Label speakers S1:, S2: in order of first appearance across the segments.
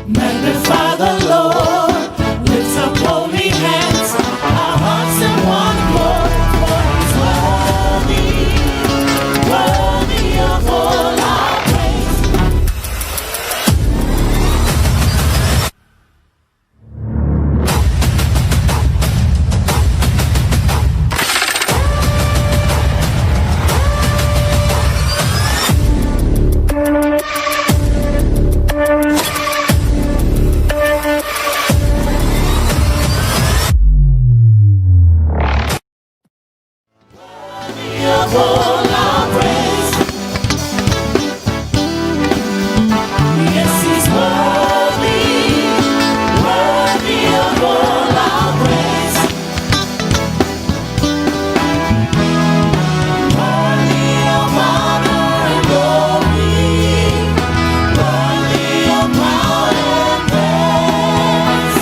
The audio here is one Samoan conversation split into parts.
S1: Magnify the Lord, lift up holy hands, our hearts in one accord, for He's worthy, worthy of all our praise. Worthy of all our praise. Yes, He's worthy, worthy of all our praise. Worthy of honor and glory, worthy of power and praise.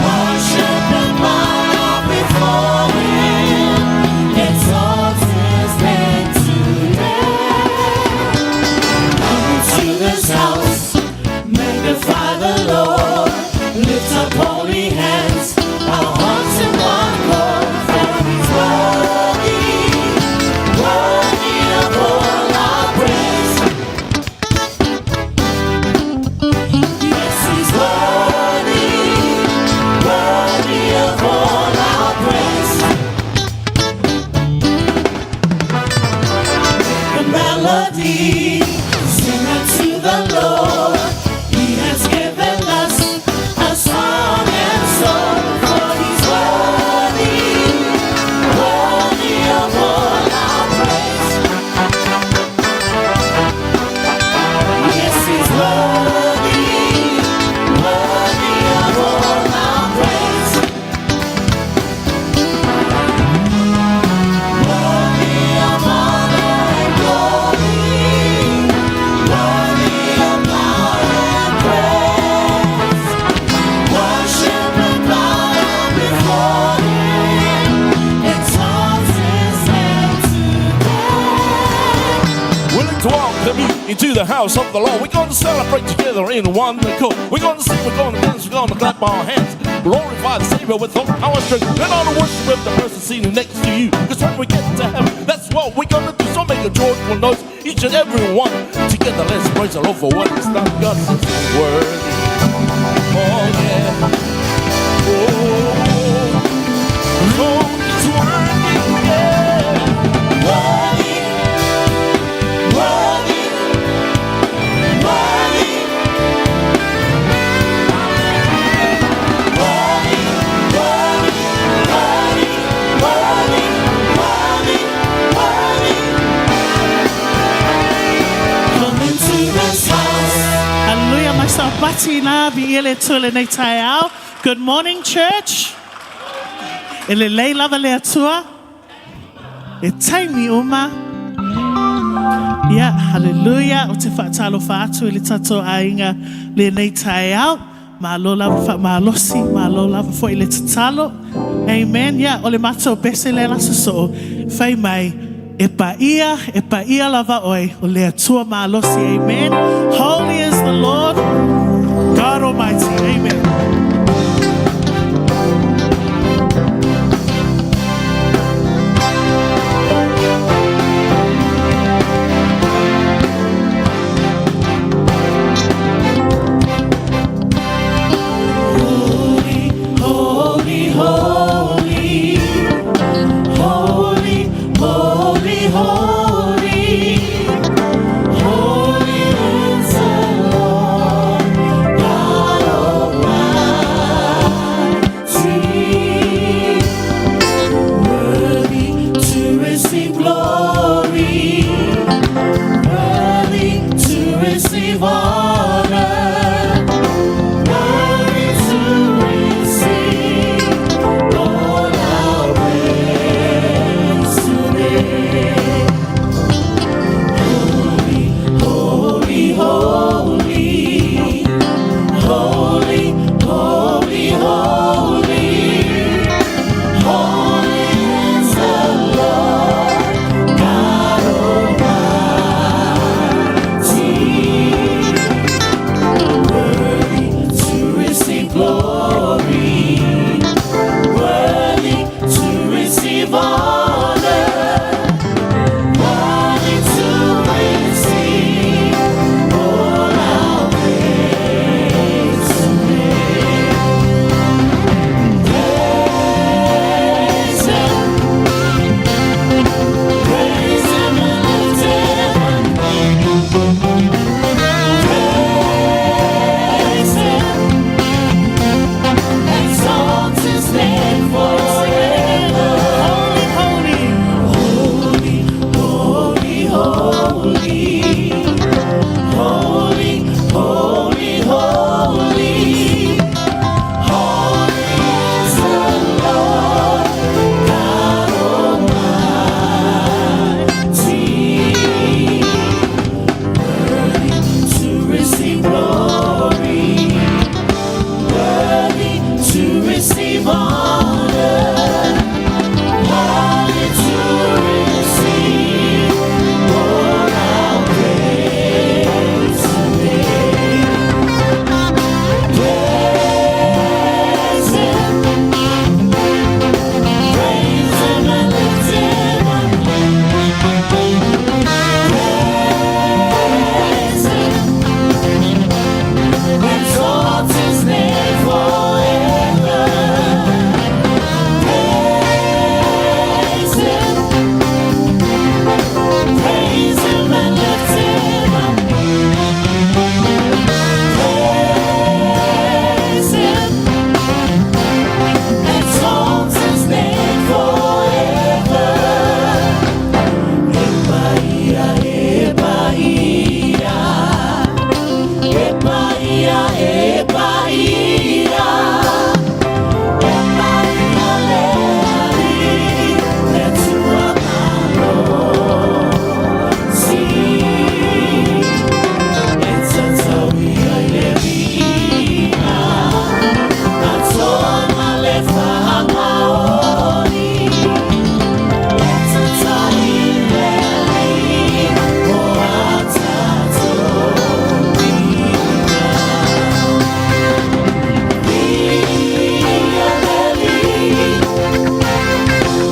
S1: Worship and bow before Him, exalt His name today. Come into this house, magnify the Lord, lift up holy hands, our hearts in one accord, for He's worthy, worthy of all our praise. Yes, He's worthy, worthy of all our praise. The melody, sing unto the Lord. He has given us a song and song, for He's worthy, worthy of all our praise. Yes, He's worthy, worthy of all our praise. Worthy of honor and glory, worthy of power and praise. Worship and bow before Him, exalt His name today.
S2: We'd like to welcome you into the house of the Lord. We're going to celebrate together in one accord. We're going to sing, we're going to dance, we're going to clap our hands. Glorify the Savior with all our strength. And all the worship with the person sitting next to you. Because when we get to heaven, that's what we're going to do. So make a joyful noise, each and every one. Together, let's praise the Lord for what He's done. God is worthy. Oh, yeah. Oh, Lord is worthy. Yeah.
S1: Worthy, worthy, worthy, worthy, worthy, worthy, worthy, worthy, worthy. Come into this house.
S3: Hallelujah, myself Bati na vi ele tule nei tai au. Good morning, church. E le lei lava le atua. E taimi uma. Ia, hallelujah. O te whaatalo whaatu i le tato ainga le nei tai au. Ma lo lava wha malosi, ma lo lava fo i le tatalo. Amen. Ia, o le matou pese le lasa so. Whai mai, e pa ia lava oi, o le atua malosi. Amen. Holy is the Lord, God Almighty. Amen.
S1: Holy, holy, holy, holy, holy, holy, holy is the Lord. Ia e paia, e paia le Alii, le Atua malosi. E tatau ia i le viiga, atoa ma le faamaoni. E tatau i le Alii o a tatou viiga. Viia le Alii,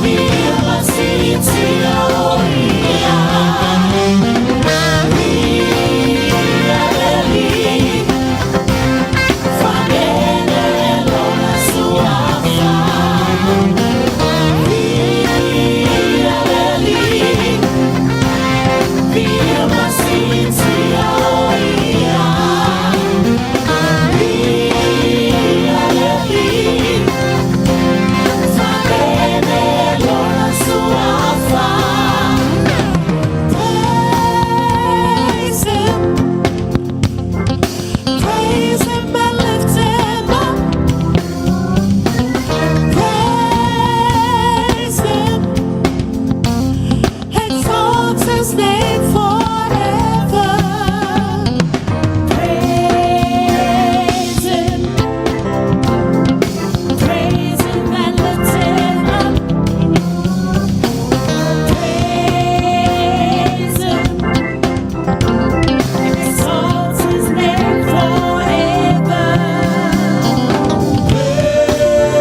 S1: viia ma siitia o Ia. Viia le Alii, faamanene Lona Suafa. Viia le Alii, viia ma siitia o Ia. Viia le Alii, faamanene Lona Suafa. Praise Him, praise Him and lift Him up. Praise Him, exalt His name forever. Praise Him, praise Him and lift Him up. Praise Him, exalt His name forever.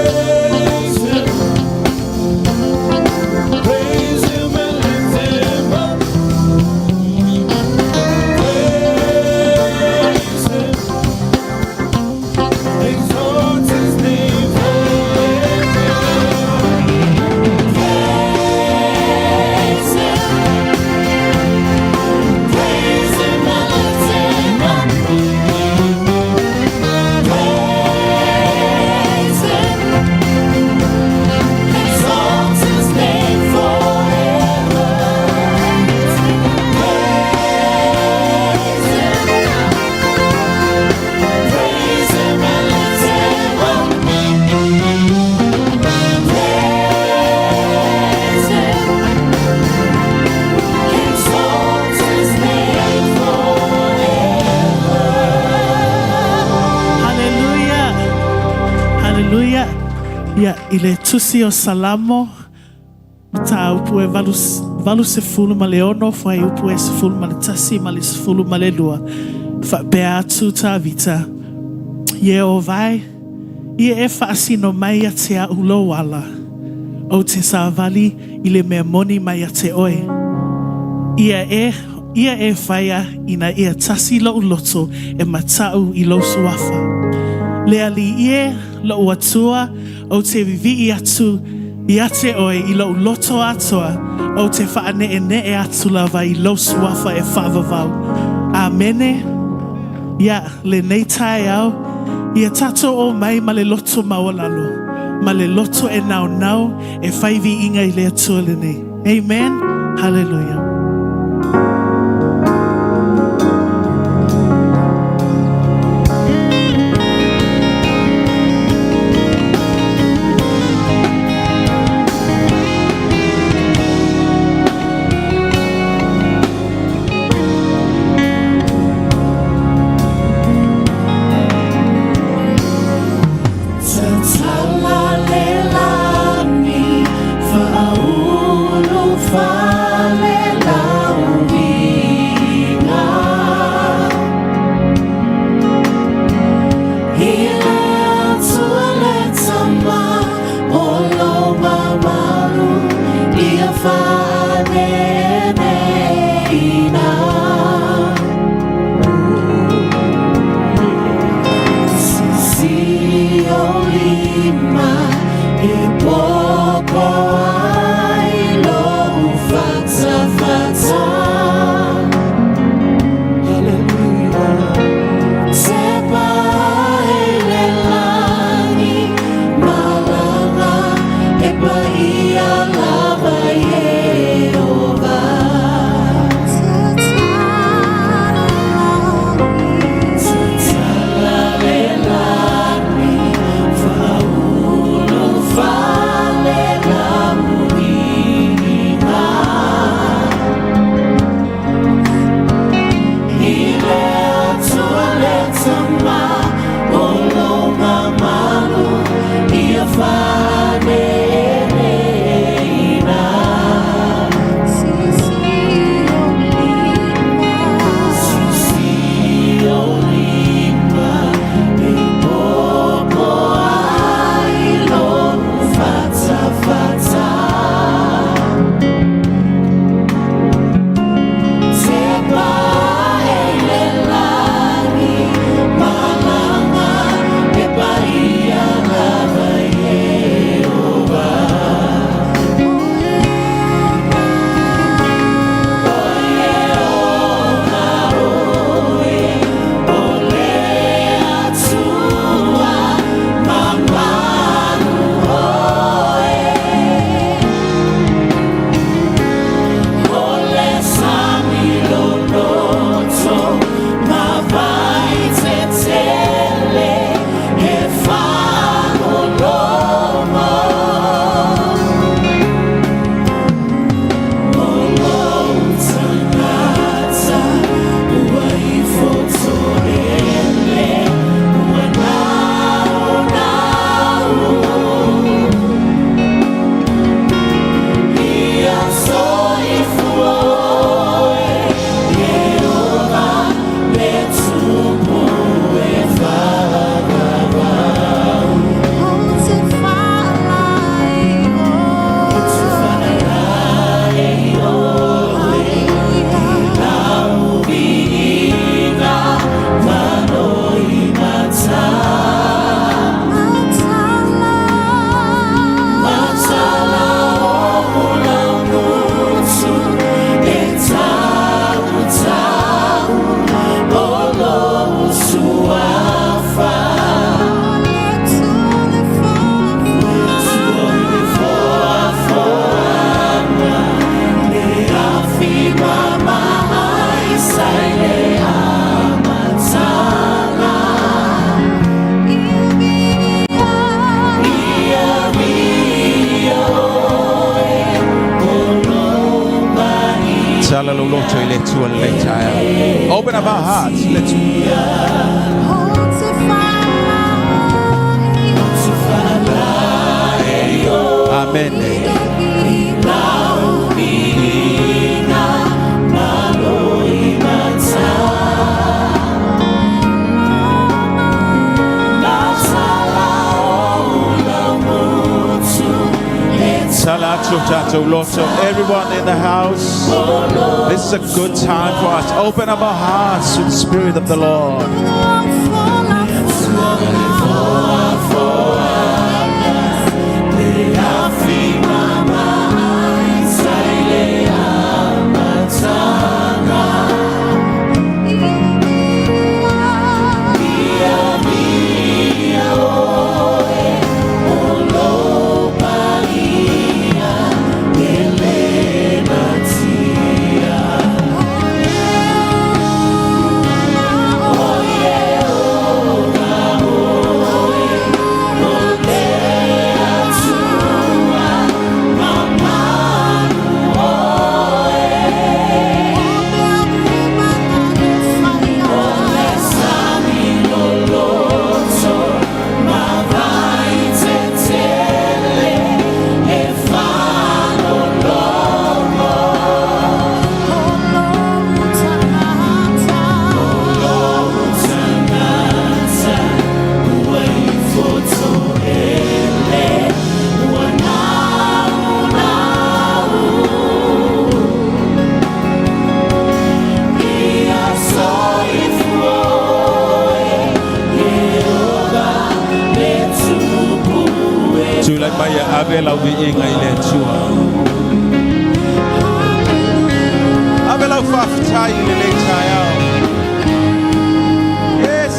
S2: Praise Him. Praise Him and lift Him up. Praise Him. Exalt His name forever.
S1: Praise Him, praise Him and lift Him up. Praise Him, exalt His name forever. Praise Him, praise Him and lift Him up. Praise Him. Exalt His name forever.
S3: Hallelujah. Hallelujah. Ia, i le tusi o Salamo, mataupu e valu, 86, fuaiupu e 11 ma le 12. Faapea atu Tavita. Ieova e, ia e faasino mai ia te a'u lou ala. Ou te savali i le mea moni mai ia te oe. Ia e, ia e faia ina ia tasi lo'u loto e mata'u i lou suafa. Le Alii e, lo'u Atua, ou te vivii atu ia te oe i lo'u loto atoa, ou te faane'ene'e atu lava i lou suafa e faavavau. Amene. Ia, lenei taeao, ia tatou omai ma le loto maualalo, ma le loto e naonao e fai viiga i le Atua lenei. Amen. Hallelujah.
S1: Tatala le lagi, faaulu fale.
S4: Tala lou loto i le Atua i lenei taeao. Open up our hearts. Let's Amen. Tala atu tatou loto. Everyone in the house, this is a good time for us. Open up our hearts to the Spirit of the Lord. Tulai mai e ave lau viiga i le Atua. Ave lau faafetai i lenei taeao. Yes.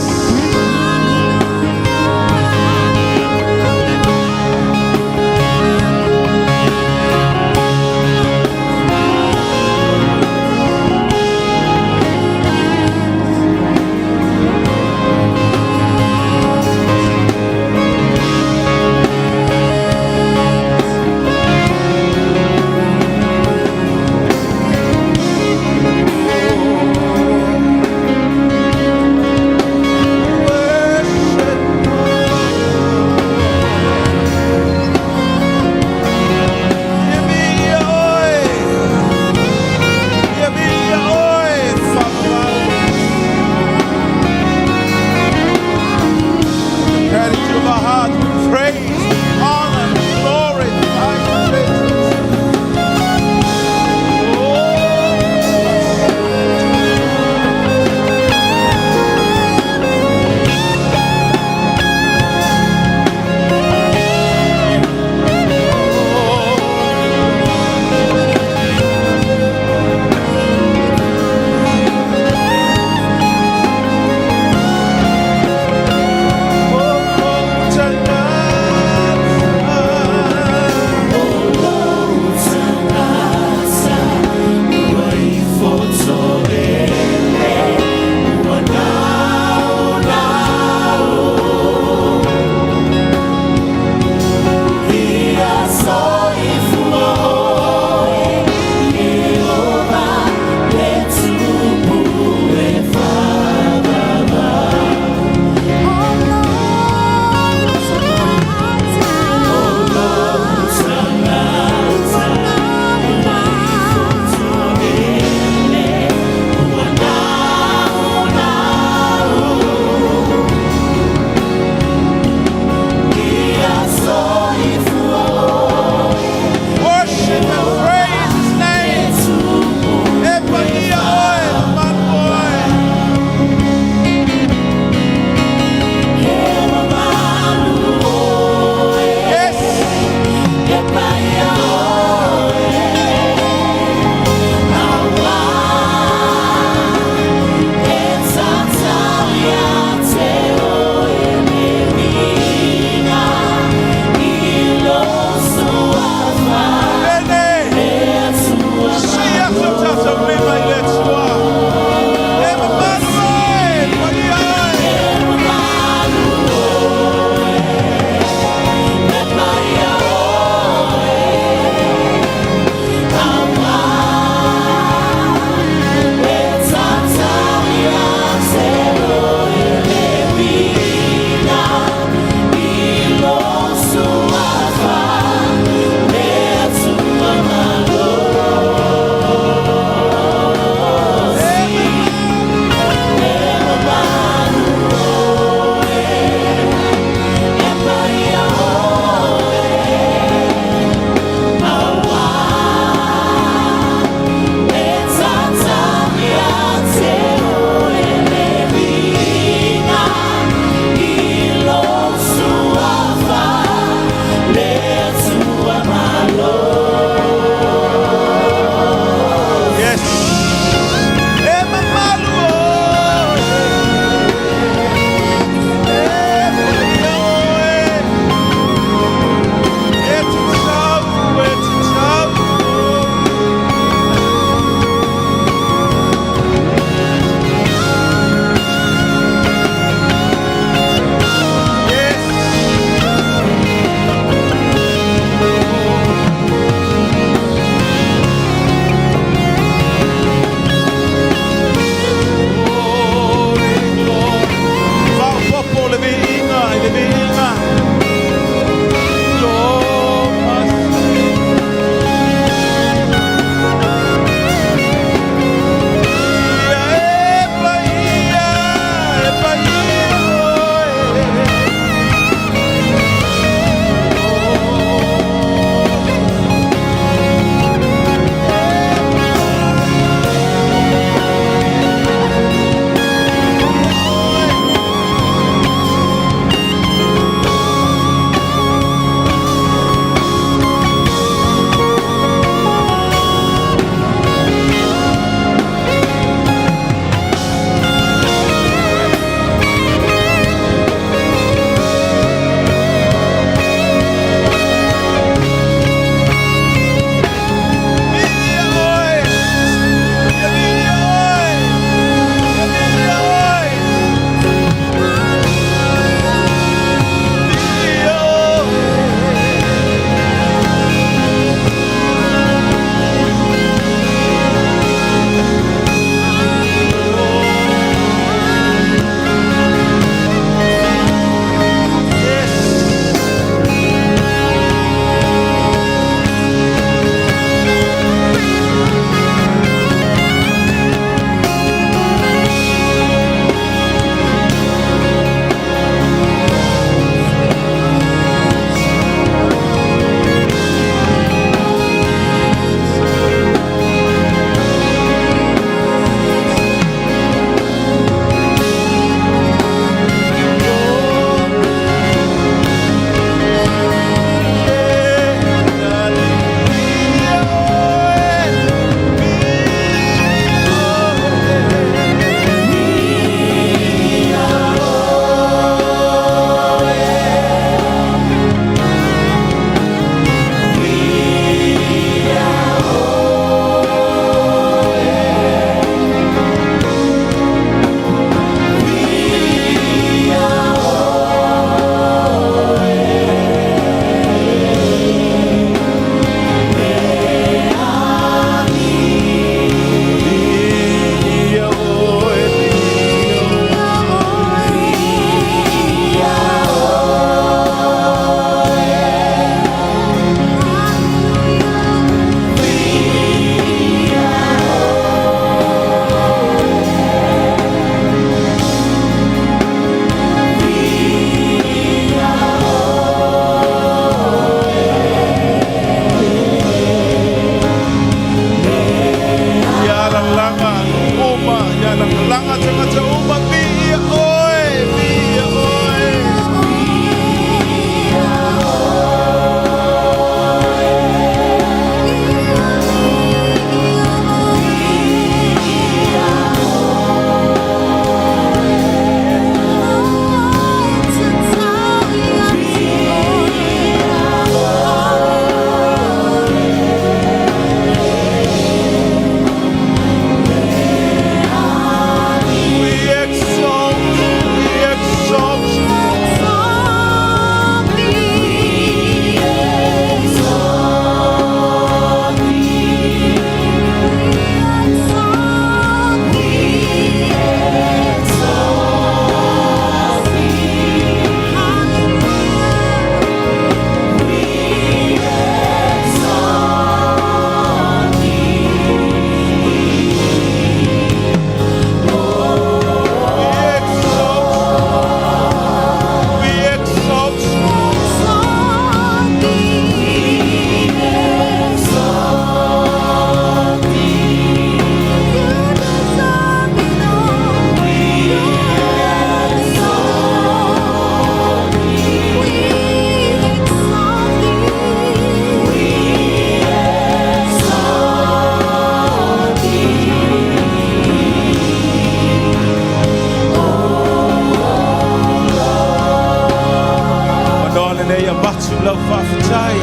S4: Lau faafetai.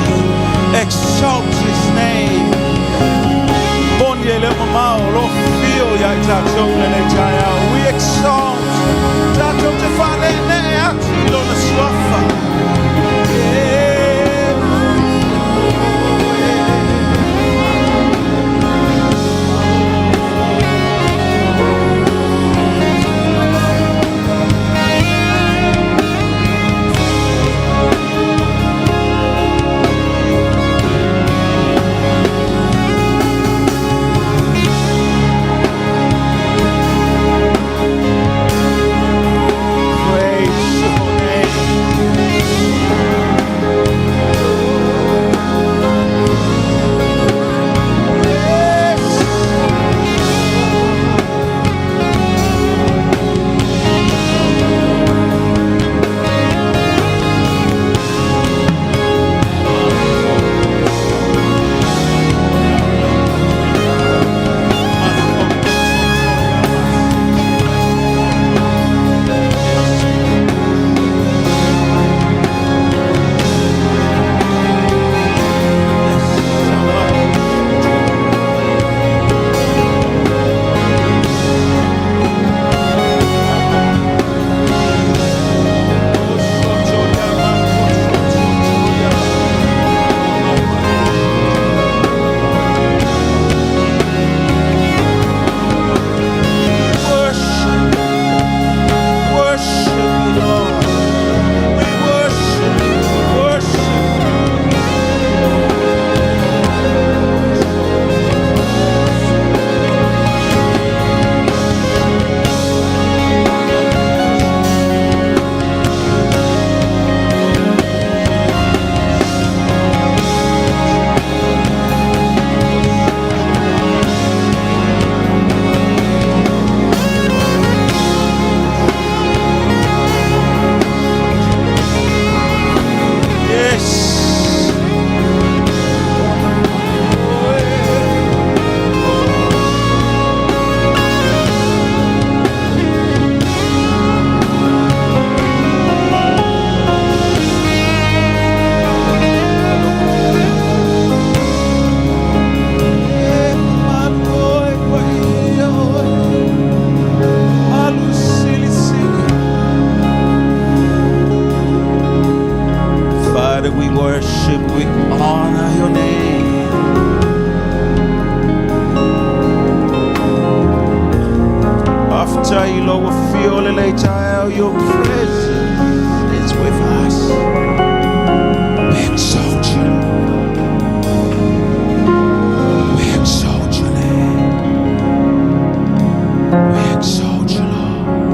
S4: Exalt his name. Moni e le o mamao o lo o afio ia i tatou i lenei taeao. We exalt. Tatou te faaleenee atu i Lona Suafa. Yeah. Praise your name. Yes. Worship, worship you, Lord. We worship you, worship. Yes. Father, we worship, we honor your name. After you, Lord, we feel later your presence is with us. We exalt you, Lord. We exalt your name. We exalt you, Lord.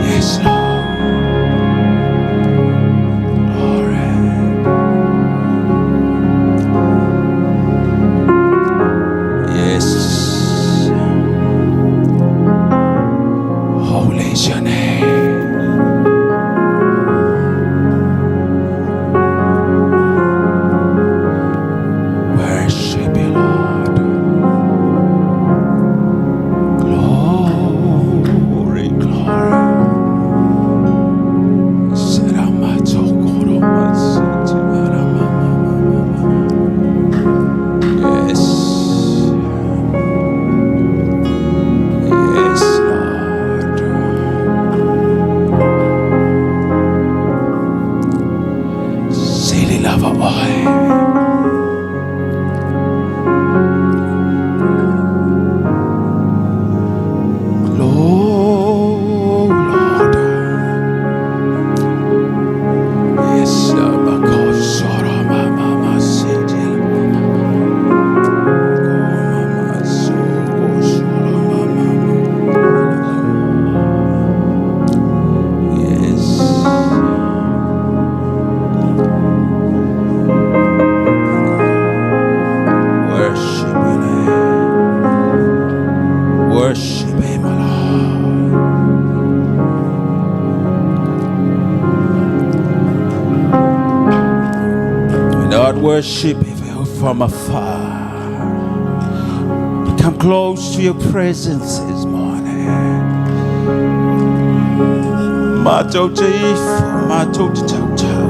S4: Yes, Lord. Glory. Yes. Holy is your name. Worship you, Lord. Glory, glory. Yes. Yes, Lord. Sili lava oe. Lord, Lord. Yes, Bakosoro mama siti. Mama sokosoro mama. Yes. Worship you, Lord. Worship Him, Lord. We not worship you from afar. We come close to your presence this morning. Matou te ifo, matou te tautau.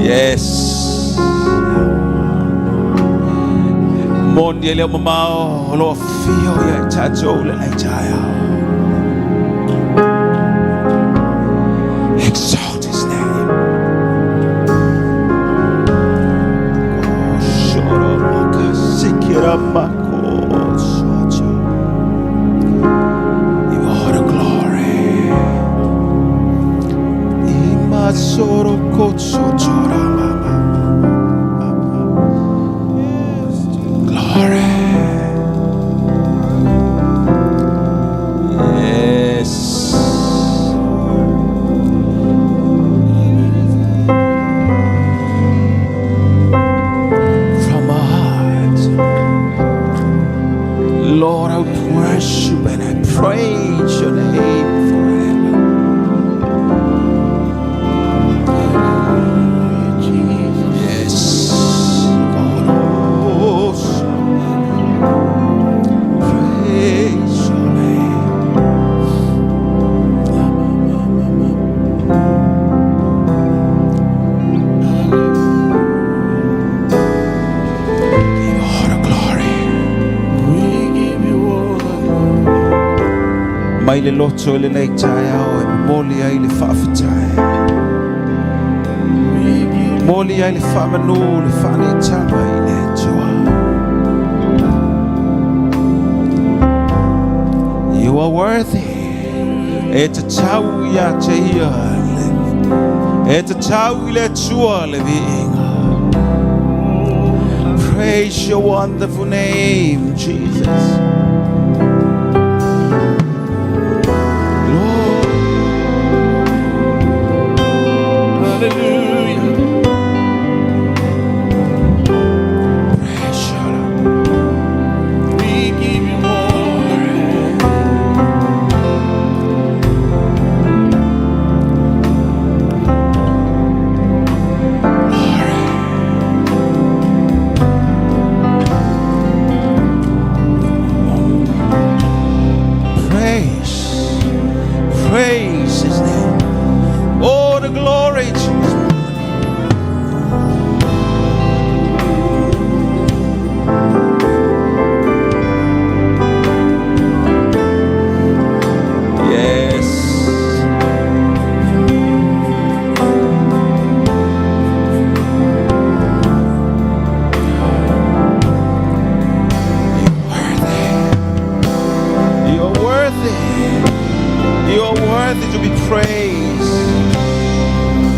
S4: Yes. Moni e leo mamao o lo afio ia i tatou lenei taeao. Exalt his name. Oh, shoro sikira mako soto. You are the glory. Ima soro kotso tora mama. Glory. Yes. From my heart, Lord, I worship and I praise your name forever. Yes, God, oh, praise your name. Give all the glory.
S2: We give you all the glory.
S4: Mai le loto i lenei taeao e momoli ai le faafetai.
S2: We give
S4: Momoli ai le faamanu le faaneetaga i le Atua. You are worthy. E tatau ia te ia. E tatau i le Atua le viiga. Praise your wonderful name, Jesus. Lord,
S2: Hallelujah.
S4: praise your Lord.
S2: We give you all the glory.
S4: Praise, praise his name. Oh, the glory, Jesus. Yes. You're worthy. You're worthy. You are worthy to be praised.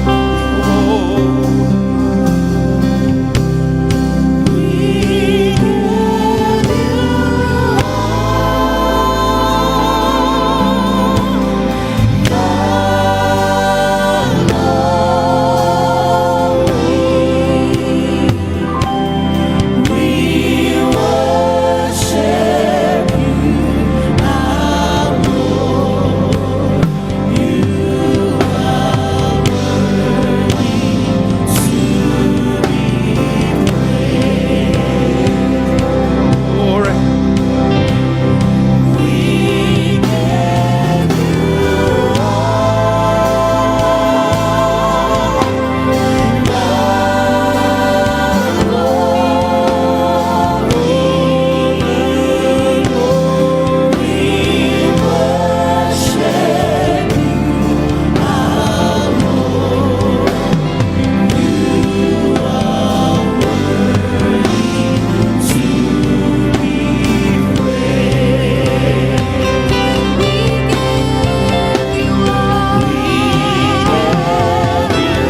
S4: Oh,
S1: We give you all the glory. We worship you, our Lord. You are worthy to be
S4: glory.
S1: We give you all the glory. We worship you, our Lord. You are worthy to be praised.
S5: We give you all.
S1: We give you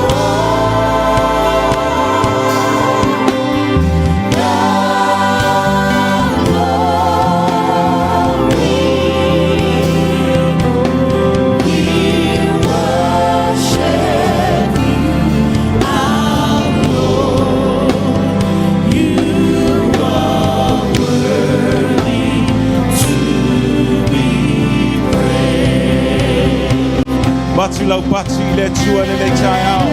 S1: all the glory. We worship you, our Lord. You are worthy to be praised.
S4: Batu lau batu i le Atua lenei taeao.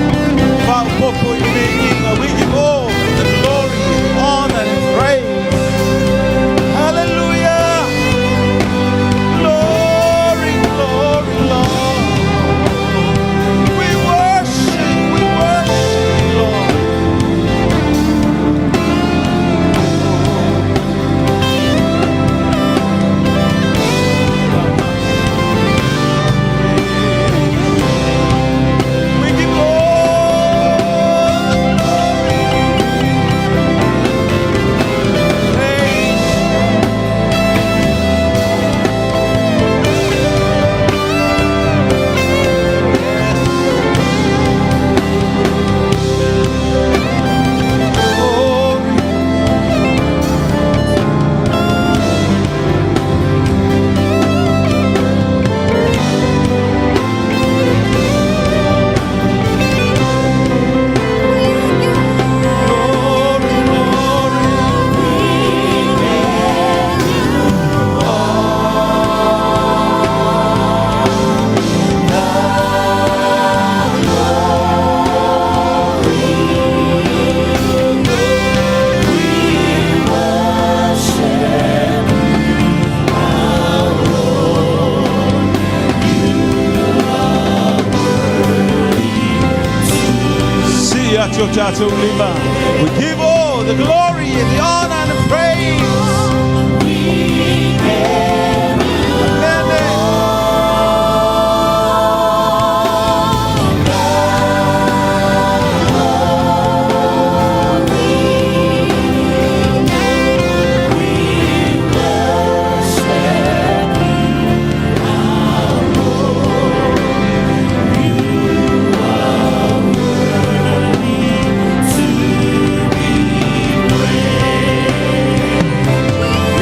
S4: Faaopoopo i le viiga. We give all the glory, honor and praise. Hallelujah. Glory, glory, Lord. We worship, we worship. atu o tatou lima. We give all the glory and the honor and the praise. Amen.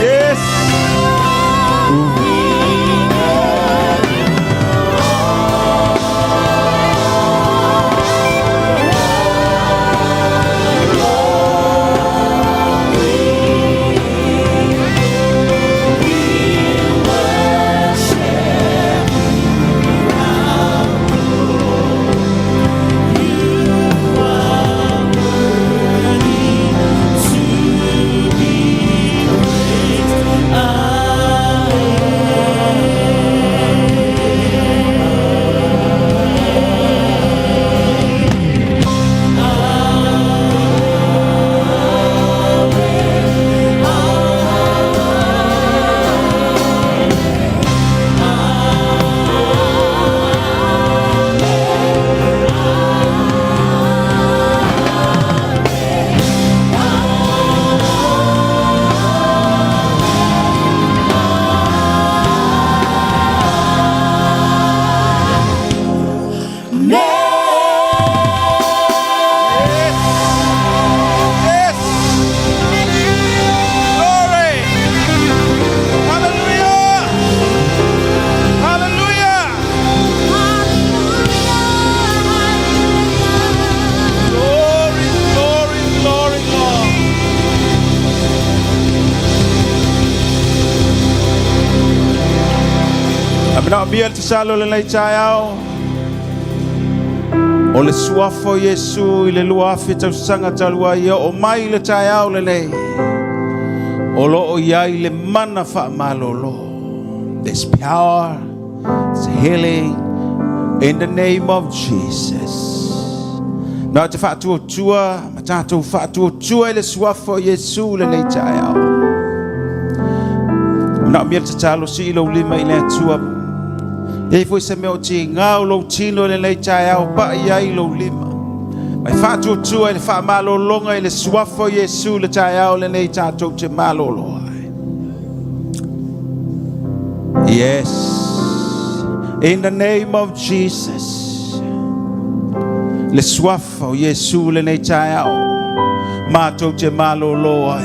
S4: Yes. Yes. Yes. Glory. Hallelujah. Hallelujah. Glory, glory, glory, Lord. Amina mia le tatalo lenei taeao. O le suafa o Iesu i le 2000 tausaga talu ai e oo mai le taeao lenei. O lo o i ai le mana faamalolo. There's power, there's healing in the name of Jesus. Na te faatuatua, ma tatou faatuatua i le suafa o Iesu lenei taeao. Manaomia le tatalo sii lou lima i le Atua. E i ai foi se mea o tiga o lou tino i lenei taeao, pai ai lou lima. Mai faatuatua i le faamalologa i le suafa o Iesu le taeao lenei tatou te malolo ai. Yes. In the name of Jesus. Le suafa o Iesu lenei taeao. Matou te malolo ai.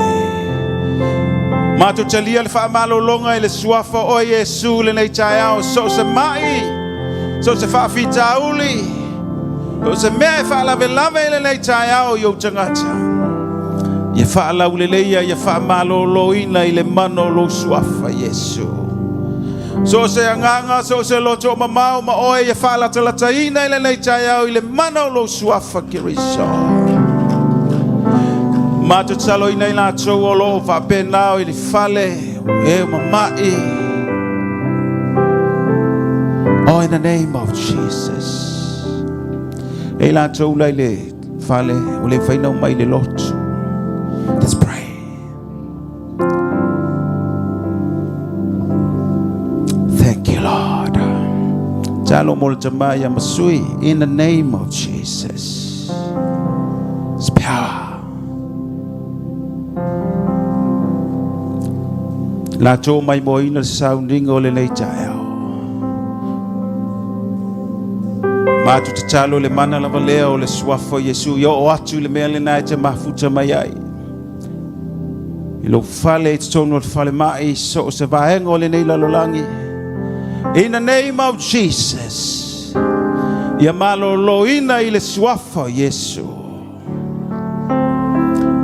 S4: Matou talia le faamalologa i le suafa o Iesu lenei taeao. So o se mai, so o se faafitauli, so o se mea e faalavelave i lenei taeao i ou tagata. Ia faalauleleia, ia faamaloloina i le mana o lou suafa Iesu. So o se agaga, so o se loto o mamao ma oe ia faalatalataina i lenei taeao i le mana o lou suafa Keriso. Matou tataloina i latou o lo o faapena i le fale, e o mama'i. Oh, in the name of Jesus. E i latou la i le fale, o le mafai ona omai i le lotu. Let's pray. Thank you, Lord. Talo mo le tama ia masui, in the name of Jesus. It's power. Latou mai moaina le sauniga o lenei taeao. Matou tatalo i le mana lava lea o le suafa o Iesu ia oo atu i le mea lena e te mafuta mai ai. I lou fale i totonu o le falemai, so o se vaega o lenei lalolagi. In the name of Jesus, ia maloloina i le suafa o Iesu.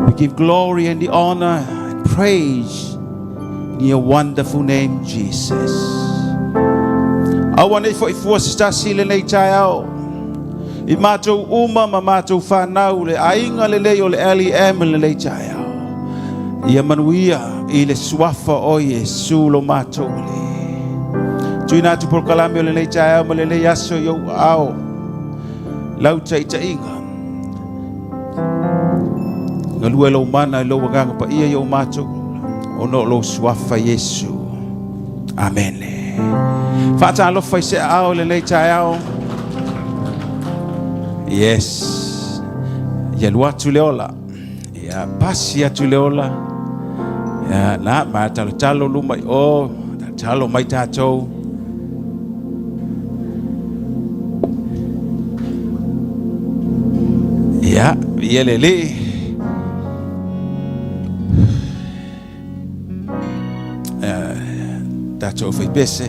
S4: We give glory and the honor and praise in your wonderful name, Jesus. Aua nei foi fua se tasi i lenei taeao. I matou uma ma matou whanau le aiga lelei o le LEM i lenei taeao. Ia manuia i le suafa o Iesu lo matou Alii. Tuuina atu polokalame o lenei taeao ma lenei aso i ou aao. Lau taitaiga. Galue lou mana i lou agaga paia ia o matou, ona o lou suafa Iesu. Amene. Faatalofa i se aao i lenei taeao. Yes. Ia alu atu le ola. Ia pasi atu le ola. Ia na ma talotalo luma i o, talotalo mai tatou. Ia, ia le alii. Tatou faipese,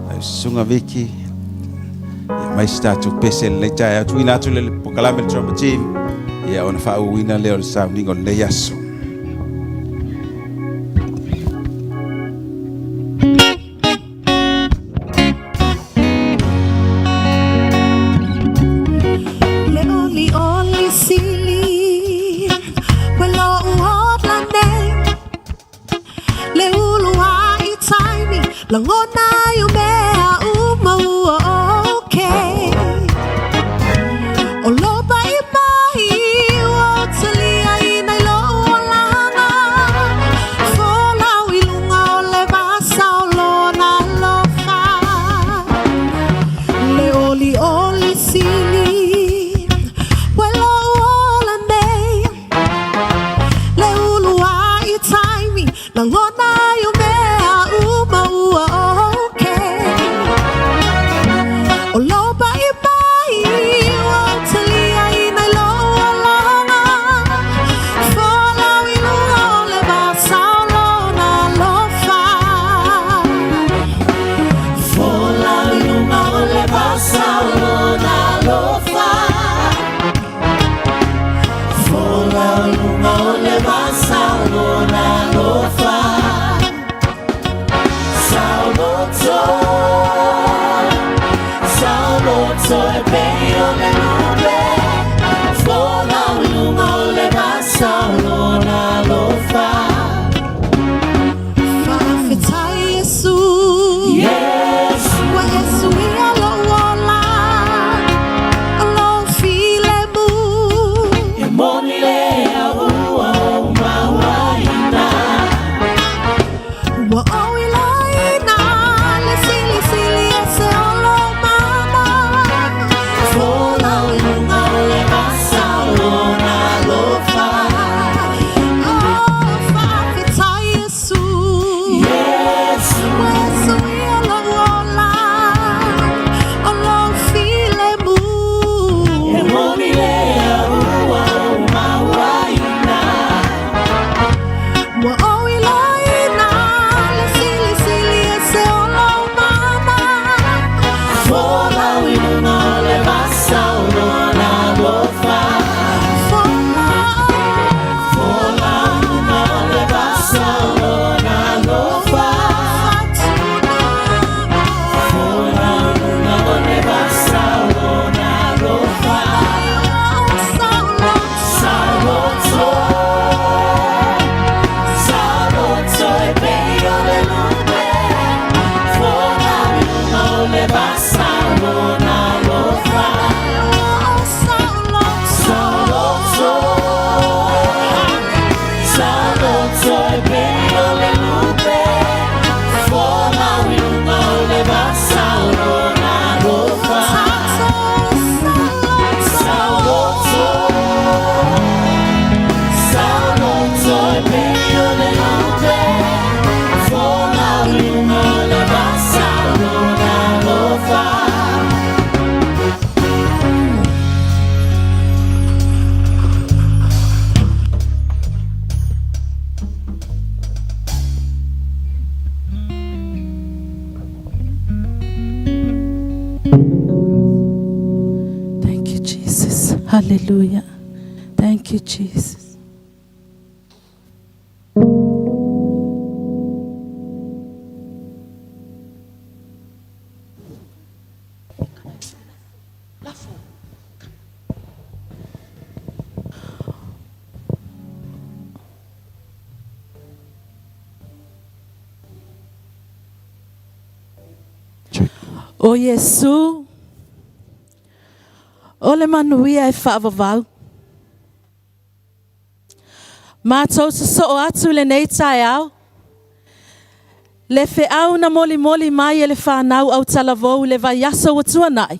S4: lau susuga Viki, ia mai se tatou pese lenei taeao, tuuina atu le polokalame le drama team, ia ona faaauauina lea o le sauniga o lenei aso.
S5: Le olioli sili Ua lou ola nei Le ulu a i taimi Lagona ai o mea uma ua okay O lou paʻi mai ua ou taliaina i lou olaga Folau i luga o le vasa o lona alofa Le olioli sili Ua lou ola nei Le ulu a i taimi Lagona ai o mea uma ua okay O lou paʻi mai ua ou taliaina i lou olaga Folau i luga o le vasa o lona alofa
S1: Folau i luga o le vasa o lona alofa. Folau i luga o le vasa o lona alofa. Saoloto, saoloto e pei o le lupe. Folau i luga o le vasa o lona alofa.
S5: Faafetai Iesu
S1: Yes.
S5: Ua e suia lou ola O lou filemu
S1: E moni lea ua ou mauaina.
S5: Ua ou iloaina Le silisili ese o lou mana
S1: Folau i luga o le vasa o lona alofa.
S5: Oh, faafetai Iesu
S1: Yes.
S5: Ua e suia lou ola O lou filemu
S1: E moni lea ua ou mauaina.
S5: Ua ou iloaina Le silisili ese o lou mana
S1: Folau i luga o le vasa o lona alofa.
S5: Folau
S1: Folau i luga o le vasa o lona alofa. Folau i luga o le vasa o lona alofa. Saoloto, saoloto e pei o le lupe. Folau i luga o le vasa o lona alofa. Saoloto, saoloto e pei o le lupe. Folau i luga o le vasa o lona alofa. Saoloto, saoloto e pei o le lupe. Folau i luga o le vasa o lona alofa.
S3: Thank you, Jesus. Hallelujah. Thank you, Jesus. O Iesu, o le manuia e faavavau.
S6: Matou sosoo atu i lenei taeao, le feau na molimoli mai e le fanau autalavou i le vaiaso ua tuanai,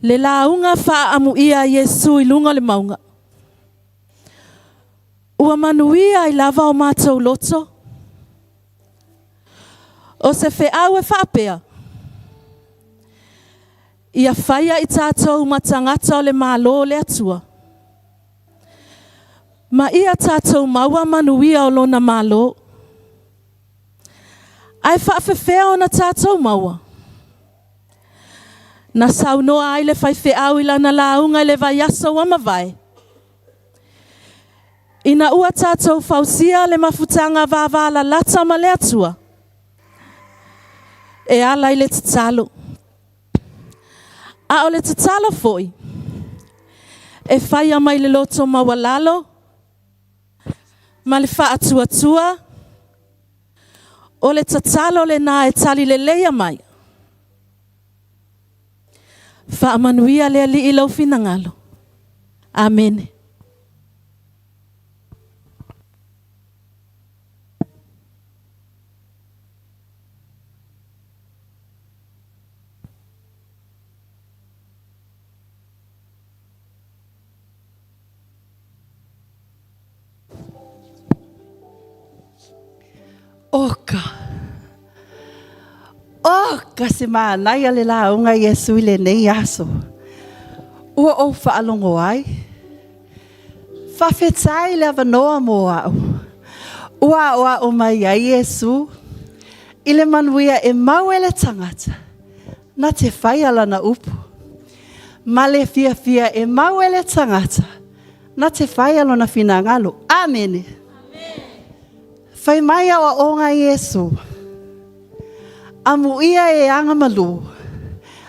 S6: le lauga faaamuia a Iesu i luga o le mauga. Ua manuia ai lava o matou loto. O se feau e faapea, ia faia i tatou ma tagata o le Malo o le Atua, ma ia tatou maua manuia o Lona Malo. Ae faafefea ona tatou maua? Na saunoa ai le faifeau i lana lauga i le vaiaso ua mavae, Ina ua tatou fausia le mafutaga vavalalata ma le Atua, e ala i le tatalo. A o le tatalo foi, e faia mai le loto maualalo ma le faatuatua, o le tatalo lena e tali leleia mai. Faamanuia le Alii i lou finagalo. Amene.
S7: Oka! Oka se manaia le lauga a Iesu i lenei aso. Ua ou faalogo ai. Faafetai le avanoa mo a'u. Ua aʻoaʻo mai ai Iesu i le manuia e mau e le tagata na te faia lana upu. Ma le fiafia e mau e le tagata na te faia lona finagalo. Amene. Fai mai aoaoga a Iesu, Amuia e aga malū,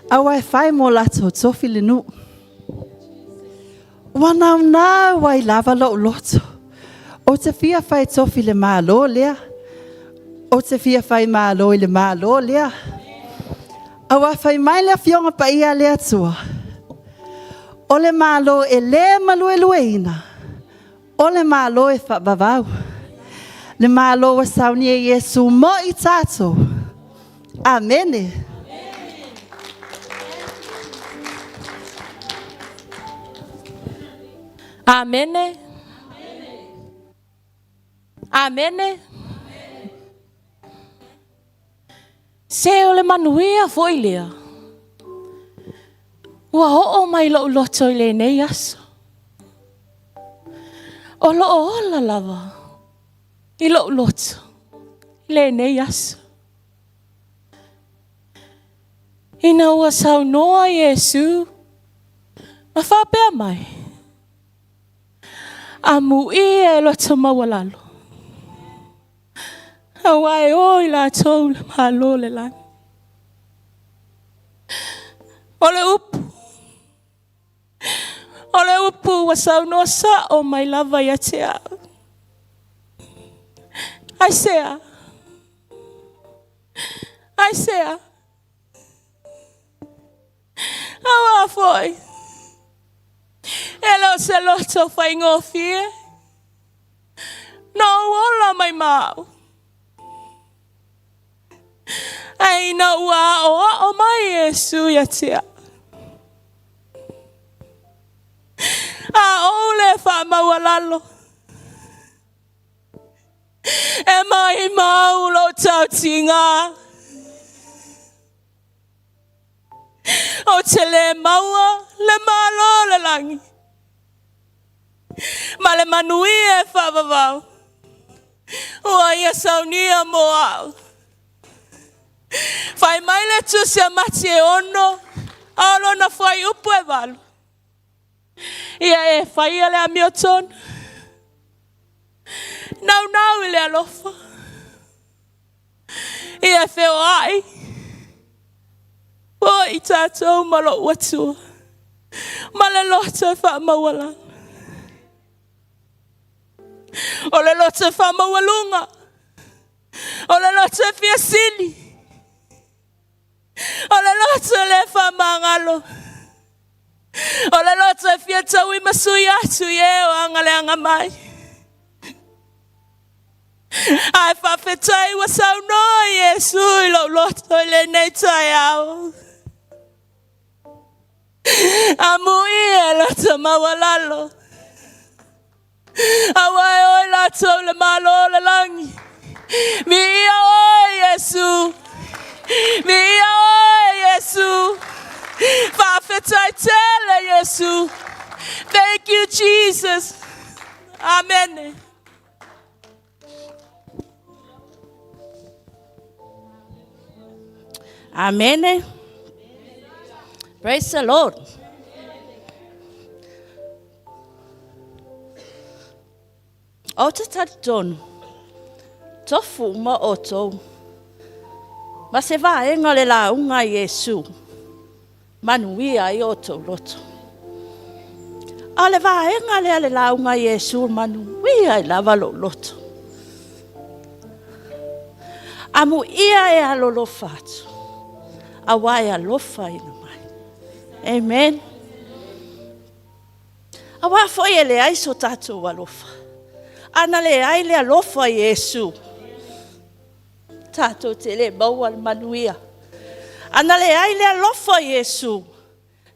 S7: aua e fai mo latou tofi le nuu. Ua naunau ai lava lou loto, ou te fia fai tofi le Malo lea, ou te fia fai malo i le Malo lea. Aua fai mai le Afioga Paia a le Atua, o le Malo e le maluelueina, O le Malo e faavavau. Le Malo ua saunia e Iesu mo i tatou. Amene.
S6: Amene. Amene. Se o le manuia foi lea. Ua oo mai lou loto i lenei aso. O loo ola lava i lou loto i lenei aso. Ina ua saunoa Iesu ma faapea mai, Amuia e loto maualalo. Aua e o i latou le Malo o le lagi. O le upu, o le upu ua saunoa sao mai lava ia te au. Aisea? Aisea? Aua foi, e le o se loto faigofie. Na ou ola mai ma au. Ae ina ua aʻoaʻo mai Iesu ia te au. A ou le faamaualalo, e maimau lou tautiga. Ou te le maua le Malo o le lagi ma le manuia e faavavau ua ia saunia mo au. Fai mai le tusi a Mati e ono, a o lona fuaiupu e valu. Ia e faia le amiotonu. Naunau i le alofa. Ia e feoai foi tatou ma lou Atua ma le loto e faamaualalo. O le loto e faamaualuga, o le loto e fia sili, o le loto e le faamagalo. O le loto e fia taui ma sui atu i e o agaleaga mai. Ae faafetai ua saunoa Iesu i lou loto i lenei taeao. Amuia e loto maualalo. Aua e oe latou le Malo o le lagi. Viia oe Iesu. Viia oe Iesu. Faafetai tele Iesu. Thank you Jesus. Amene.
S8: Amene. Praise the Lord. Ou te talitonu, tofu uma outou, ma se vaega o le lauga a Iesu, manuia ai outou loto. A o le vaega lea le lauga a Iesu, manuia ai lava lou loto. Amuia e alolofa atu, auā e alofaina mai. Amen. Auā foi e leai so tātou alofa. Ana leai le alofa i Iesu, tātou te le maua le manuia. Ana leai le alofa i Iesu,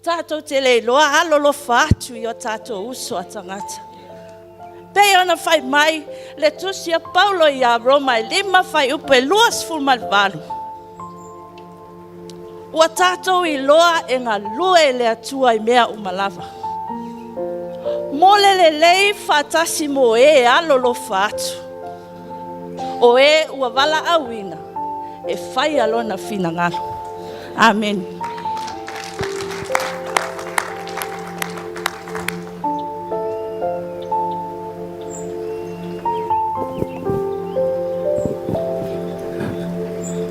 S8: tātou te le iloa alolofa atu i o tātou uso a tagata. Pei ona fai mai le tusi a Paulo iā Roma e 5 fuaiupu e 28, Ua tātou iloa e galue le Atua i mea uma lava. Mo le lelei faatasi mo e alolofa atu, o e ua valaauina e faia lona finagalo. Amene.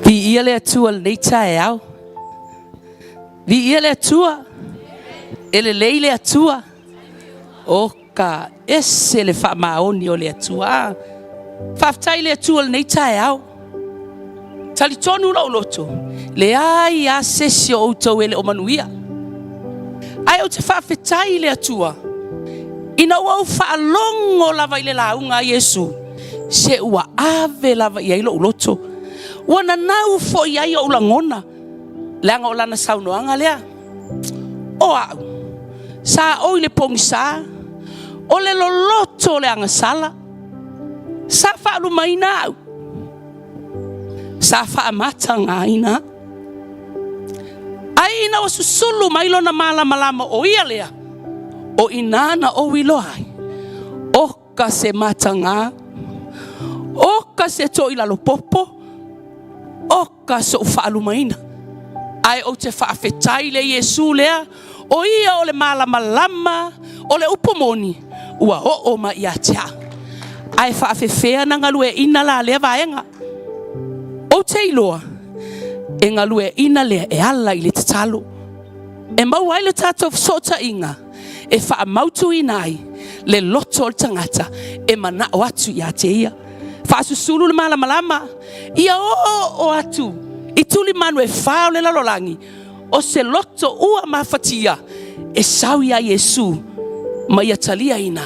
S9: Viia le Atua i lenei taeao. Viia le Atua. E lelei le Atua. O ka ese le faamaoni o le Atua. Faafetai le Atua i lenei taeao. Talitonu lou loto, leai a se isi o outou e le o manuia. Ae ou te faafetai i le Atua, ina ua ou faalogo lava i le lauga a Iesu, se ua ave lava i ai lou loto. Ua nanau foi i ai ou lagona, leaga o lana saunoaga lea. O au, sa ou i le pogisa, o le loloto o le agasala, sa faalumaina au, sa faamatagaina au. Ai ina ua susulu mai lona malamalama o ia lea, o inā na ou iloa ai, oka se matagā, oka se toilalopopo, oka soʻu faalumaina. Ae ou te faafetai i le Iesu lea, o ia o le malamalama o le upu moni, ua oo mai ia te au. Ae faafefea na galueaiina la lea vaega? Ou te iloa, e galueaiina lea e ala i le tatalo. E maua ai le tatou fesootaiga e faamautuina ai le loto o le tagata e manao atu ia te ia. Faasusulu le malamalama, ia oo atu i tulimanu e fā o le lalolagi, o se loto ua mafatia e sau iā Iesu ma ia taliaina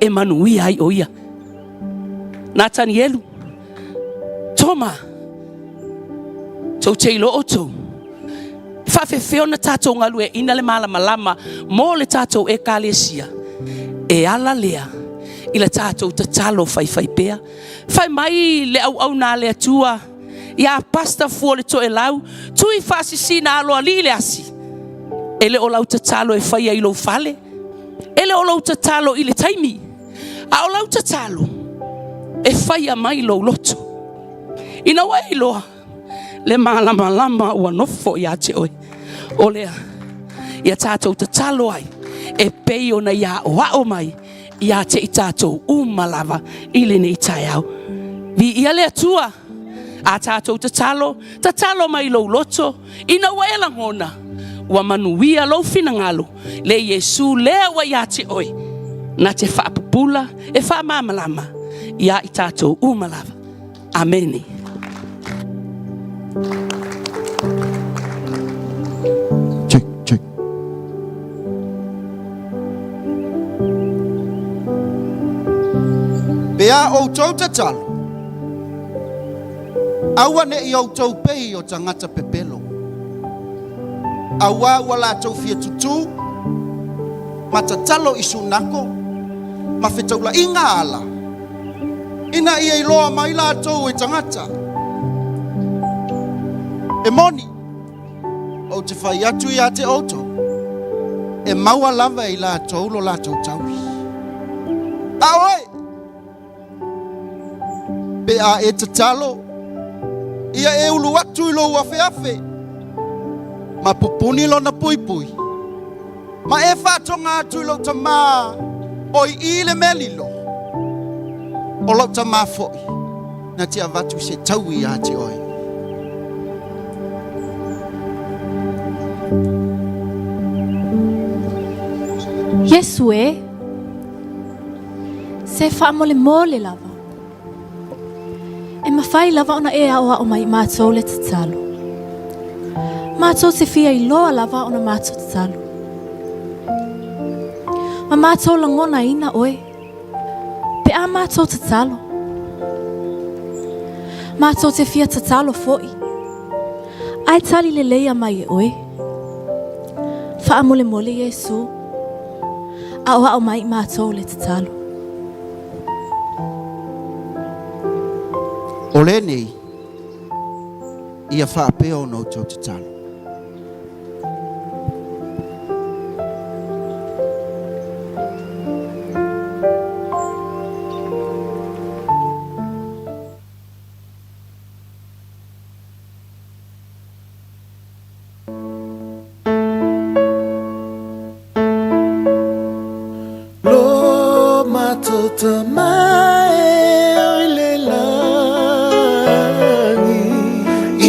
S9: e manuia ai o ia. Natanielu, Toma, tou te iloa outou, e faafefea ona tatou galueaiina le malamalama mo le tatou Ekalesia? E ala lea i le tatou tatalo faifaipea. Fai mai le auauna a le Atua iā Pastor Fua le Toelau, Tui Faasisina Aloalii le asi. E le o lau tatalo e faia i lou fale, e le o lou tatalo i le taimi, a o lau tatalo e faia mai lou loto. Ina ua e iloa le malamalama ua nofo ia te oe, o lea ia tatou tatalo ai e pei ona ia aʻoaʻo mai ia te i tatou uma lava i lenei taeao. Viia le Atua, a tatou tatalo, tatalo mai lou loto, ina ua e lagona, ua manuia lou finagalo, le Iesu lea ua ia te oe, na te faapupula e faamalamalama ia i tatou uma lava. Amene.
S10: Check, check. Pe a outou tatalo, aua ne i outou pei o tagata pepelo, auā ua latou fia tutū ma tatalo i sunako ma fetaulaiga ala, ina ia iloa mai latou e tagata. E moni, ou te fai atu ia te outou, e maua lava e i latou lo latou taui. A oe, pe a e tatalo, ia e ulu atu i lou afeafe, ma pupuni lona puipui, ma e faatoga atu i lou tamā o i i le mea lilo, o lou tamā foi na te avatu se taui iā te oe.
S11: Iesu e, se faamolemole lava. E mafai lava ona e aoao mai i matou le tatalo. Matou te fia iloa lava ona matou tatalo. Ma matou lagonaina oe pe a matou tatalo. Matou te fia tatalo foi. Ae tali leleia mai e oe. Faamolemole Iesu. Aoao mai i matou le tatalo.
S10: O lenei, ia faapea ona outou tatalo.
S1: Lo matou Tama e oi le lagi,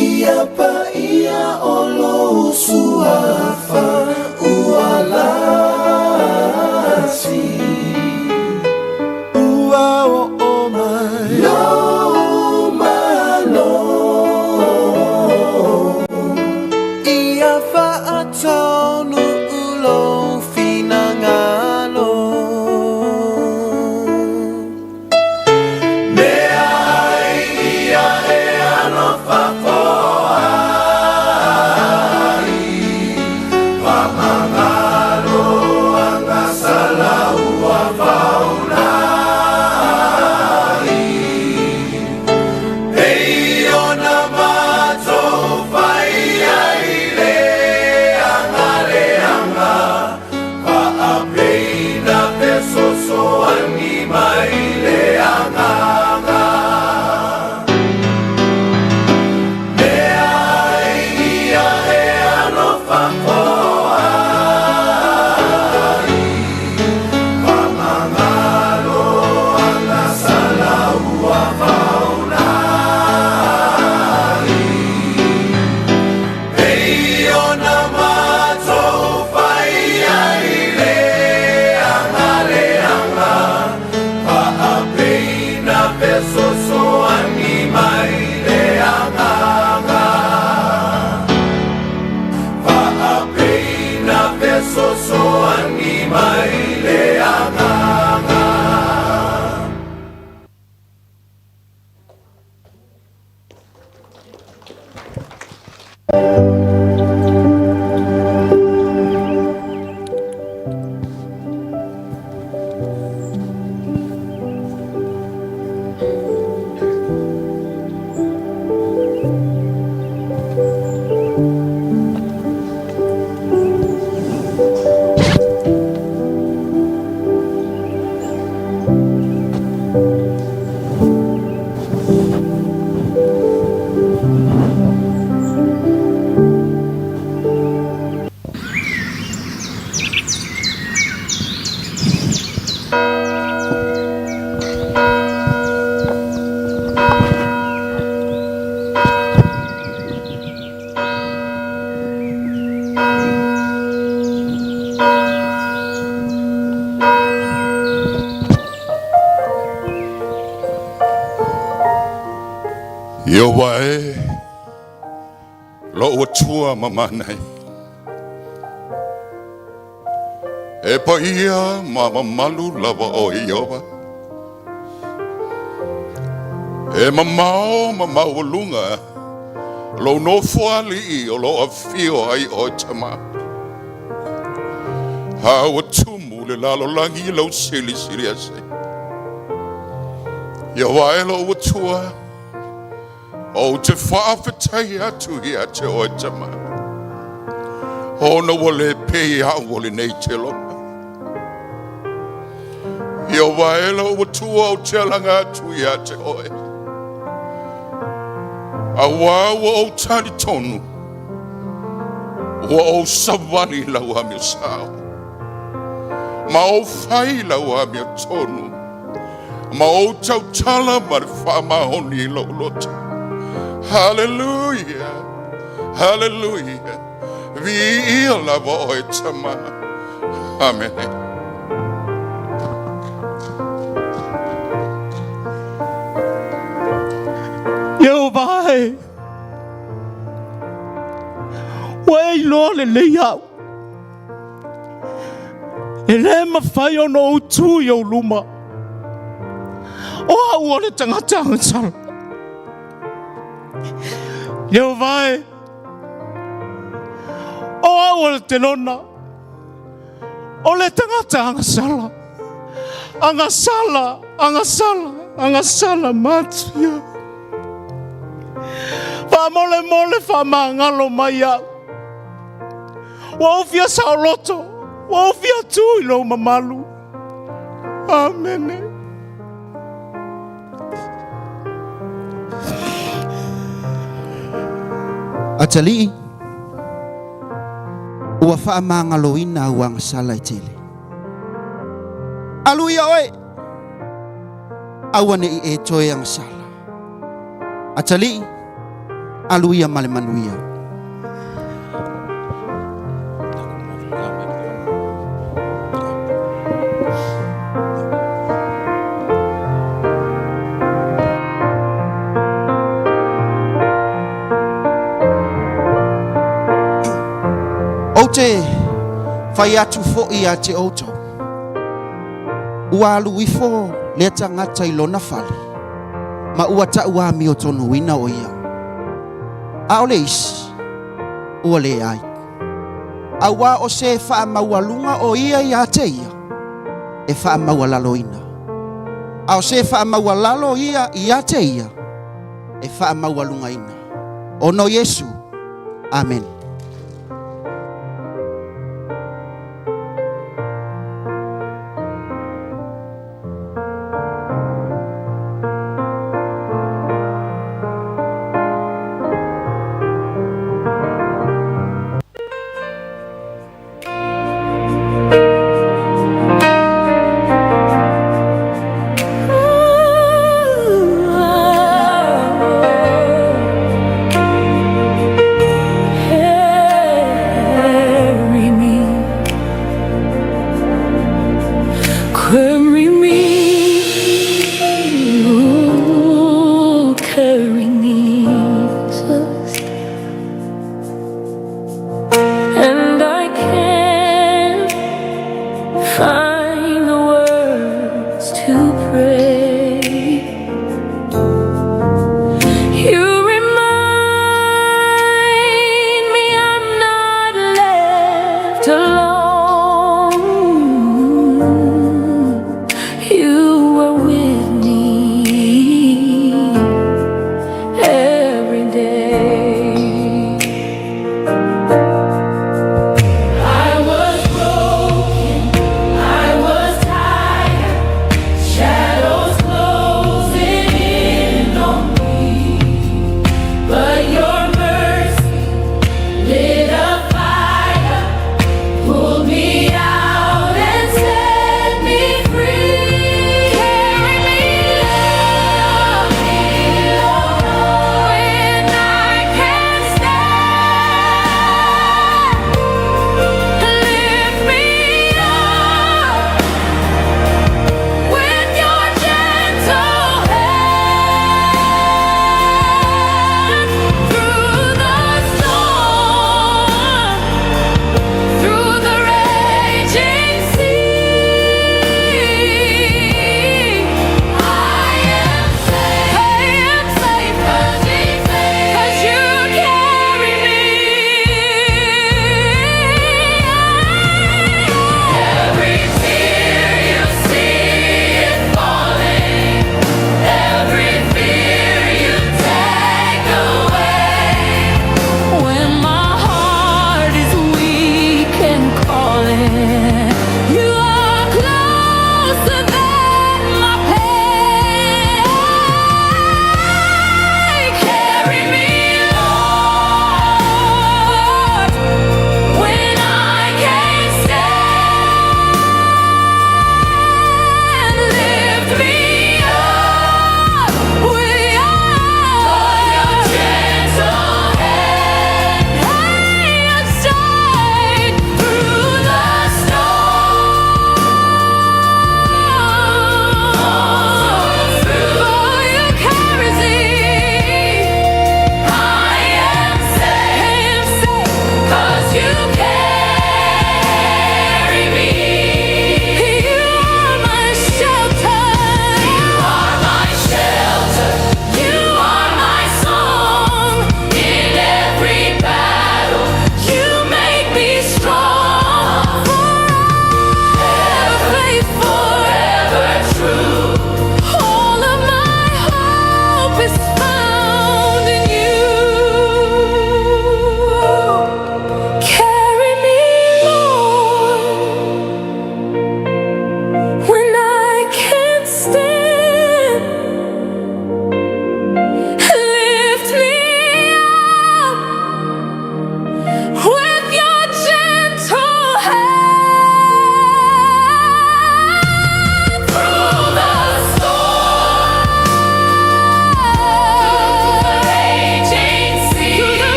S1: Ia paia o lou suafa ua lasi. Ua oo mai lou Malo. Ia faataunuu lou finagalo. Mea ai ia e alofa ai, Faamagalo agasala ua faulai. Pei ona matou fai ai le agaleaga, faapeina fesoasoani mai le agaga. Mea ai ia e alofa ai, Faamagalo agasala ua faulai. Pei ona matou fai ai le agaleaga, faapeina fesoasoani mai le agaga. Faapeina fesoasoani mai le agaga.
S12: Ieova e, lou Atua ma manaia, E paia ma mamalu lava oe Ieova. E mamao ma maualuga lou nofoalii o loo afio ai oe Tamā. A ua tumu le lalolagi i lou silisili ese. Ieova e lou Atua, ou te faafetai atu ia te oe Tamā, ona ua le pei au o lenei telona. Ieova e lou Atua, ou te alaga atu ia te oe, auā ua ou talitonu, ua ou savali i lau amio sao, ma ou fai i lau amiotonu, ma ou tautala ma le faamaoni i lou loto. Haleluia! Haleluia! Viia lava oe Tamā. Amene.
S13: Ieova e, ua e iloa lelei au. E le mafai ona ou tu i ou luma. O au o le tagata agasala. Ieova e, o au o le telona. O le tagata agasala. Agasala, agasala, agasala matua. Faamolemole faamagalo mai au. Ua ou fia saoloto, ua ou fia tu i lou mamalu. Amene.
S10: Atalii, ua faamagaloina au agasala e tele. Alu ia oe, aua ne i e toe agasala. Atalii, alu ia ma le manuia. Ou te fai atu foʻi ia te outou, ua alu ifo lea tagata i lona fale, ma ua taʻuamiotonuina ʻo ia. A o le isi, ua leai. Auā o se faamaualuga o ia iā te ia, e faamaualaloina. A o se faamaualalo ia iā te ia, e faamaualugaina. Ona o Iesu. Amene.
S14: Carry me, carry me, ooh, carry me, Jesus. And I can't find the words to pray. You remind me I'm not left alone. You were with me every day. I was broken, I was tired, shadows closing in on me. But your mercy lit a fire, pulled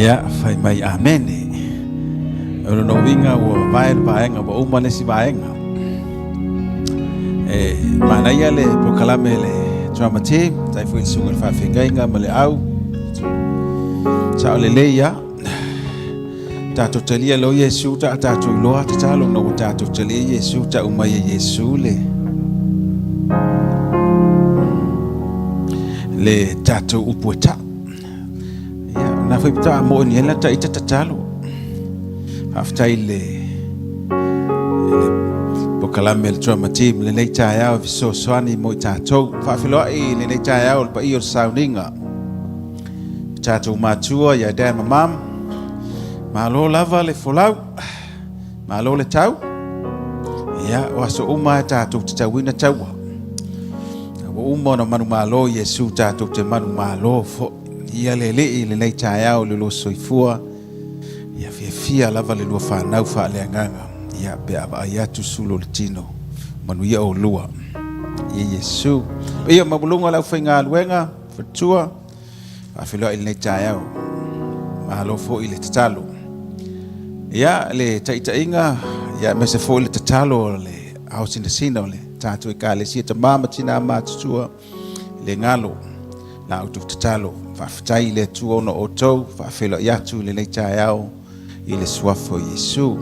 S4: Ia, fai mai amene. O lona uiga ua mavae le vaega, ua uma le isi vaega. E manaia le polokalame le drama team, tai foi le susuga i le faafeagaiga ma le au. Sao lelei lava. Tatou talia loa Iesu ta a tatou iloa tatalo ina ua tatou talia Iesu tau mai e Iesu le le tatou upu e tau. Ia, na foi ta mo ni ela ta ita tatalo. Faafetai le le polokalame le drama team lenei taeao e fesoasoani mo i tatou. Faafeiloai i lenei taeao le paia o le sauniga. Tatou matua ia Dad ma Mum. Malo lava le folau. Malo le tau. Ia, o aso uma e tatou te tauina taua. Ua uma ona manumalo Iesu tatou te manumalo foi. Ia le Alii i lenei taeao i le lua soifua. Ia fiafia lava le lua fanau faaleagaga. Ia pe a vaai atu sulu o le tino. Manuia oulua. Ia Iesu. Paia maualuga o le aufaigaluega, faletua. Faafeiloai i lenei taeao. Malo foi le tatalo. Ia, le taitaiga, ia, aemaise foi le tatalo o le ao sinasina o le tatou Ekalesia, tama ma tina matutua, le galo, la outou tatalo. Faafetai i le Atua ona o outou, faafeiloai atu i lenei taeao i le suafa o Iesu.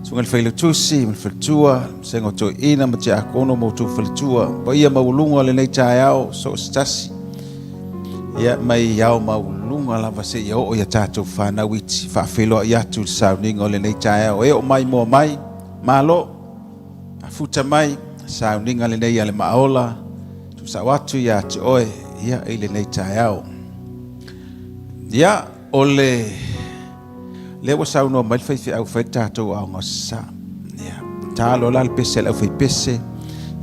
S4: Susuga i le Failautusi ma le faletua, Vasega o Toeaina ma Tiakono ma outou faletua, paia maualuga o lenei taeao, so o se tasi. Ia, mai ao maualuga lava seia oo i a tatou fanau iti, faafeiloai atu i le sauniga o lenei taeao. E oo mai moa mai, malo, afuta mai, sauniga lenei a le Maaola, tuusao atu ia te oe, ia, i lenei taeao. Ia, o le lea ua saunoa mai le faifeau fai le tatou aoga o sasā. Ia, talo la le pese a le aufaipese,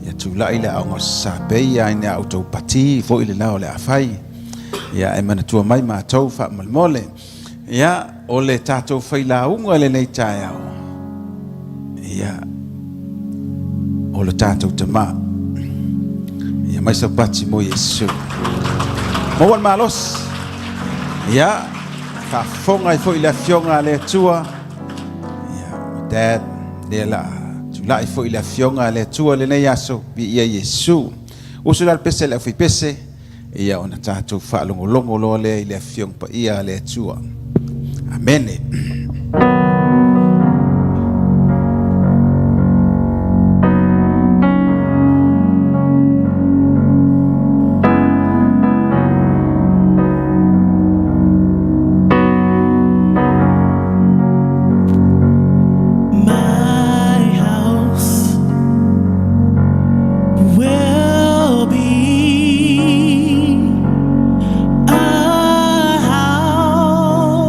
S4: ia tulai le aoga o sasā pei ia ina outou pati foi le la o le a fai. Ia, e manatua mai matou faamolemole. Ia, o le tatou failauga i lenei taeao, ia, o le tatou Tama. Ia mai sau pati mo Iesu. Maua le malosi. Ia, faafofoga ai foi le Afioga a le Atua. Ia, my dad, lea la tulai foi le Afioga a le Atua lenei aso, viia Iesu. Usu la le pese a le aufaipese, ia ona tatou faalogologo loa lea i le Afioga Paia a le Atua. Amene.
S1: My house will be a house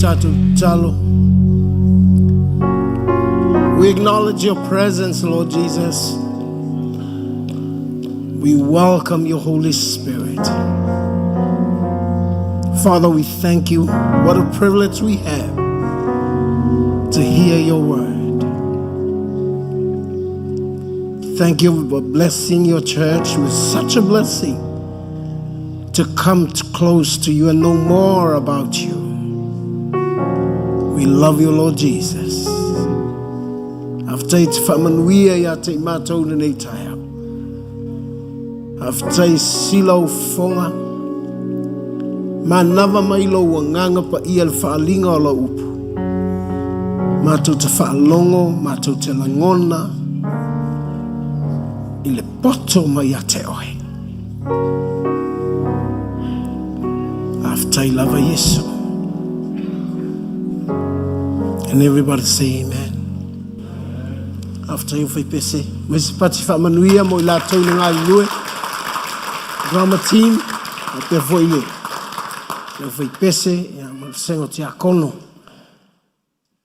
S15: tatou tatalo. We acknowledge your presence, Lord Jesus. We welcome your Holy Spirit. Father, we thank you. What a privilege we have to hear your word. Thank you for blessing your church with such a blessing to come close to you and know more about you. We love you, Lord Jesus. After te whaamanuia ia te mātou lenei taeao. Faafetai sila o fofoga. Manava mai lou agaga paia i le faaaliga o lau upu. Matou te faalogo, matou te lagona i le poto mai ia te oe. Faafetai lava Iesu. And everybody say amen. Faafetai o Faipese. Mai se pati faamanuia mo i latou na galulue. Drama team, faapea foi le le Faipese ia, ma le vasega o Tiakono.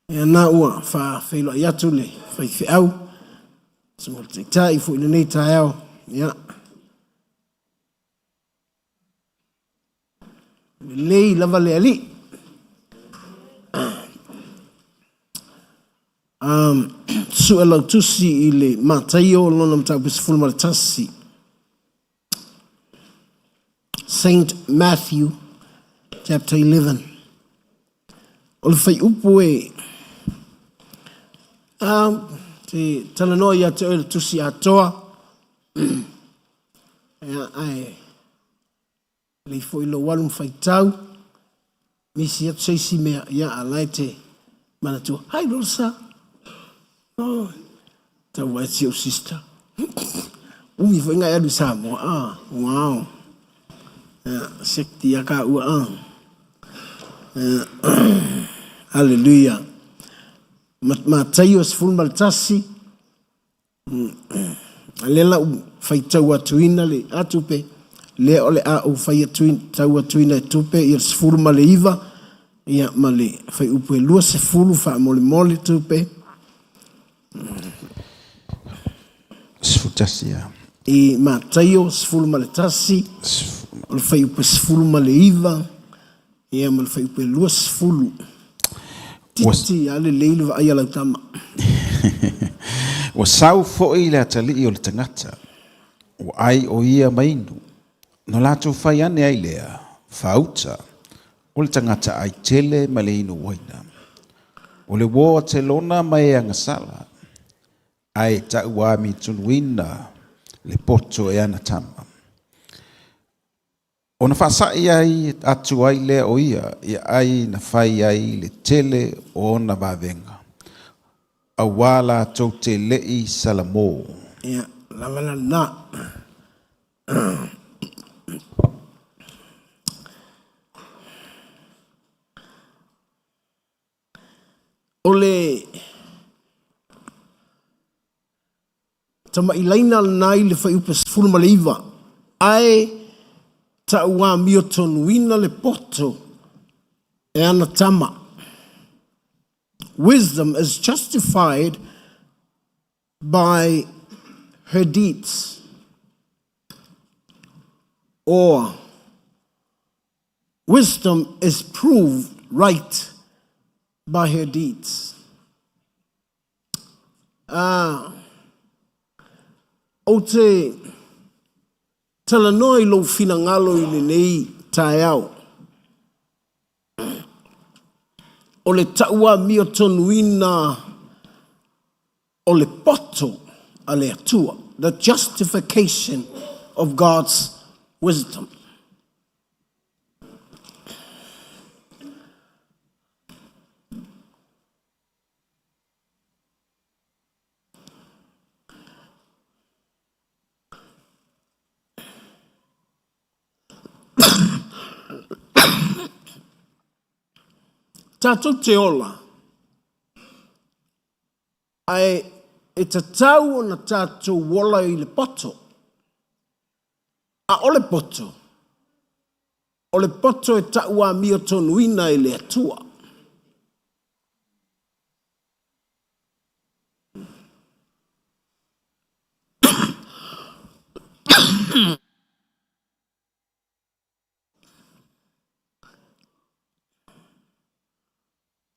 S15: Ia na ua faafeiloai atu le faifeau, susuga i le Taitai foi i lenei taeao. Ia, Lelei lava le Alii. Sue lau tusi i le Mataio lona mataupu 11. Saint Matthew chapter 11. O le whaiupu e te talanoa ia te oe le tusi atoa. Ia, ae lei foi lou alu ma faitau, misi atu se isi mea, ia, a la e te manatua, Hi, Rosa! Oh, tau ai si ou sister. Umi foi ngai alu i Samoa, ah, wow. Ia, sekti ia ka ua, ah. Ia, hallelujah. Mataio 11, A lea la u faitau atuina le a tupe, lea o le a ou fai atu, tau atuina e tupe ia le 19, ia ma le fuaiupu e 20 faamolemole tupe.
S4: 11 ia.
S15: I Mataio 11, o le fuaiupu e 19, Ia ma le fuaiupu e 20. Titi a lelei le vaai a lau tama.
S4: Ua sau foi le atalii o le tagata, ua ai o ia ma inu, ona latou fai ane ai lea, Faauta, o le tagata ai tele ma le inu uaina. O le uo a Telona ma e agasala, ae tauamitunuina le poto e ana tama. Ona faasaʻi ai atu ai lea o ia i ai na fai ai le tele o ona vavega, auā latou te leʻi Salamō.
S15: Ia, lava lena. O le Tamailaina lena i le fuaiupu 19, ae tauamiotonuina le poto e ana tama. Wisdom is justified by her deeds. Or wisdom is proved right by her deeds. Ā, ou te talanoa i lou finagalo i lenei taeao, o le tauamiotonuina o le poto a le Atua, the justification of God's wisdom. Tātou te ola, ae e tatau ona tātou ola i le poto. A o le poto, o le poto e tauamiotonuina e le Atua.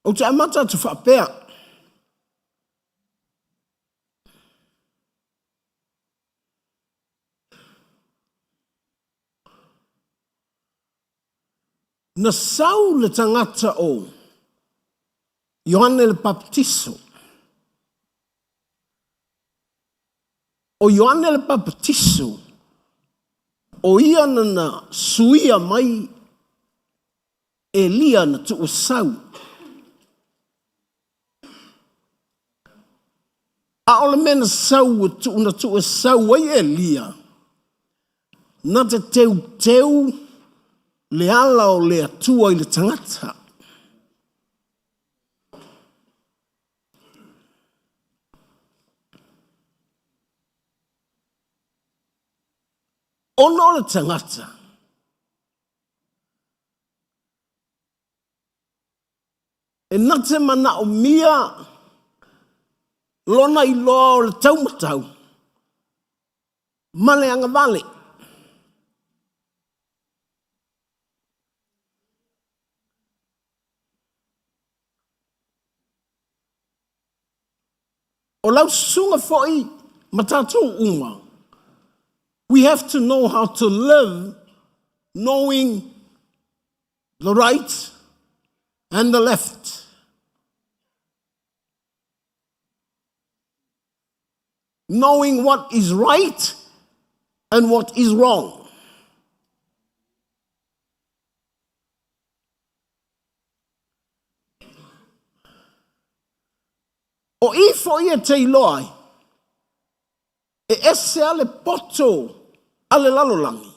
S15: Ou te amata atu faapea. Na sau le tagata o Ioane le Papatiso. O Ioane le Papatiso, o ia na na suia mai Elia na tuusau. A o le mea na sau e tuu na tuu e sau ai Elia, na te teuteu le ala o le Atua i le tagata. Ona o le tagata, E na te manaomia lona iloa o le taumatau ma le agavale. O lau susuga foi ma tatou uma, we have to know how to live knowing the right and the left. Knowing what is right and what is wrong. O i foi e te iloa ai, e ese a le poto a le lalolagi,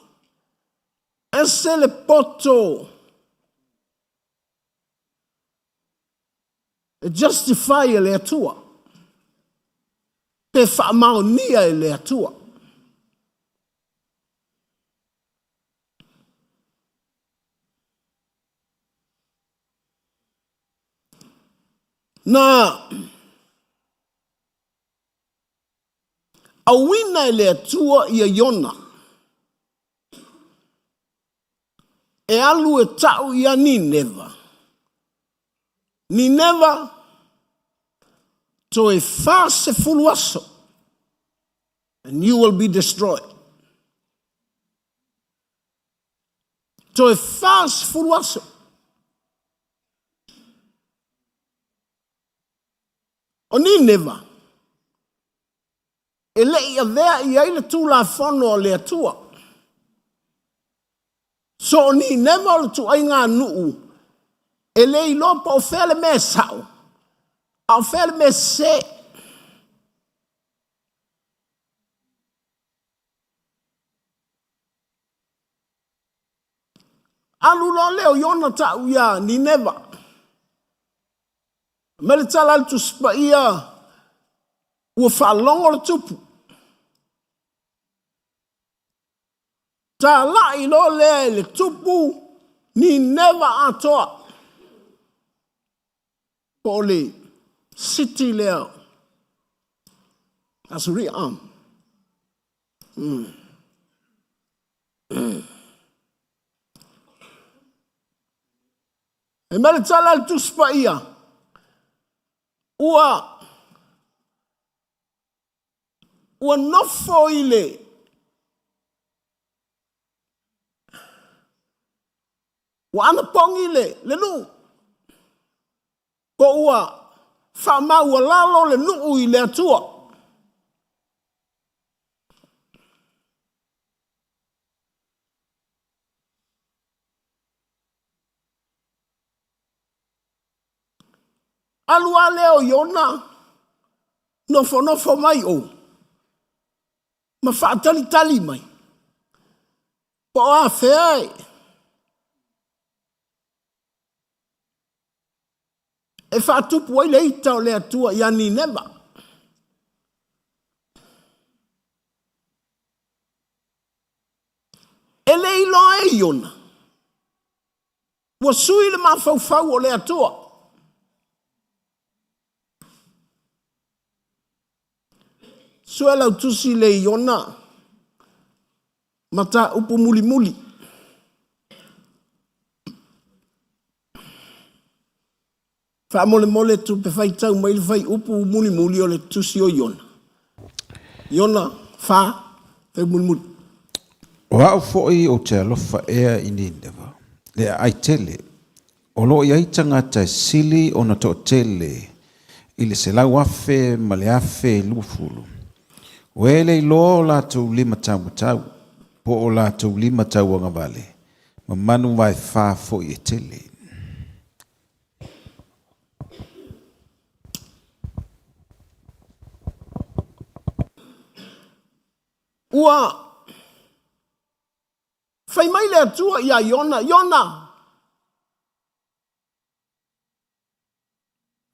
S15: ese le poto e justify e le Atua, pe faamaonia e le Atua. Na auina e le Atua ia Iona e alu e ta'u ia Nineva. Nineva, toe 40 aso, and you will be destroyed. Toe 40 aso. O Nineva, e le i avea i ai le Tulafono a le Atua. So o Nineva o le tuaiga nuu e le iloa po o fea le mea e sa'o, a o fea le mea sese. Alu loa lea o Iona ta'u iā Nineva. Mai le tala a le Tusi Paia, ua faalogo le tupu. Tala'i loa lea e le tupu Nineva atoa. Po o le city lea Asuria. E mai le tala a le Tusi Paia, ua ua nofo i le ua anapogi le, le nuu, po ua faamaualalo le nuu i le Atua. Alu a lea o Iona, nofonofo mai o, ma faatalitali mai. Po o afea e. E faatupu ai le ita o le Atua ia Nineva. E le iloa e Iona, ua sui le mafaufau o le Atua. Sue lau tusi le Iona, Mataupu mulimuli. Faamolemole tupe faitau mai le fuaiupu mulimuli o le tusi o Iona. Iona 4, fuaiupu mulimuli.
S4: O au foi ou te alofa ea i Nineva, le aai tele, o lo o i ai tagata e sili ona toatele i le 100,000 ma le 1,020, o e le iloa o latou lima taumatau, po o latou lima tauagavale, ma manu vaefa foi e tele.
S15: Ua fai mai le Atua iā Iona, Iona,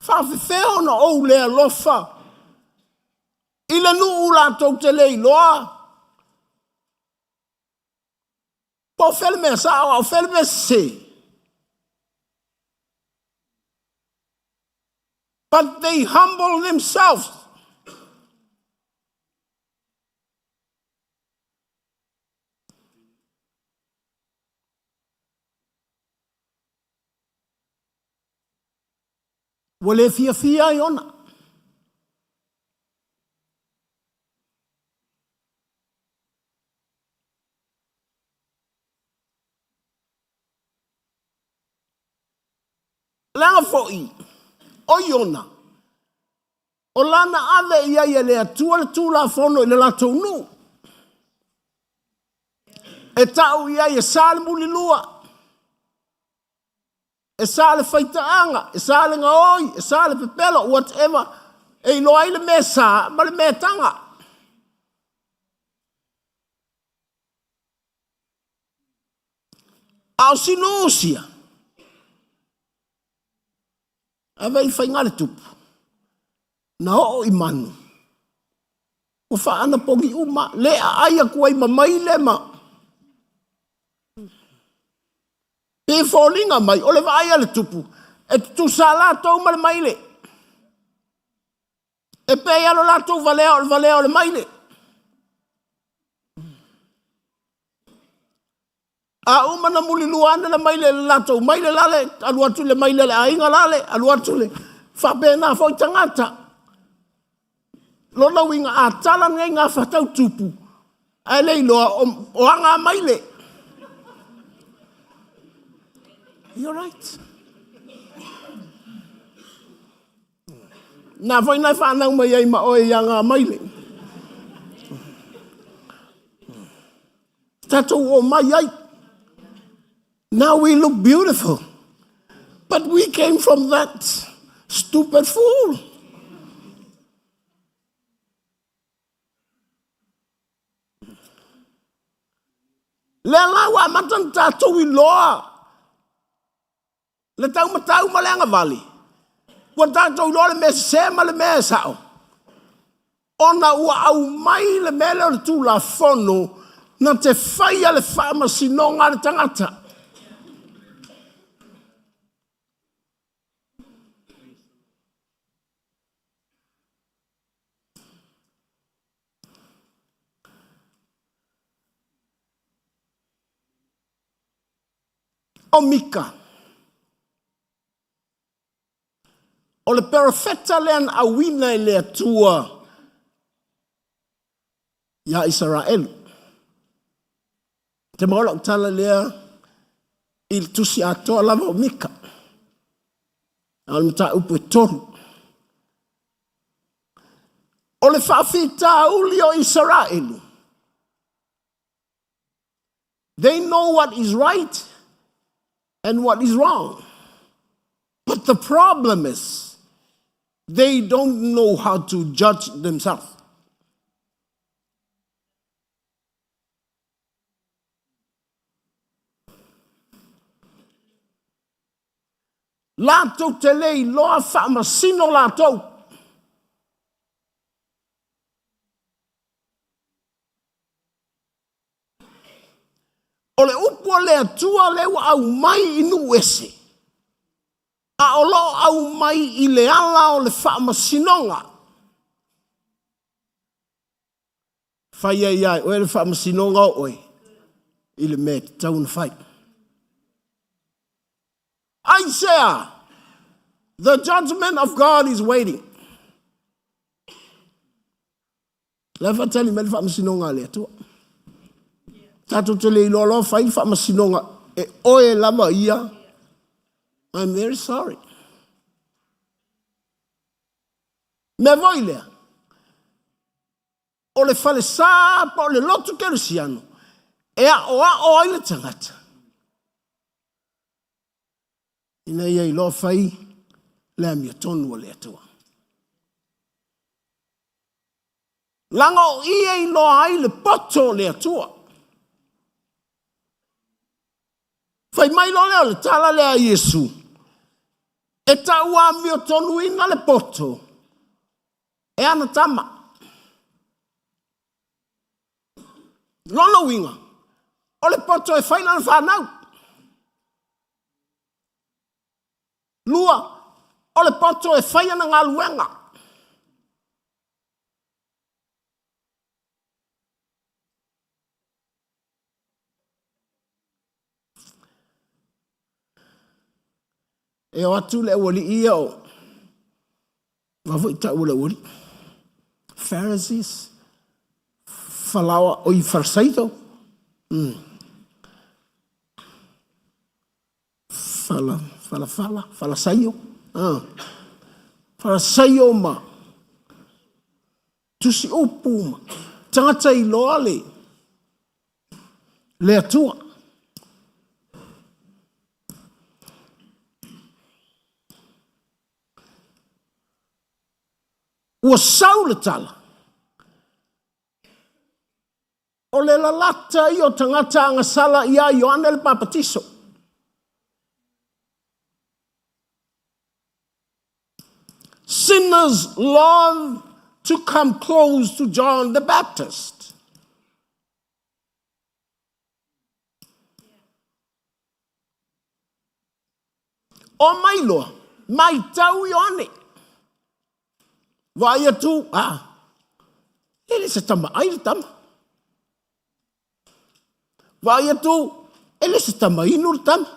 S15: faafefea ona ou le alofa i le nuu latou te le iloa po o fea le mea sao a o fea le mea sese. But they humble themselves. Ua le fiafia ai ona. Leaga foi o Iona, o lana ave i ai e le Atua le Tulafono i le latou nuu. E ta'u i ai e sa le mulilua, e sa le faitaaga, e sa le gaoi, e sa le pepelo, whatever, e iloa ai le mea sa ma le mea taga. A o Sinuusia, ave i faiga le tupu, na oo i manu, ua faaanapogi uma, le aai atu ai ma maile ma pe foliga mai, o le vaai a le tupu, e tutusa latou ma le maile. E pei lava lo latou valea o le valea o le maile. A uma na mulilua ane le maile i le latou maile lale, alu atu i le maile a le aiga lale, alu atu le faapena foi tagata. Lona uiga a tala nei gafa tau tupu, ae le iloa o aga a maile. You're right. Na foi na whanau mai ai ma oe i aga maile. Tatou o mai ai. Now we look beautiful. But we came from that stupid fool. Lea la ua amata ona tatou iloa le taumatau ma le agavale. Ua tatou iloa le mea sese ma le mea e sao. Ona ua aumai le mea lea o le Tulafono na te faia le faamasinoga a le tagata. O Mika. O le perofeta lea na auina e le Atua iā Isaraelu. Te maua lau tala lea i le tusi atoa lava o Mika. A o le mataupu e tolu. O le faafitauli o Isaraelu. They know what is right and what is wrong. But the problem is, they don't know how to judge themselves. Latou te le iloa faamasino latou. O le upu a le Atua lea ua aumai i nuu ese, a o lo o aumai i le ala o le faamasinoga. Fai ai ia oe le faamasinoga o oe. i le mea e tatau ona fai. Aisea? The judgment of God is waiting. La e faatali mai le faamasinoga a le Atua. Tatou te le iloa loa fai le faamasinoga e oe lava ia. I'm very sorry. Mea foi lea, o le falesa po o le lotu kerisiano e aʻoaʻo ai le tagata ina ia iloa fai le amiotonu a le Atua. Laga o i e iloa ai le poto o le Atua. Fai mai loa lea o le tala lea a Iesu, e tauamiotonuina le poto e ana tama. Lona uiga, o le poto e fai lana fanau. Lua, o le poto e fai ana galuega. E o atu le aualii ia o a foi tau o le aualii? Pharisees, falaoa, oi Farisaito. Fala, fala, fala, falasaio. Ah. Falasaio ma tusi upu ma tagata iloa le, le Atua. Ua sau le tala. O le lalata ia o tagata agasala ia Ioane le Papatiso. Sinners love to come close to John the Baptist. O mai loa, maitau Ioane. Vaai atu, a, e le se tama ai le tama. Vaai atu, e le se tama inu le tama.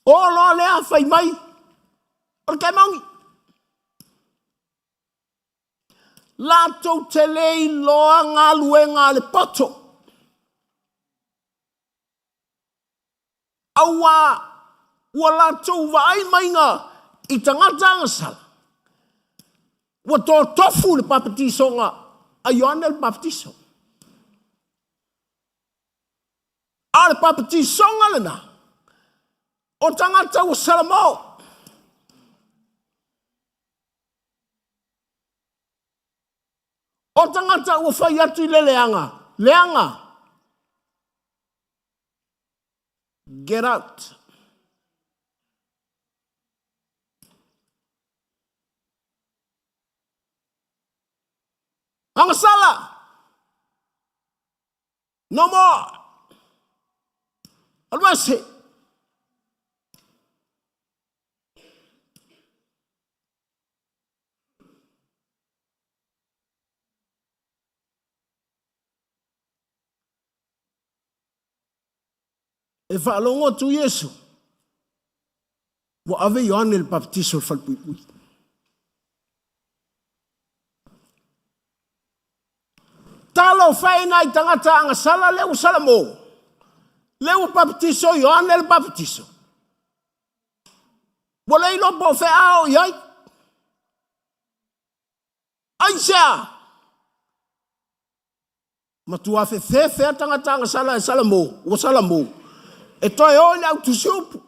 S15: O loa lea fai mai, o le kemaogi. Latou te le iloa galuega a le poto. Auā ua latou vaai maiga i tagata agasala, ua totofu le papatisoga a Ioane le Papatiso. A o le papatisoga lena, o tagata ua salamo. O tagata ua fai atu i le leaga, leaga. Get out. Agasala! No more! Alu ese! E faalogo atu Iesu, ua ave Ioane le Papatiso i le falepuipui. Talofa e nai tagata agasala lea ua salamo, lea ua papatiso Ioane le Papatiso. Ua le iloa po o fea a o i ai. Aisea? Matua fefefe a tagata agasala e salamo, ua salamo, e toe o i le au tusiupu.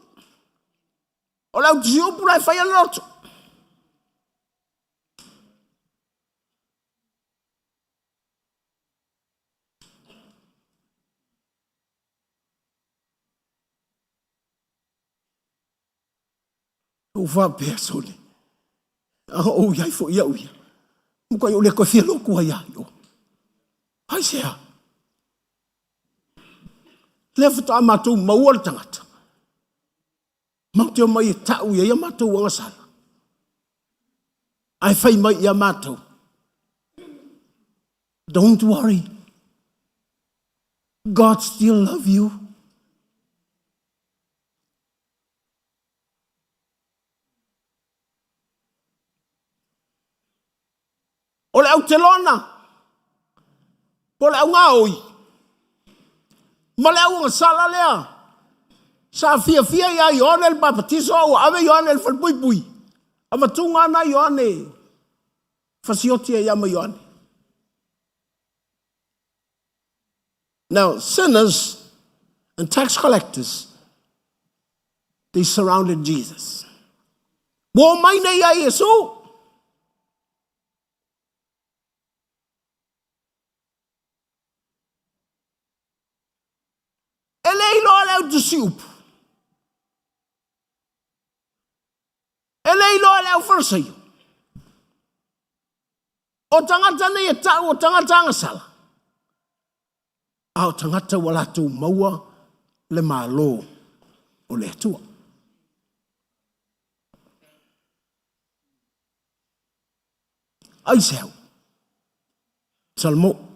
S15: O le au tusiupu la e faia le loto. Ou faapea sole, a ou iai foi au ia, mukai o le koe fia loku ai ai o. Aisea? Lea faatoa matou maua le tagata. Matou te omai e tau ia ia matou agasala. Ae fai mai ia matou. Don't worry. God still love you. O le autelona, po o le augaoi, ma le auagasala lea, sa fiafia ia Ioane le Papatiso a ua ave Ioane i le falepuipui, avatuga ana Ioane fasioti ai ia ma Ioane. Now, sinners and tax collectors, they surrounded Jesus. Ua omai nei ia Iesu. E le iloa le au tusi upu. E le iloa le au Farisaio. O tagata nei e ta'u o tagata agasala, a o tagata ua latou maua le Malo o le Atua. Aisehau? Salamo.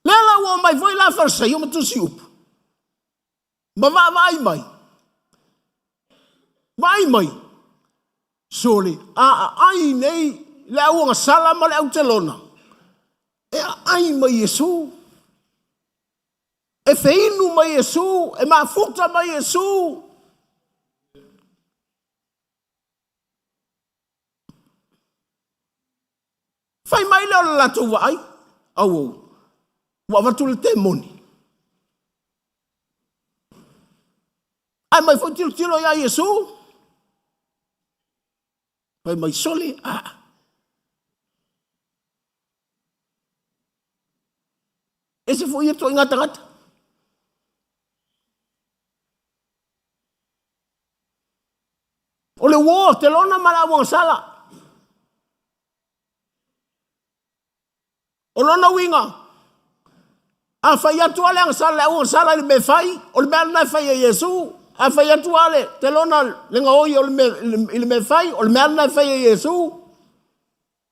S15: Lea la ua omai foi la Farisaio ma tusi upu. Ma vaavaai mai. Vaai mai. Sole, a aai nei le auagasala ma le autelona. E aai mai Iesu. E feinu mai Iesu. E mafuta mai Iesu. Fai mai lea o le latou vaai, auau, ua avatu le temoni. Ae mai foi tilotilo ia Iesu. Fai mai sole, a. Ese foi ia ituaiga tagata. O le uo, te lona ma le auagasala. O lona uiga, a fai atu lava le agasala, le auagasala i le mea e fai, o le mea lena e fai e Iesu. A fai atu lava le telona le gaoi o le mea, i le mea e fai, o le mea lena e fai e Iesu.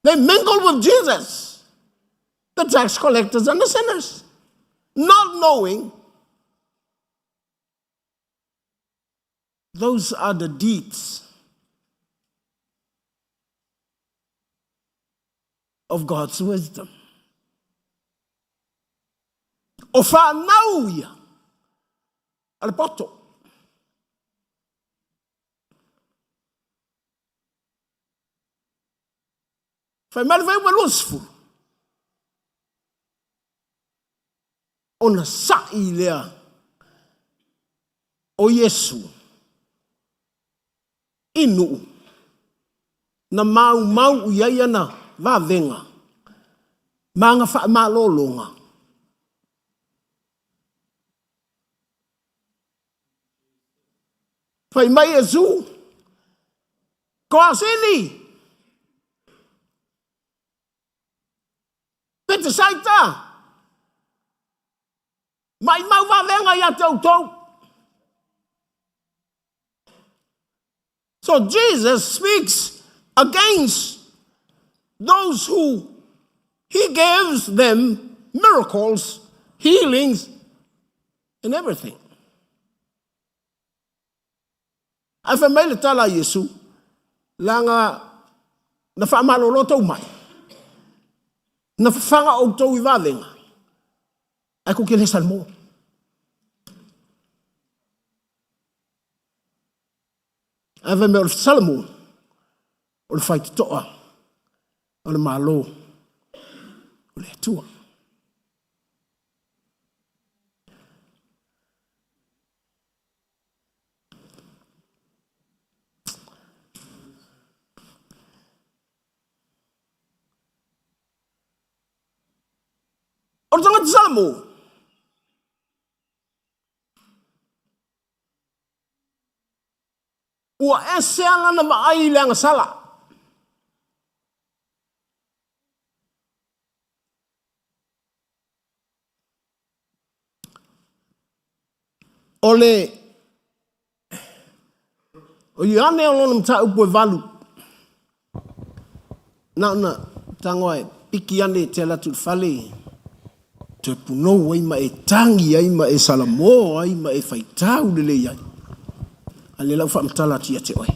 S15: They mingled with Jesus, the tax collectors and the sinners, not knowing those are the deeds of God's wisdom. O whanau ia a le poto. Fai mai le vaeuga 20. Ona sa'i lea o Iesu i nu'u na maumau i ai ana vavega ma ana faamalologa. Fai mai Iesu, Koasini! Petesaita! Maimau vavega ia te outou. So Jesus speaks against those who he gives them miracles, healings, and everything. Ae fai mai le tala a Iesu, leaga na faamalolo tou mai, na fafaga outou i vavega, ae kou te le salamo. Ae fai mai o le salamo, o le faitotoa o le Malo o le Atua. O le tagata Salamo, ua ese lava lana vaai i le agasala. O le O Ioane o lona mataupu e valu. Na ona tago e piki ane e te ala atu i le fale, toe punou ai ma e tagi ai ma e salamo ai ma e faitau lelei ai. A lea la ua faamatala atu ia te oe.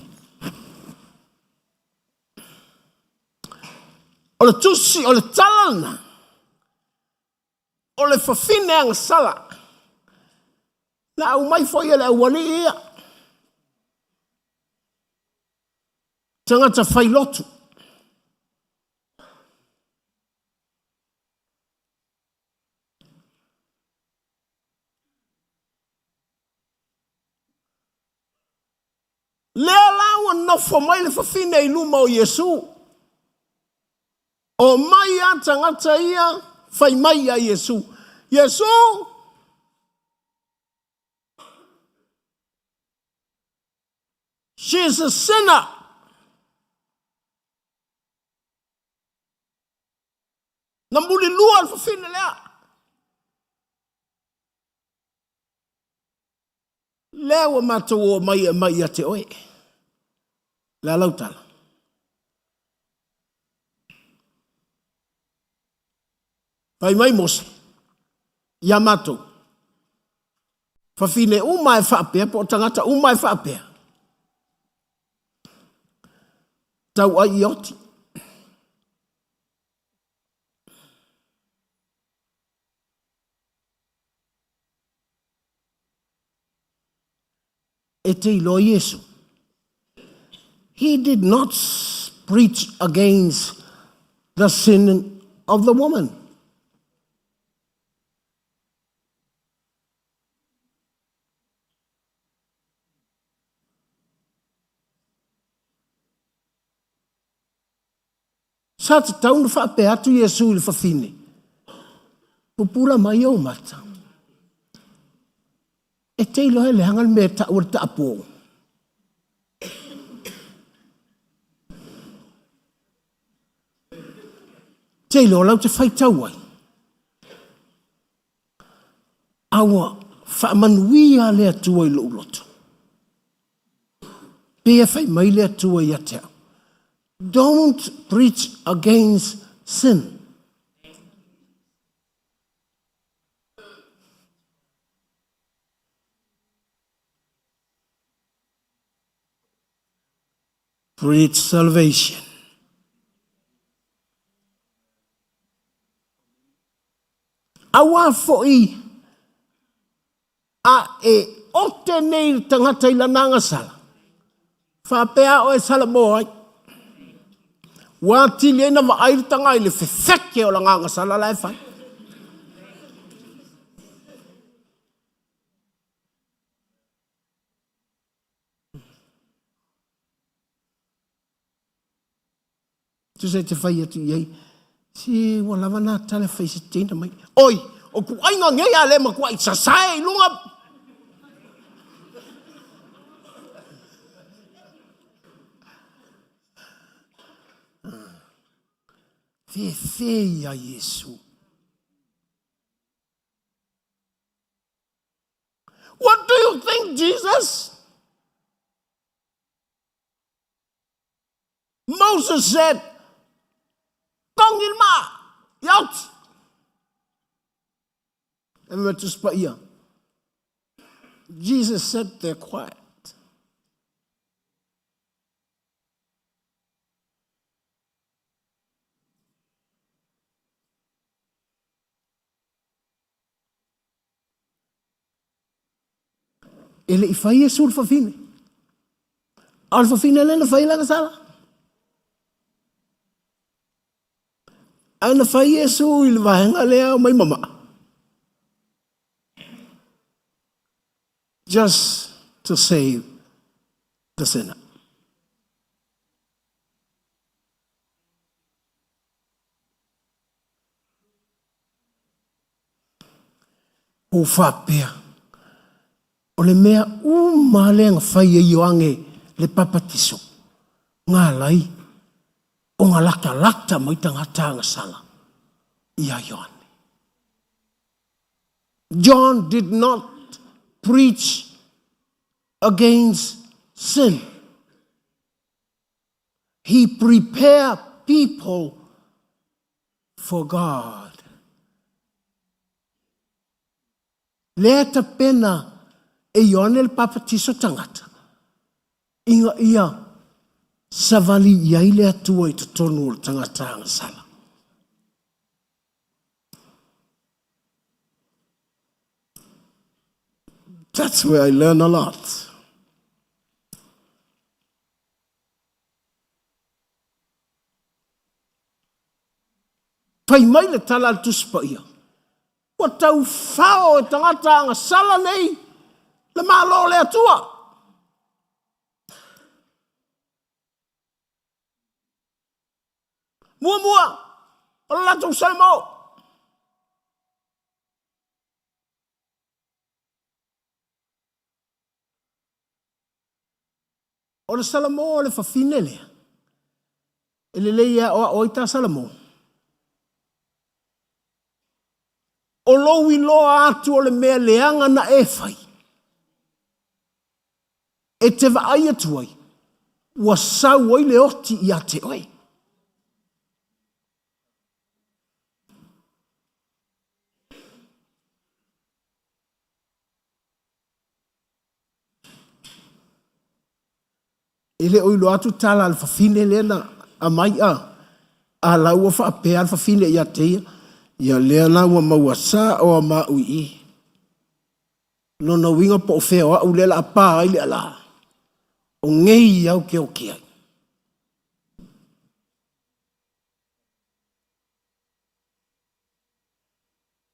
S15: O le tusi, o le tala lena, o le fafine agasala, na aumai foi e le aualii ia, tagata failotu. Lea la ua nofo mai le fafine i luma o Iesu. O mai a tagata ia fai mai ia Iesu, Iesu, she's a sinner. Na mulilua le fafine lea. Lea ua matou oo mai e aumai ia te oe. Le a lau tala? Fai mai Mose ia matou, fafine uma e faapea po o tagata uma e faapea, tauai ia oti. E te iloa Iesu. He did not preach against the sin of the woman. Sa tatau ona faapea atu Iesu i le fafine, Pupula mai ou mata. E te iloa e leaga le mea e tau o le taapo. Te iloa lau te faitau ai. A ua faamanuia le Atua i lou loto. Pei e fai mai le Atua ia te au, Don't preach against sin. Preach salvation. Aua foi A e ote nei le tagata i lana agasala, faapea oe salamo ai. Ua atili ai na vaai le taga i le fefeke o lana agasala la e fai. Tusa e te fai atu i ai, se ua lava nā tala fai se teina mai. Oi, o kuaiga nei a le matuai sasae i luga. Fefe ia Iesu. What do you think, Jesus? Moses said, Togi le maa, ia oti. E mea Tusi Paia. Jesus sat there quiet. E le i fai Iesu le fafine. A o le fafine lea na fai lana sala. Ae na fai Iesu i le vaega lea o mai mamaa. Just to save the sinner. Ua faapea, o le mea uma lea na fai e Ioane le Papatiso, na ala ai ona latalata mai tagata agasala ia Ioane. John did not preach against sin. He prepare people for God. Lea tapena e Ioane le Papatiso tangata, ina ia savali i ai le Atua i totonu o le tagata agasala. That's where I learn a lot. Fai mai le tala a le Tusi Paia, ua taufao e tagata agasala nei le Malo o le Atua. Muamua, o le latou salamo. O le salamo o le fafine lea, e lelei e aʻoaʻo ai ta salamo. O lou iloa atu o le mea leaga na e fai, e te vaai atu ai, ua sau ai le oti ia te oe. E le o iloa atu tala a le fafine lea na aumai a, a la ua faapea le fafine ia te ia, ia lea la ua maua sao a ma au i i. Lona uiga po o fea o au lea la a pa ai le ala, o ngei au ke oki ai.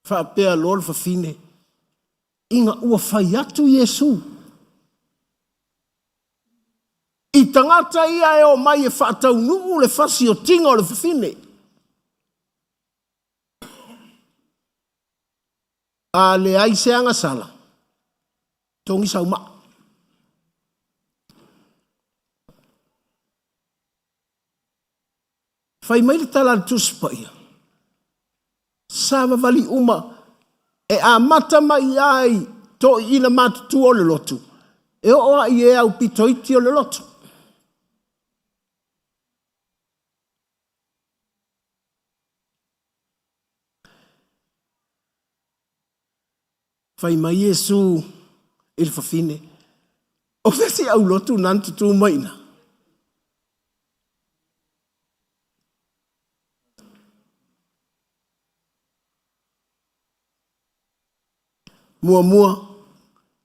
S15: Faapea loa le fafine, ina ua fai atu Iesu i tagata ia e omai e faataunuu le fasiotiga o le fafine. A leai se agasala, togi sau maa. Fai mai le tala a le Tusi Paia, savavali uma e amata mai ai toeaiina matutua o le lotu, e oo lava i e aupito iti o le lotu. Fai mai Iesu i le fafine, O fea si aulotu na na tutū mai ina? Muamua,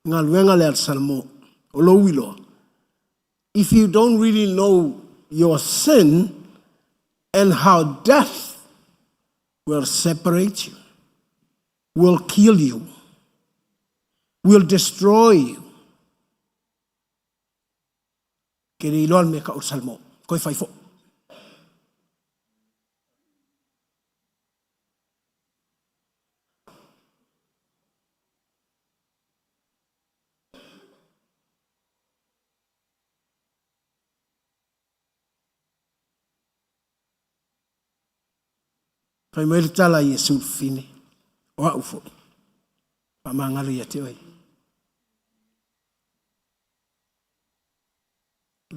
S15: galuega lea a le Salamo, o lou iloa. If you don't really know your sin and how death will separate you, will kill you, will destroy you. Ke le iloa le mea ka o le Salamo. Koe fai fo. Fai mai le tala a Iesu i le fafine, O au foi, faamagalo ia te oe.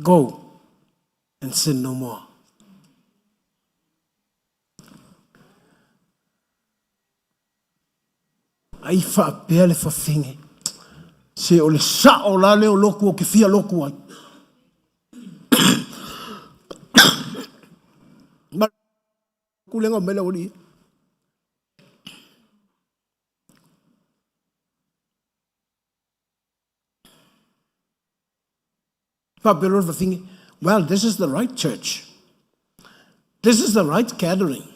S15: Go and sin no more. Ai faapea le fafine, se o le sao la lea o loku o ke fia loku ai. Ma kulenga mai le aualii ia. Faapea loa le fafine, Well, this is the right church. This is the right gathering.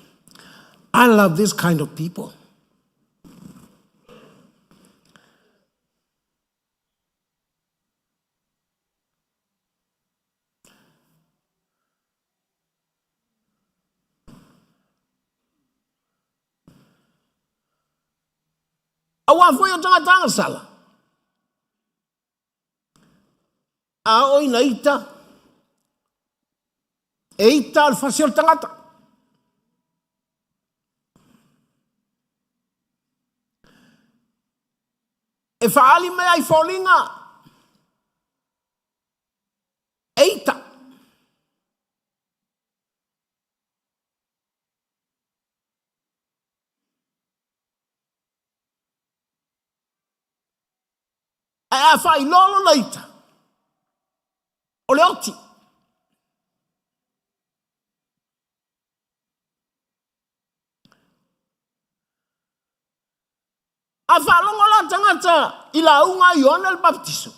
S15: I love this kind of people. Aua foi o tagata agasala. A oo ina ita, e ita le fasi o le tagata. E faaali mai ai foliga, e ita. Ae a faailoa lona ita, o le oti. A faalogo la tagata i lauga a Ioane le Papatiso,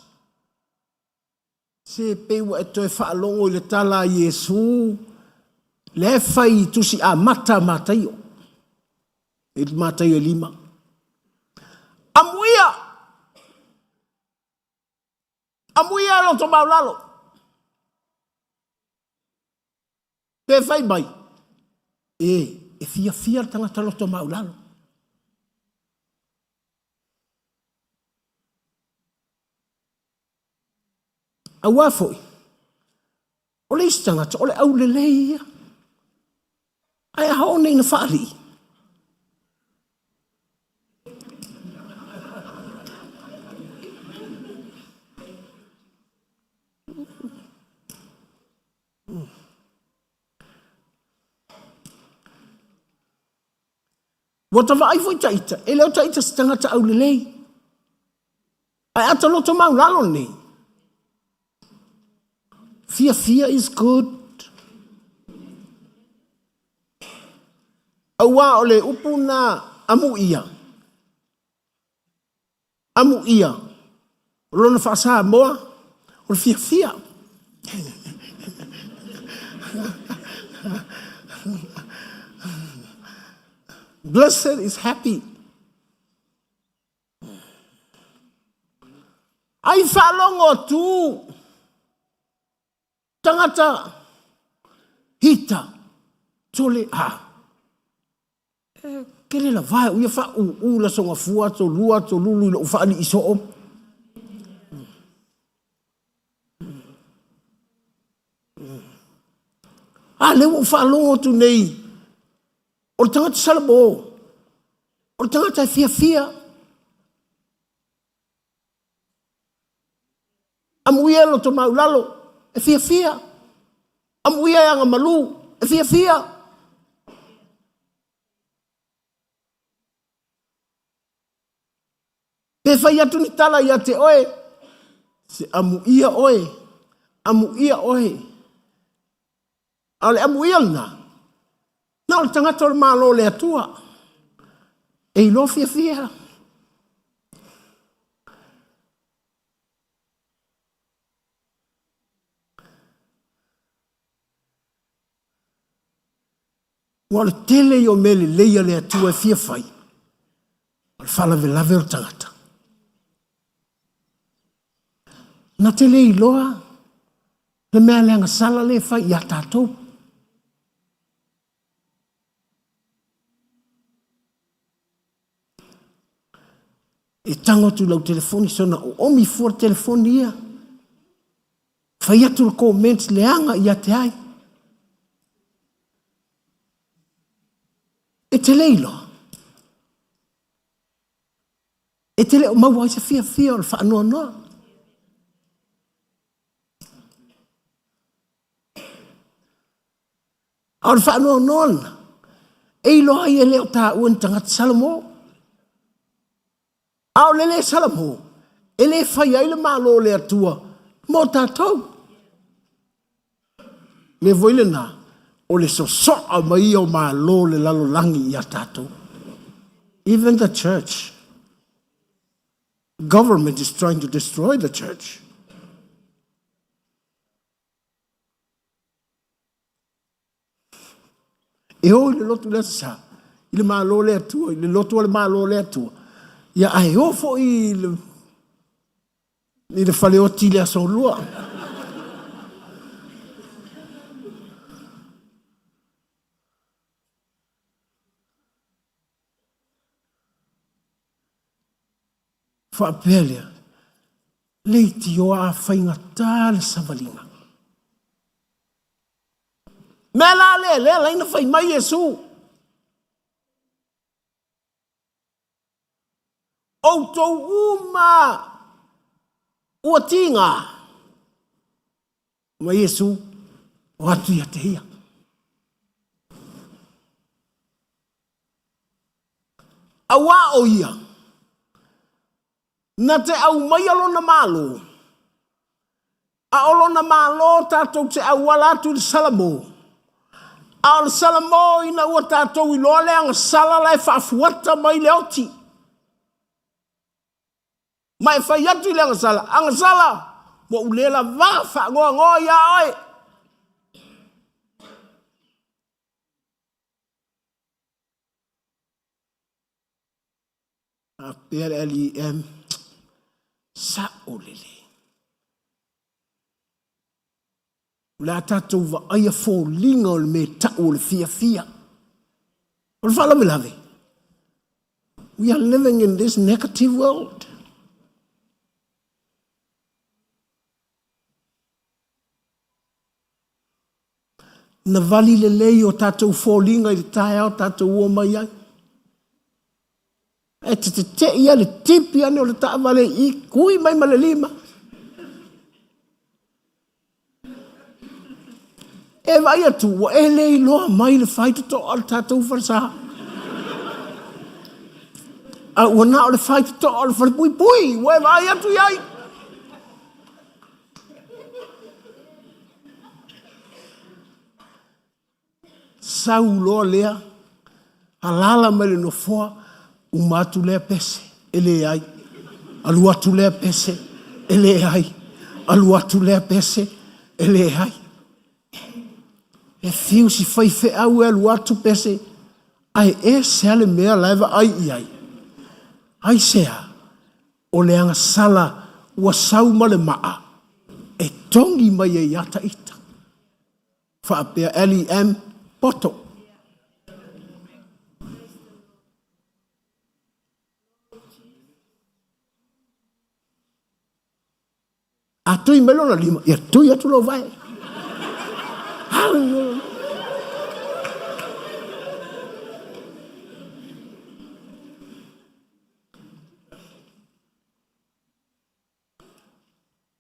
S15: se pei ua e toe faalogo i le tala a Iesu lea e fai i tusi amata a Mataio, i Mataio e 5. Amuia! Amuia e loto maulalo! Pe fai mai, e, e fiafia le tagata loto maulalo. Auā foi, o le isi tagata, o le aulelei ia. Ae a oo nei ina faalii? Ua ta vaai foi ta ita, e le o ta ita se tagata aulelei. Ae a ta loto maulalo lenei, fiafia is good. Auā o le upu na amuia, amuia, o lona faa-Samoa, o le fiafia. Blessed is happy. Ai faalogo atu tagata hita tole a. E kele la vae uia fa u u la songa fua to lua to lulu i lou faalii soo. A lea ua ou faalogo atu nei o le tagata Salamo, o le tagata e fiafia. Amuia e loto maulalo, e fiafia. Amuia e agamalu, e fiafia. Pe fai atu ni tala ia te oe, se amuia oe, amuia oe. A o le amuia lena, na o le tagata o le Malo o le Atua, e iloa fiafia. Ua o le tele ia o mea lelei a le Atua e fia fai, o le faalavelave o le tagata. Na te le iloa le mea leagasala lea e fai ia tatou. E tago atu i lau telefoni sona oomi fua le telefoni ia. Fai atu le comment leaga ia te ai. E te le iloa. E te le o maua ai se fiafia o le faanoanoa. A o le faanoanoa lena, e iloa ai e le o taua ni tagata Salamo. A o le le Salamo, e le fai ai le Malo o le Atua mo tatou. Le foi lena, o le sosoa mai ia o Malo o le lalolagi ia tatou. Even the church. Government is trying to destroy the church. E o i le lotu le Aso Sa, i le Malo le Atua, i le lotu a le Malo le Atua. Ia, ae o foi i le, i le faleoti i le aso lua. Faapea lea, leitioa a faigata le savaliga. Mea la lea, lea laina fai mai Iesu. Outou uma ua tiga. Ma Iesu, o atu ia te ia. Auā o ia, Na te aumaia lona Malo, a o lona Malo tatou te auala atu i le Salamo, a o le Salamo ina ua tatou iloa le agasala la e faafuata mai le oti. Ma e fai atu i le agasala, agasala, ua ou le lavā faanoanoa iā oe. Faapea le LEM, Sa'o lelei. O le a tatou vaaia foliga o le mea e ta'u o le fiafia. O le faalavelave, we are living in this negative world. Na vali lelei o tatou foliga i le taeao tatou o mai ai. E te tete'i a le tipi ane o le taavale i kui mai ma le lima. E vaai atu, ua e le iloa mai le faitotoa o le tatou falesa. A ua na o le faitotoa o le falepuipui, ua e vaai atu i ai. Sau loa lea, alaala mai le nofoa, uma atu lea pese, e leai. Alu atu lea pese, e leai. Alu atu lea pese, e leai. E fiu si faifeau e alu atu pese, ae ese lava le mea la e vaai i ai. Aisea? O le agasala ua sau ma le maa e togi mai ai ia ita. Faapea LEM, poto. A tui mai lona lima, ia tui atu lou vae.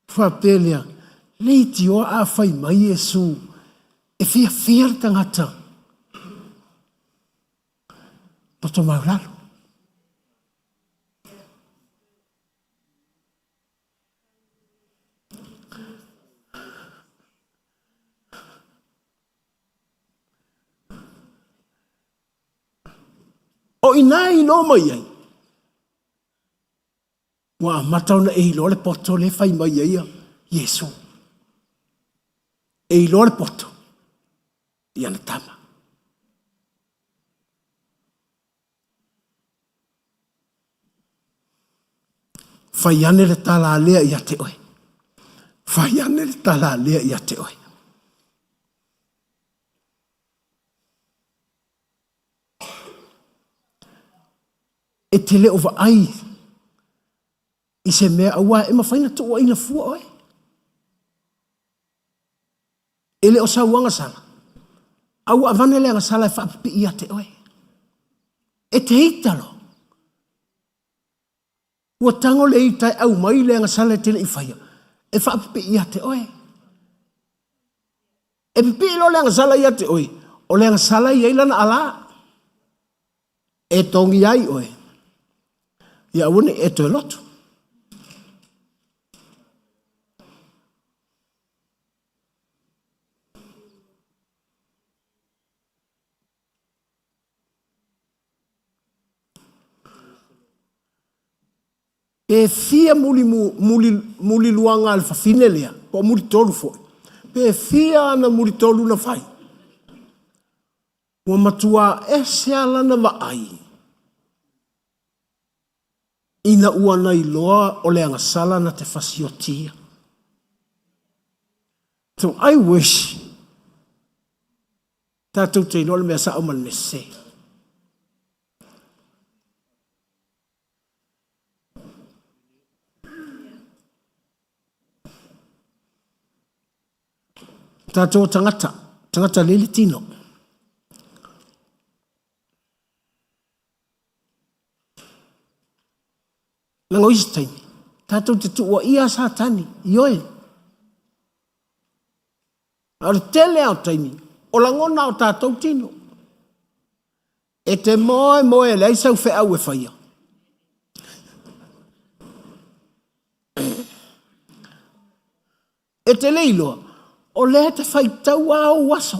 S15: Faapea lea, leitioa a fai mai Iesu, e fiafia le tagata toto maulalo. O i ina e iloa mai ai, ua amata ona e iloa le poto lea e fai mai ai Iesu. E iloa le poto i ana tama. Fai ane le tala a lea ia te oe. Fai ane le tala a lea ia te oe. E te le o vaai i se mea aua e mafai ona tuuaina fua oe. E le o sau agasala, a ua avane le agasala e faapipii ia te oe. E te ita loa. Ua tago le ita e aumai le agasala e te le i faia, e faapipii ia te oe. E pipii loa le agasala ia te oe, o le agasala e i ai lana alā. E togi ai oe, ia aua ne i e toe lotu. Pe fia muli, muli, muliluaga a le fafine lea, po o mulitolu foi, pe fia ana mulitolu na fai, ua matuā ese lava lana vaai ina ua na iloa o le agasala na te fasiotia. So I wish tatou te iloa le mea sao ma le mea sese. Tatou o tagata, tagata lei le tino. Leaga o isi taimi, tatou te tuuaia a Satani, ioe. A o le tele lava o taimi, o lagona o tatou tino. E te moe moe e leai sau feau e faia. E te le iloa, o lea e te faitau a ou aso.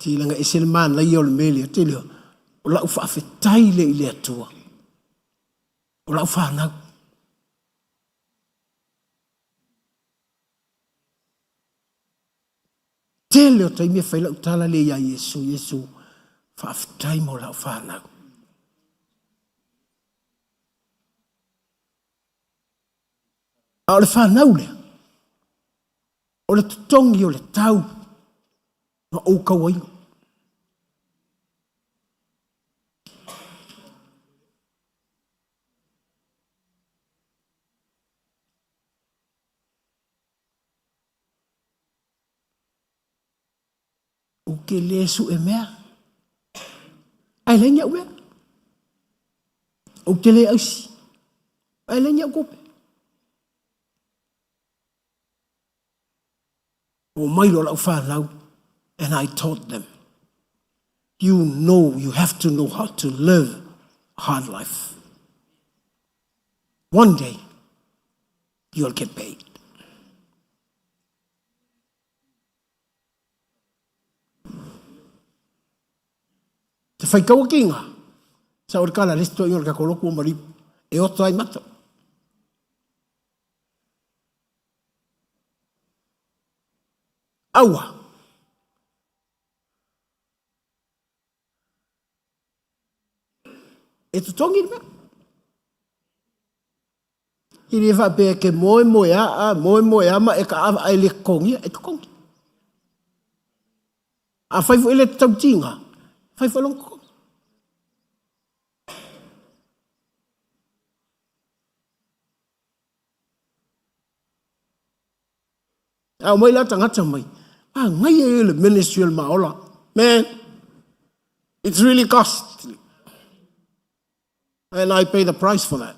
S15: Tulaga ese le manaia o le mea lea, te leo, o lau faafetai lea i le Atua, o lau fanau. Tele o taimi e fai lau tala lea ia Iesu, Iesu, faafetai mo lau fanau. A o le fanau lea, o le totogi o le tau na ou kauaina. Ou te le sue mea. Ae leai ni au mea. Ou te le aisi. Ae leai ni au tupe. O mai loa lau fanau, and I taught them. You know, you have to know how to live a hard life. One day, you'll get paid. Te whai kaua ki ngā. Sa o le kala le sto i o le kakoloku o maripu. E oto ai mato. Aua. E totogi le mea. I le faapea ke moe moe a, a moe moe a ma e ka ava ai le totogia, e totogi. A fai foi le tautiga, fai foi lona totogi. A omai la tagata mai, manaia ia le ministry o le Maola. Man, it's really costly. And I pay the price for that.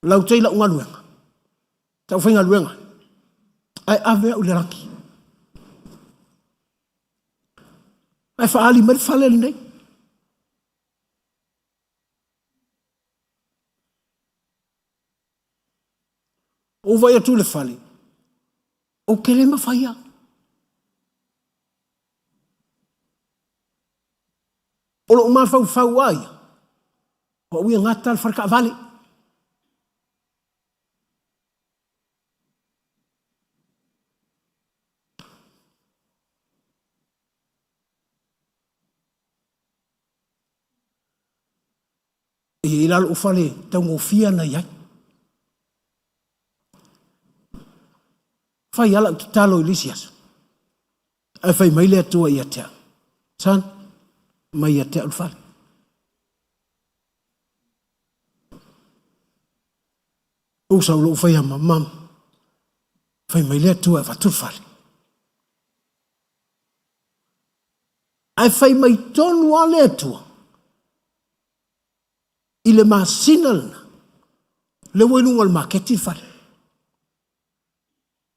S15: Lau tei lau galuega. Tau fai galuega. Ae ave au i le lagi. Ae faaali mai le fale lenei. Ou vai atu i le fale, ou te le mafai a. O lou mafaufau a ia, O au ia gata le fale taavale. E i ai la lou fale taugofie na i ai. Fai lava lau tatalo i le isi aso. Ae fai mai le Atua ia te au, Son, mai ia te au le fale. Ou sau lou fai ama, Mum, fai mai le Atua e avatu le fale. Ae fai mai tonu lava le Atua i le masina lena, lea ua i luga o le maketi le fale.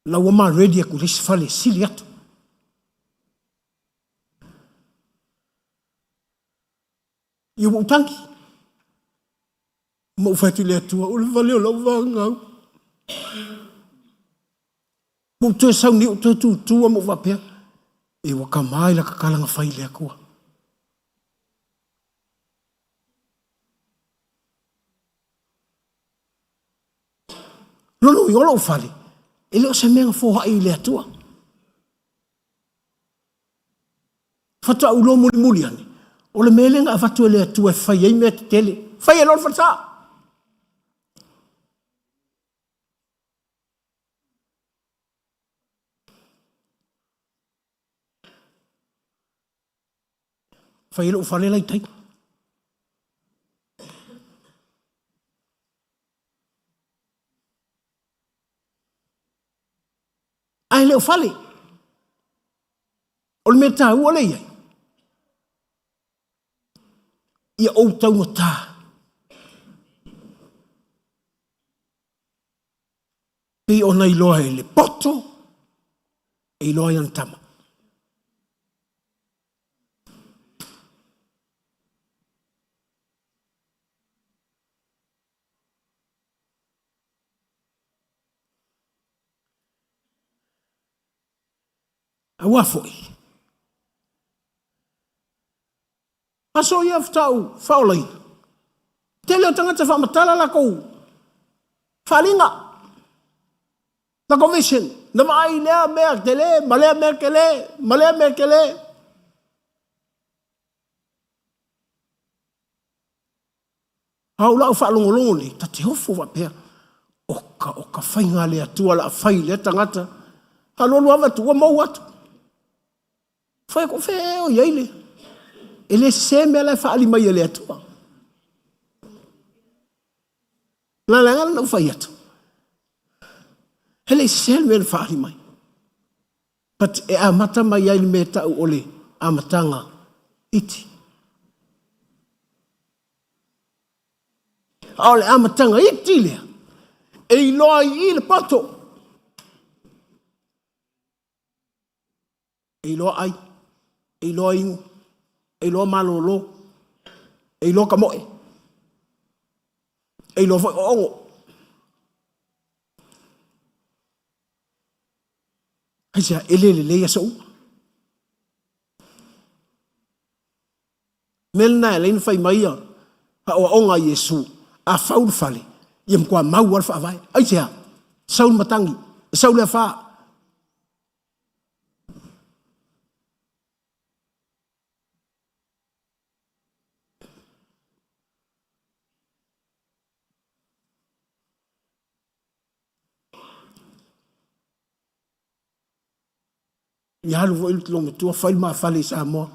S15: La ua ma ready atu i le isi fale e sili atu. Ia ua ou tagi. Ma ou fai atu i le Atua, o le fale o lau fanau. Ma ou toe sau nei, ou toe tutu ma ou faapea, e ua kama i la tatala na fai i le Atua. Lona uiga o lou fale, e le o se mea na foai i le Atua. Faatoa ou iloa mulimuli ane, o le mea lea na avatu e le Atua e fai ai mea tetele, fai ai loa le falesa. Fai ai lou fale la i tai. Ae le o fale. O le mea taua lea i ai, ia ou taugata. Pei ona iloa e le poto, e iloa ai ana tama. Aua foi, aso ia faatoa faaolaina, tele o tagata faamatala lakou faaaliga, lakou vision, na vaai i lea mea tele ma lea mea tele ma lea mea tele. A o lau faalogologo nei, ta te ofo faapea, oka, oka faiga a le Atua o le a fai i lea tagata. Alualu ava atu, ua mou atu. Fai atu, o fea ea o i ai le... E le sese mea la e faaali mai e le Atua. Na le aga na ou fai atu. E le sese le mea na faaali mai. But e amata mai ai le mea e tau o le amataga iti. A o le amataga iti lea, e iloa ai i le poto. E iloa ai, e iloa inu, e iloa malolo, e iloa kamoe, e iloa foi oogo. Aisea, e le lelei aso uma. Mea lena e ala ai ona fai mai ia aoaoga a Iesu, a fau le fale, ia matua mau lava le faavae. Aisea? Sau le matagi, sau le afa. Ia alu foi le loomatua fai le ma fale i Samoa.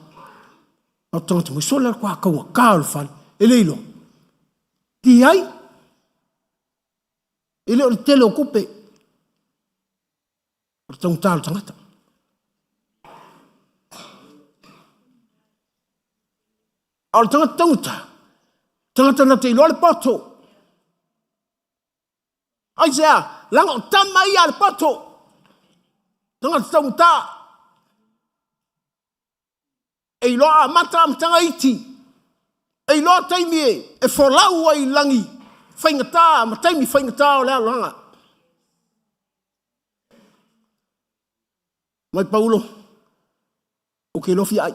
S15: O tagata mai, sole le kwa taugata o le fale. E le iloa. Ti ai. E le o le tele o tupe. O le taugata o le tagata. A o le tagata taugata, tagata na te iloa le poto. Aisea? Leaga o tama ia a le poto. Tagata taugata. E iloa amata amataga iti. E iloa taimi e folau ai i lagi faigata ma taimi faigata o le alaga. Mai Paulo, ou te iloa fia ai.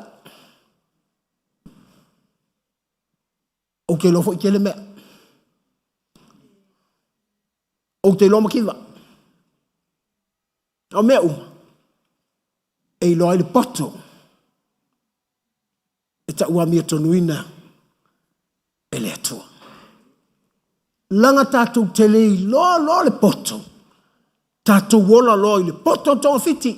S15: Ou te iloa foi tele mea. Ou te iloa mativa. O mea uma, e iloa ai le poto e tauamiatonuina e le Atua. Leaga tatou te le iloa loa le poto, tatou ola loa i le poto o togafiti.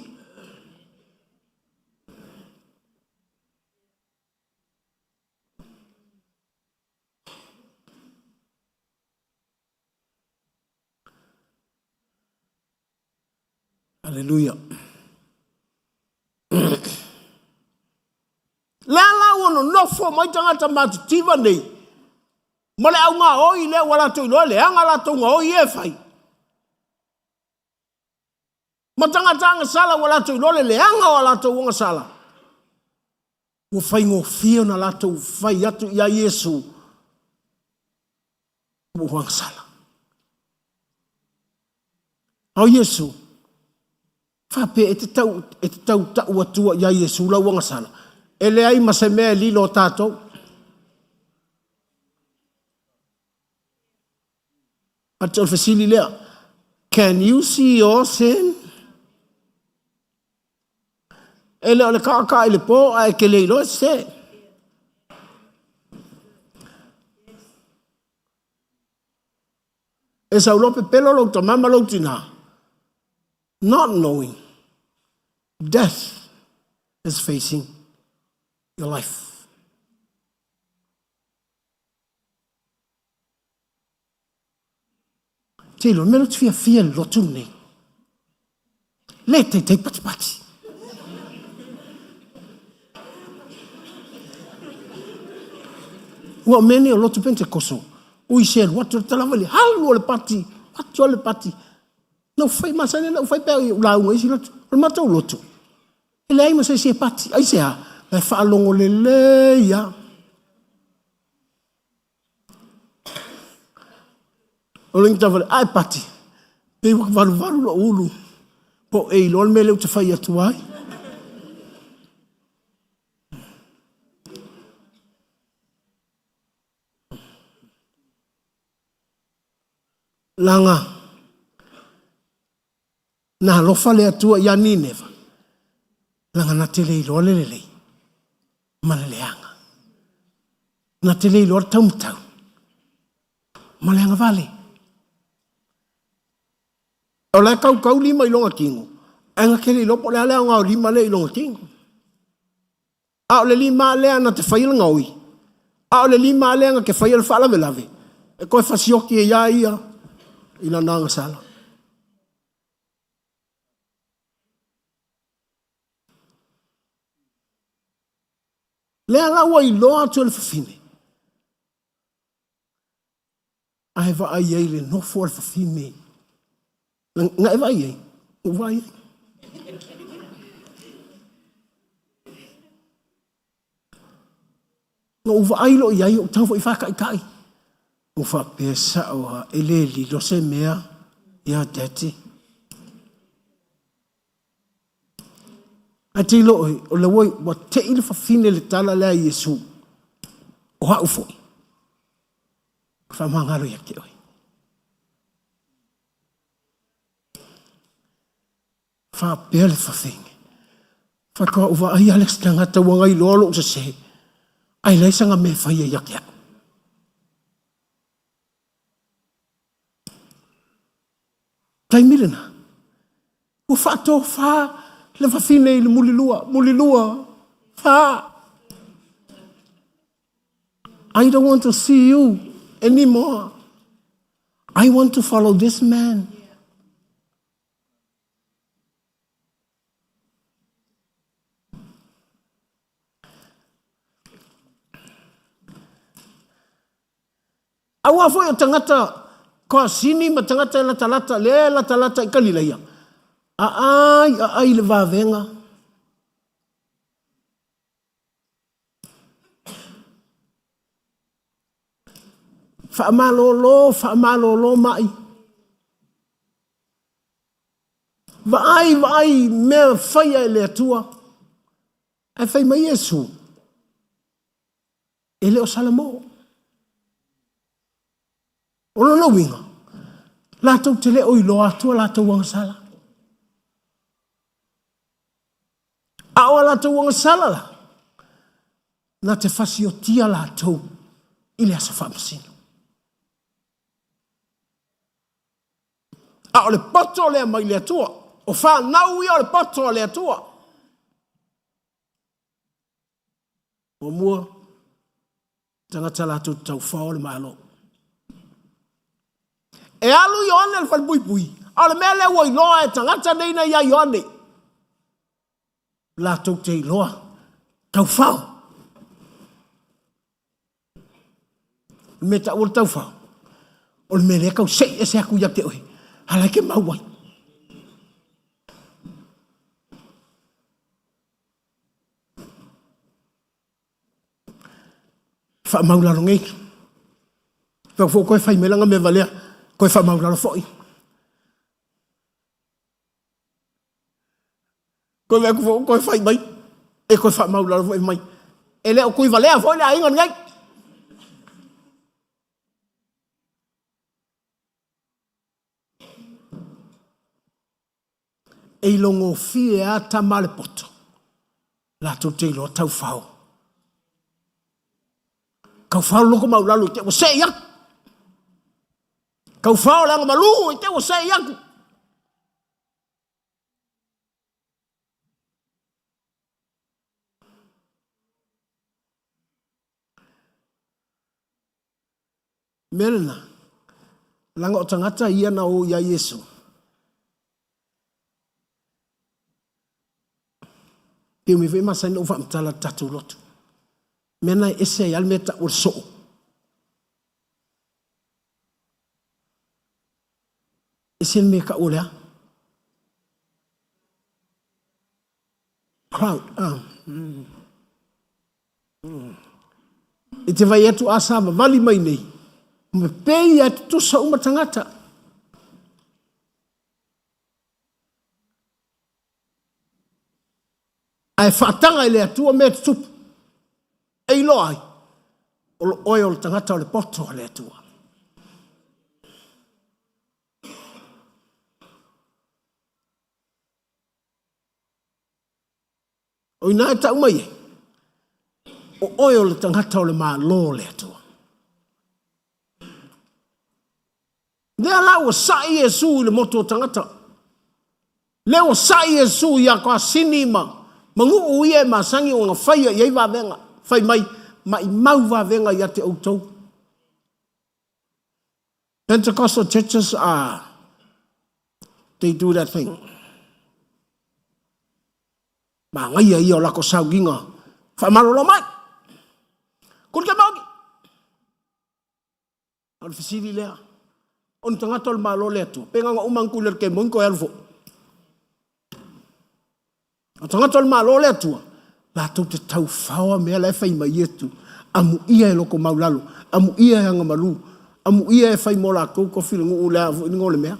S15: Aleluia. Lea la ua nonofo mai tagata matitiva nei ma le augaoi lea ua latou iloa leaga latou gaoi ia e fai. Ma tagata agasala ua latou iloa le leaga o a latou agasala. Ua faigofie ona latou fai atu ia Iesu ua agasala. A o Iesu, faapea e te tau, e te tau tau atua ia Iesu lau agasala, e leai ma se mea e lilo o tatou. A o le fesili lea, can you see your sin? E le o le kaakaa i le po ae e te le iloa e sese. E sau loa pepelo lou tama ma lou tina, not knowing death is facing your life. Te iloa, mea te fiafia le lotu lenei. Le taitai patipati. Ua o mea nei o lotu Pentekoso, ui se alu atu le talava i le halu o le pati, atu o le pati. Na ou fai masani ona ou fai pe a ou lauga i isi lotu. O le matou lotu, e leai ma se isi e pati. Aisea? La e faalogo lelei lava. O le tavale, a e pati, pei ua valuvalu lou ulu, po o e iloa le mea lea ou te fai atu ai. Leaga na alofa le Atua ia Nineva, leaga na te le iloa le lelei ma le leaga. Na te le iloa le taumatau ma le agavale. O la e kaukau lima i lona tino, ae na te le iloa po o le a le aoga o lima lea i lona tino. A o le lima lea na te faia le gaoi, a o le lima lea na te faia le faalavelave, e toe fasioti ai lava ia i lana agasala. Lea la ua iloa atu e le fafine, ae vaai ai i le nofo a le fafine. Na e vaai ai? Ua vaai ai. Na ou vaai loa i ai, ou tau foi faataitai. Ua faapea sao lava, e le lilo se mea ia Daddy. Ae te iloa oe, o le ua tei le fafine i le tala lea a Iesu, o au foi, faamagalo ia te oe. Faapea le fafine, faatoa ou vaai lava le tagata ua gailoa lou sese, ae leai sana mea e faia ia te au. Taimi lena, ua faatofa le fafine i le mulilua, mulilua, fa. I don't want to see you anymore. I want to follow this man. Aua foi o tagata Koasini ma tagata e latalata, lea e latalata i Kalilaia, aai, aai i le vavega. Faamalolo, faamalolo mai. Vaai, vaai mea faia e le Atua. Ae fai mai Iesu, e le o Salamo. O lona uiga, latou te le o iloa atu a latou agasala. A o a latou agasala la, na te fasiotia latou i le aso faamasino. A o le poto lea mai le Atua, o fanau ia o le poto a le Atua. Muamua, tagata latou te taufao le Malo. E alu Ioane i le falepuipui, a o le mea lea ua iloa e tagata nei na ia Ioane, latou te iloa taufao. O le mea taua le taufao, o le mea lea tau sei ese atu ia te oe, a la e ke mau ai. Faamaulalo nei. Pau foi koe fai mai langa mea valea, koe faamaulalo foi. Koe vea ku koe fai mai, e koe faamaulalo foi mai. E le o kui valea foi le aiga nei. E ilogofie a tama a le poto, latou te iloa taufao. Taufao loko maulalo i te ua sei atu. Taufao le agamalu i te ua sei atu. Mea lena, leaga o tagata ia na o iā Iesu. Pei o mea foi e masani ona ou faamatala i le tatou lotu. Mea na e ese ai lava le mea e tau o le soo. Ese le mea e tau o le a? crowd. Ah. Mm. Mm. E te vai atu a sa vavali mai nei. Me pei a tutusa uma tangata. Ae faataga i le Atua mea tutupu, e iloa ai, o lo oe o le tagata o le poto a le Atua. O ina e tau mai ai, o oe o le tagata o le Malo o le Atua. Lea la ua sa'i Iesu i le motu o tagata. Lea ua sa'i Iesu ia Koasini ma magu'u ia e masangi ona faia i ai vavega, fai mai, Ma'imau vavega ia te outou. Pentecostal churches are, they do that thing. Magaia ia o lako saugiga, faamalolo mai. Kuli ke maoni. A o le fesili lea, o ni tagata o le Malo le Atua, pe gaga uma gu le ke moin ko alu fo. O tagata o le Malo le Atua, latou te taufaoa mea la e fai mai atu, amuia e loko maulalo, amuia e agamalu, amuia e fai mo latou kofi le nuu le a foi ni le mea.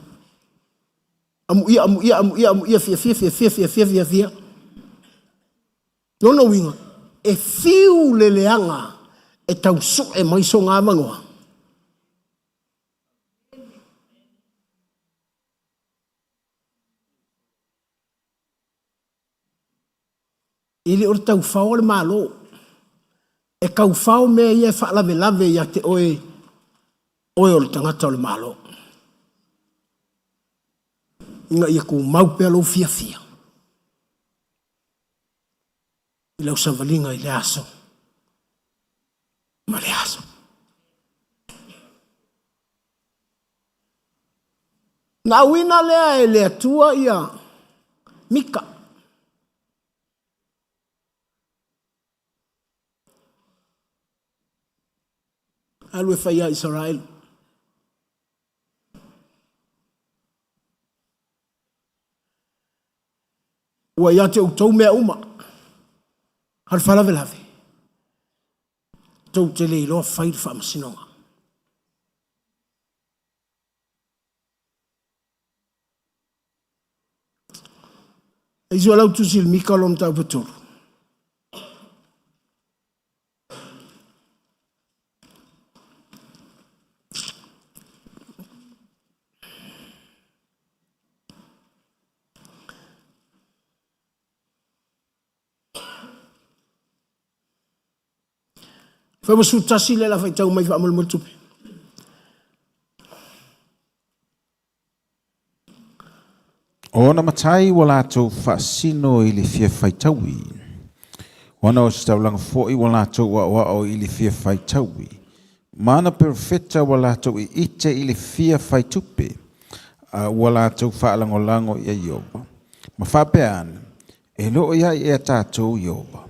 S15: Amuia, amuia, amuia, amuia, fia, fia, fia, fia, fia, fia, fia, fia. Lona uiga, e fiu le leaga e tau sue mai sona avanoa. E le o le taufao o le Malo. E taufao mea ia e faalavelave ia te oe, oe o le tagata o le Malo. Ina ia tumau pea lou fiafia i lau savaliga i le aso ma le aso. Na auina lea e le Atua ia Mika. Alu e fai ia Isaraelu. Ua ia te outou mea uma, a o le faalavelave, tou te le iloa fai le faamasinoga. E isi o lau tusi i le Mika lona mataupu e tolu. Fai ua 11 le la faitau mai faamolemole tupe.
S4: O ona matai ua latou faasino i le fia faitaui. O ana ositaulaga foi ua latou aoao i le fia faitaui. Ma ana perofeta ua latou iite i le fia faitupe, a ua latou faalagolago ia Ieova. Ma faapea ane, E le o iai ea tatou Ieova?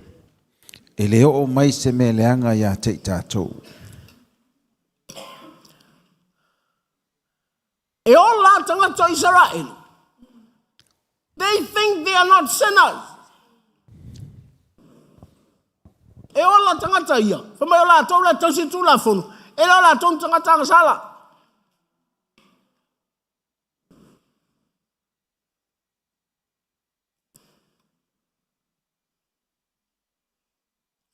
S4: E le oo mai se mea leaga ia te i tatou.
S15: E ola tagata o Isaraelu. They think they are not sinners. E ola tagata ia. Fai mai o latou la e tausi le Tulafono. E le o latou ni tagata agasala.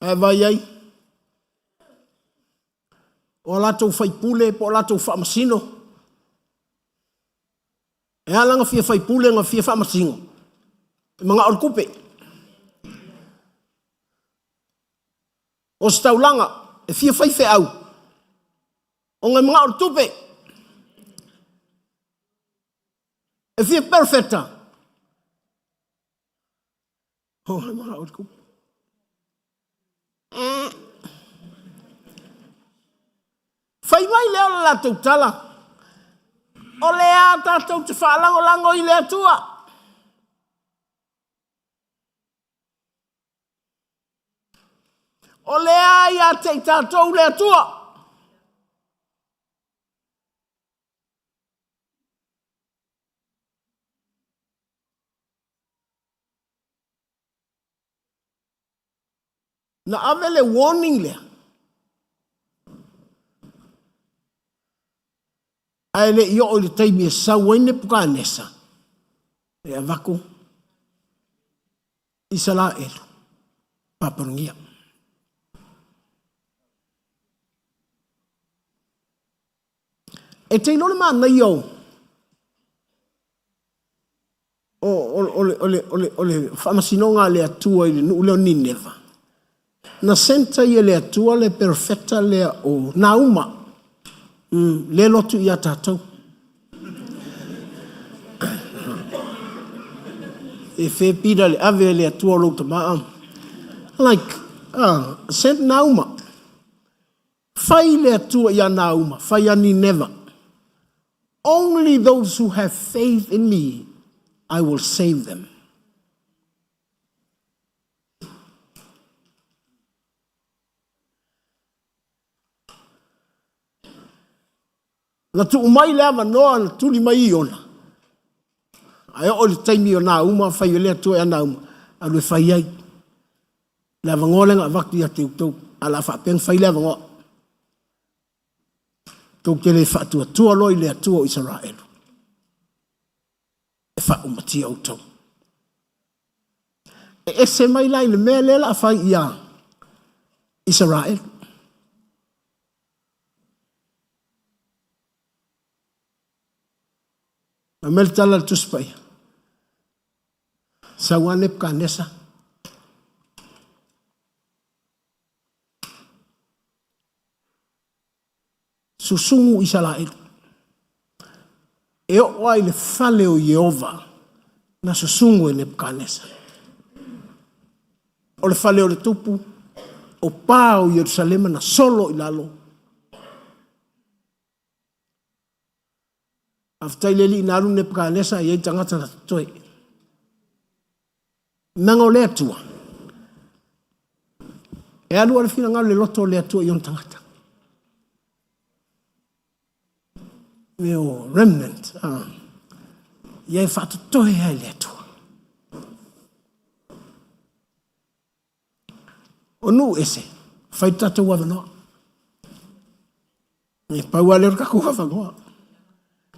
S15: Ae vai ai, o a latou faipule po o latou faamasino, e ala na fia faipule na fia faamasino, e manao le tupe. O se taulaga e fia faifeau, ona e manao le tupe. E fia perofeta, ona e manao le tupe. Fai mai lea o le latou tala, o le a tatou te faalagolago i le Atua. O le a ia te i tatou le Atua. Na ave le warning lea. Ae le i oo i le taimi e sau ai Nepukanesa e avatu Isaraelu Papalogia. E te iloa le manaia o o le faamasinoga a le Atua i le nuu lea o Nineva. Na sent ai e le Atua le perofeta lea o Nauma, lea e lotu ia tatou. E fe pila le ave e le Atua o lou tama. Like, sent Nauma. Fai le Atua ia Nauma, fai ia Nineva. Only those who have faith in me, I will save them. Na tuu mai le avanoa na tuli mai Iona. Ae oo i le taimi o Nauma, fai e le Atua ia Nauma, alu e fai ai. Le avanoa lea na avatu ia te outou, a o le a faapea ona fai le avanoa. Tou te le faatuatua loa i le Atua o Isaraelu, e faaumatia outou. E ese mai la i le mea lea o le a fai ia Isaraelu. Fai mai le tala a le Tusi Paia, sau lava Nepukanesa, Susugu Isaraelu, e oo lava i le fale o Ieova na susugu e Nepukanesa. O le fale o le tupu, o pa o Ierusalema na solo i lalo. Faafetai le Alii na alu Nepukanesa e i ai tagata na totoe. Leaga o le Atua, e alu lava le finagalo i le loto o le Atua i ona tagata. Me o remnant, ia e faatotoe ai le Atua. O nuu ese, fai tatou avanoa. E pau lava lea o le tatou avanoa.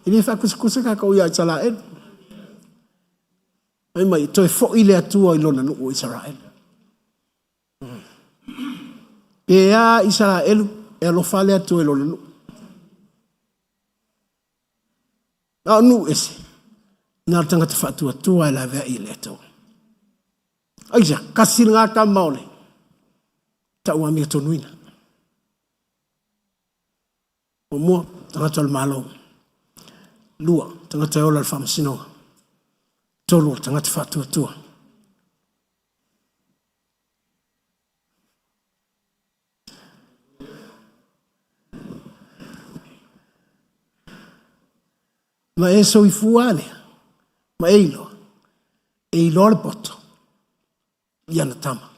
S15: E le faakusakusa tatou ia Isaraelu. Fai mai, toe foi le Atua i lona nuu o Isaraelu. Pe a Isaraelu, e alofa le Atua i lona nuu. A o nuu ese, na o le tagata faatuatua e laveai i le Atua. Aisea? Kasi lena tama o le tauamiatonuina. Muamua, tagata o le Malo. Lua, tagata e ola i le faamasinoga. Tolu, o le tagata faatuatua. Ma e soifua lea, ma e iloa, e iloa le poto i ana tama.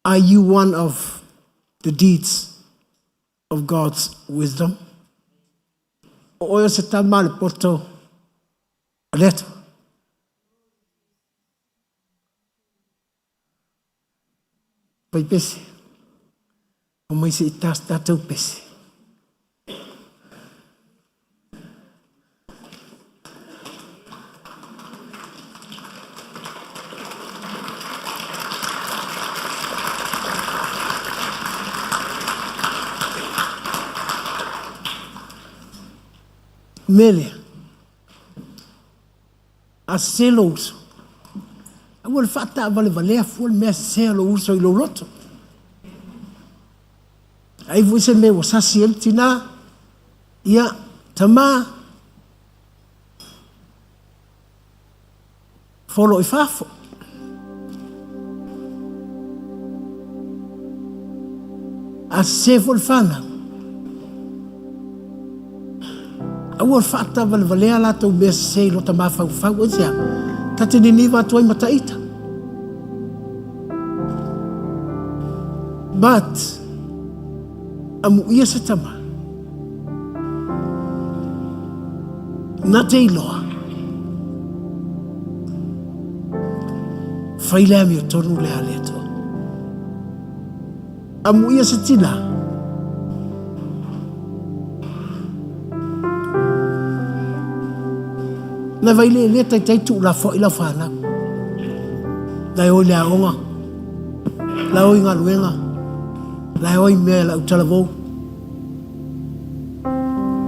S15: Are you one of the deeds of God's wisdom? O oe o se tama a le poto a le Atua. Pai pese. Omai se i tas tatou pese. Mea lea, a sese lou uso, aua le faataavalevalea fua le mea sese a lou uso i lou loto. Ai foi se mea ua sasi ai le tinā, ia, tamā, folo i fafo. A sese foi le fanau, aua le faataavalevalea latou mea sese i lota mafaufau. Aisea? Ta te niniva atu ai ma taita. But, amuia se tama, na te iloa, fai le amiotonu lea a le Atua. Amuia se tina. Na vai le le taitai tuu lafoai lau fanau. La e o i le aoga, la e o i galuega, la e o i mea e lau talavou.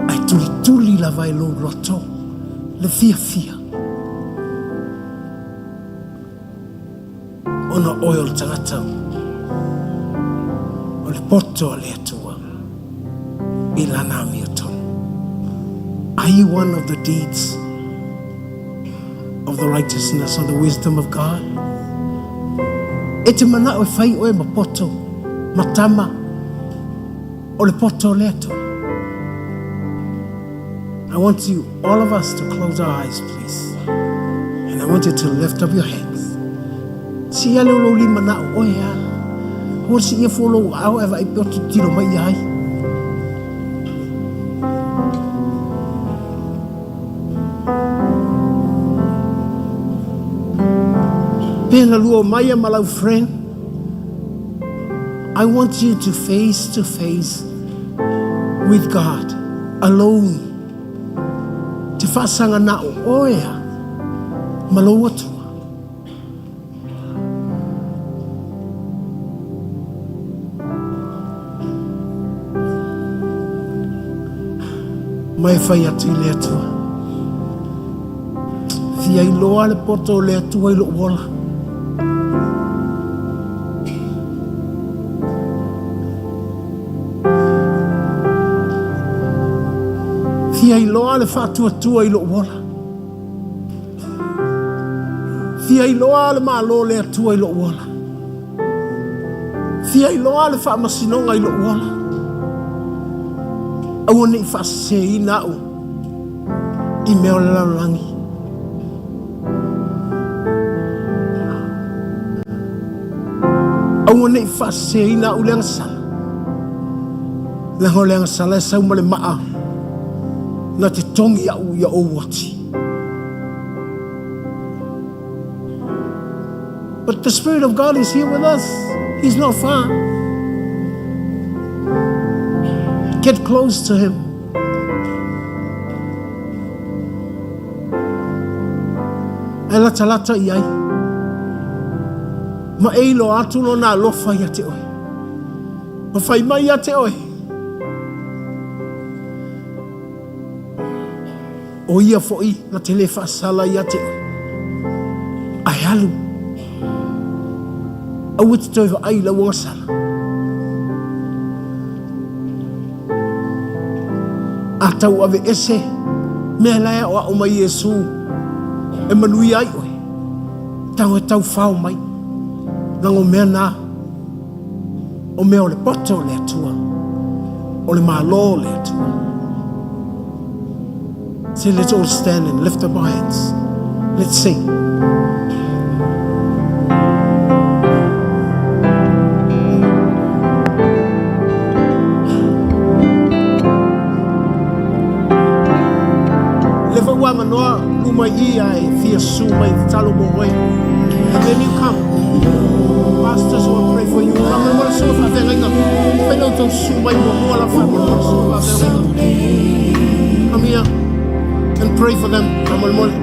S15: Ae tulituli lava e lou loto le fiafia ona oe o le tagata o le poto a le Atua i lana amiotonu. Are you one of the deeds of the righteousness or the wisdom of God? E te manao e fai oe ma poto, ma tama, o le poto o le Atua. I want you, all of us, to close our eyes, please. And I want you to lift up your hands. Si ia le o lou lima na o oe a. Ho si ia fo lou ao e vai pe o tiro mai ai. Pena lua mai a malau friend. I want you to face to face with God alone. Te whaasanga na o oea ma lou atua. Mai whai atu i le atua. Fia iloa le poto o le Atua i lou ola. Fia iloa le faatuatua i lou ola. Fia iloa le malo o le Atua i lou ola. Fia iloa le faamasinoga i lou ola. Aua ne i faaseseina au i mea o le lalolagi. Aua ne i faaseseina au i le agasala. Leaga o le agasala e sau ma le maa na te togi au ia ou ati. But the Spirit of God is here with us. He's not far. Get close to Him. E latalata i ai. Ma e iloa atu lona alofa ia te oe. Ma fai mai ia te oe. O ia foʻi na te le faasala ia te oe. Ae alu. Aua te toe vaai i lau agasala. A tau ave ese mea la e aʻoaʻo mai Iesū e manuia ai oe, tau e tau fao mai, leaga o mea na, o mea o le poto o le Atua, o le Malo o le Atua. Say, let's all stand and lift up our hands. Let's sing. Le fa ua manoa luma i ai fia su mai talo mo oe. And then you come. Pastors will pray for you. Come and wala sua whaafeagaiga. Whai lau tau su mai mo mua la wha mo wala sua whaafeagaiga. Come here and pray for them. Faamolemole.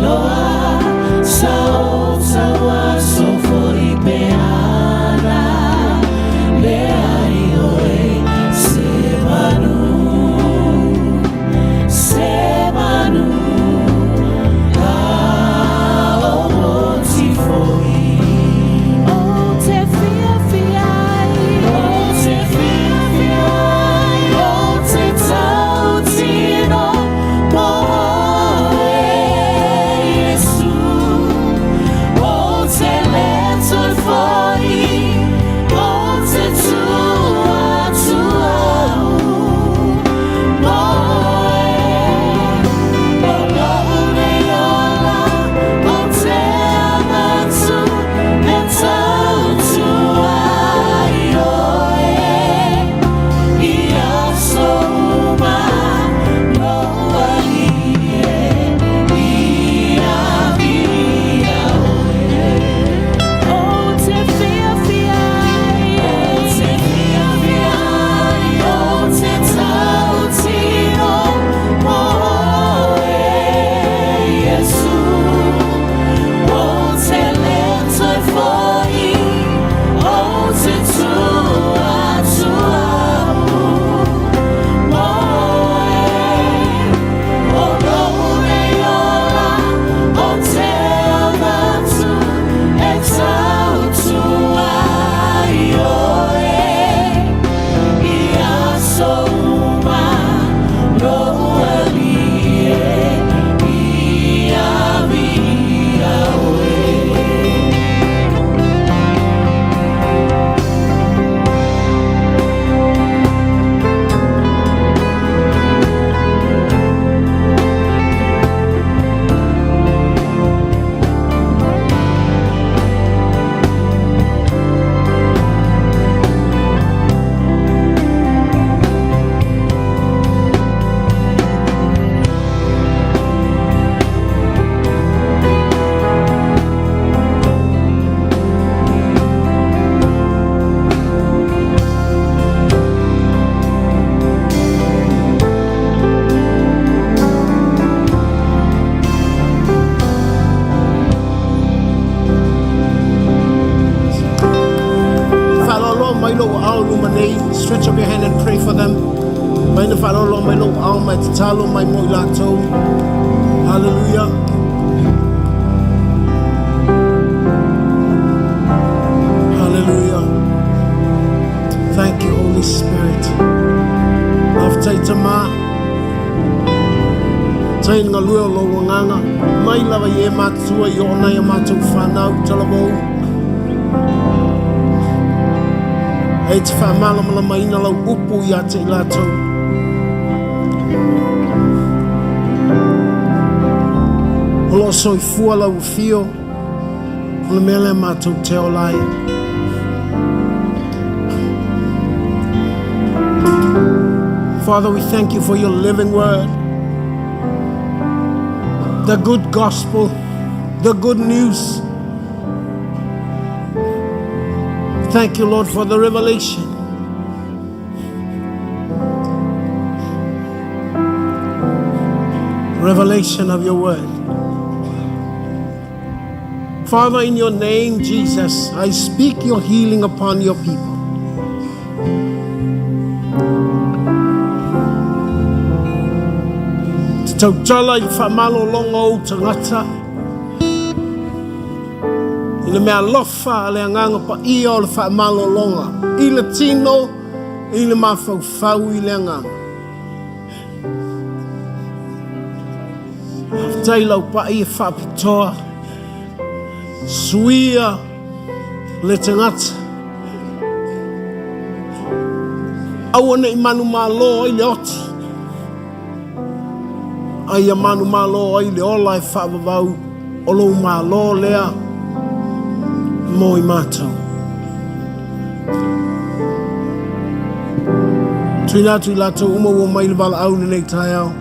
S1: loa sa o tauaso foi pe ana leai oe se manu se manu a o oti foi. O te fiafia ai, o te fiafia ai, o te tautino mo oe, Iesu. O te le toe foi, o te tu atu au mo oe. O lou nei ola, o te agatu e tautua ai oe. I aso uma, lou Alii e, ia viia oe. O te fiafia ai, o te fiafia ai, o te tautino mo oe, Iesu. O te le toe foi, o te tu atu au mo oe. O lou nei ola, o te agatu e tautua ai oe. I aso uma, lou Alii e, ia viia oe.
S15: Fa'aloaloa mai lou aao i luma nei. Stretch up your hand and pray for them. Mai na fa'aloaloa mai lou aao ma e tatalo mai mo i latou. Hallelujah. Hallelujah. Thank you, Holy Spirit. Faafetai Tamā. Tai nga lue o lou agaga. Mai lava i e matutua i oo nai a matou fanau talavou. E te whaamalamalamaina lau upu ia te i latou. O loo soifua lau afio, o le mea lea matou te ola ai. Father, we thank you for your living word, the good gospel, the good news. Thank you, Lord, for the revelation. Revelation of your word. Father, in your name, Jesus, I speak your healing upon your people. Te tautala i le faamalologa o ou tagata, i le meaalofa a le Agaga Paia o le faamalologa, i le tino, i le mafaufau, i le agaga. Faafetai lau pai e faapitoa, suia le tagata. Aua ne i manumalo ai le oti, a ia manumalo ai le ola e faavavau o lou malo lea mo i matou. Tuina atu i latou uma ua mai le valaau i lenei taeao.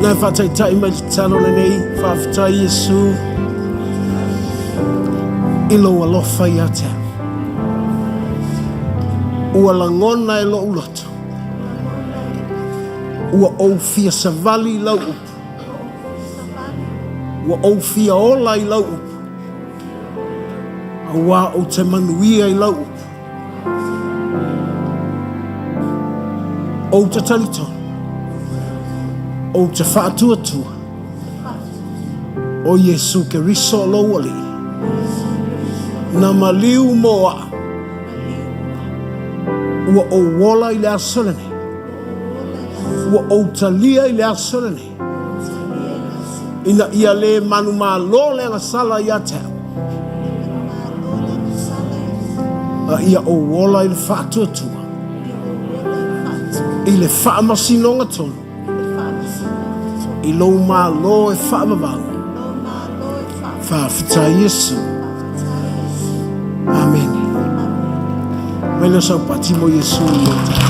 S15: Na e faataitai mai le tatalo lenei, faafetai Iesu i lou alofa ia te au. Ua lagona e lou loto. Ua ou fia savali i lau upu. Ua ou fia ola i lau upu. Auā ou te manuia i lau upu. Ou te talitonu. Ou te faatuatua. O Iesu Keriso lou Alii. Na maliu mo a'u. Ua ou ola i le aso lenei. Ua ou talia i le aso lenei. Ina ia le manumalo le agasala ia te au. A ia ou ola i le faatuatua. I le faamasinoga tonu. I lou Malo e faavavau. Faafetai Iesu. Amene. Mai lea o sau pati mo Iesu i le taeao.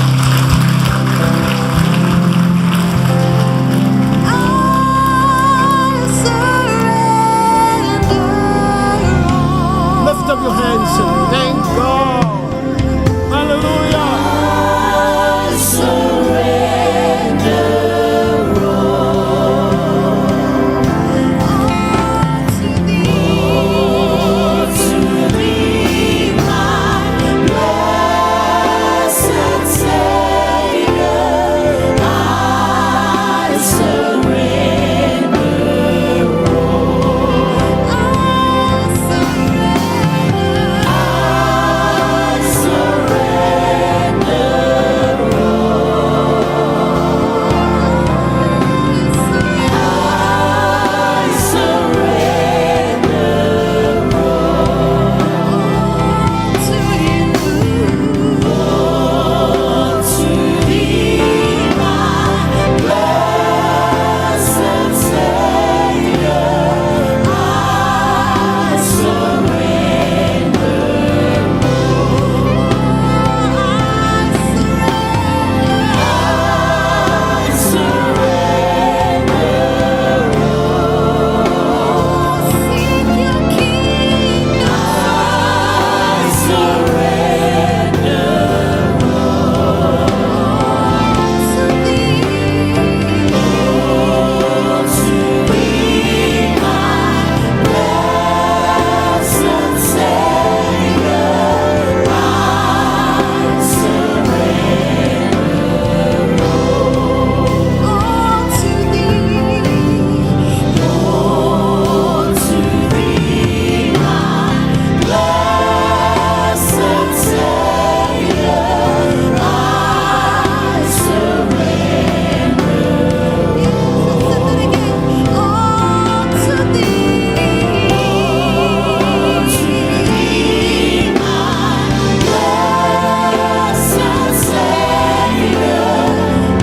S15: Lift up your hands and thank God. Hallelujah.
S1: I surrender all. To thee, my blessed Savior, I surrender all. I surrender all. I surrender all to you. All to thee, my blessed Savior, I surrender all. I surrender all. Seek your kingdom. I surrender all to thee. All to thee, my blessed Savior, I surrender all to thee. All to thee, my blessed Savior, I surrender all to thee. All to thee, my blessed Savior,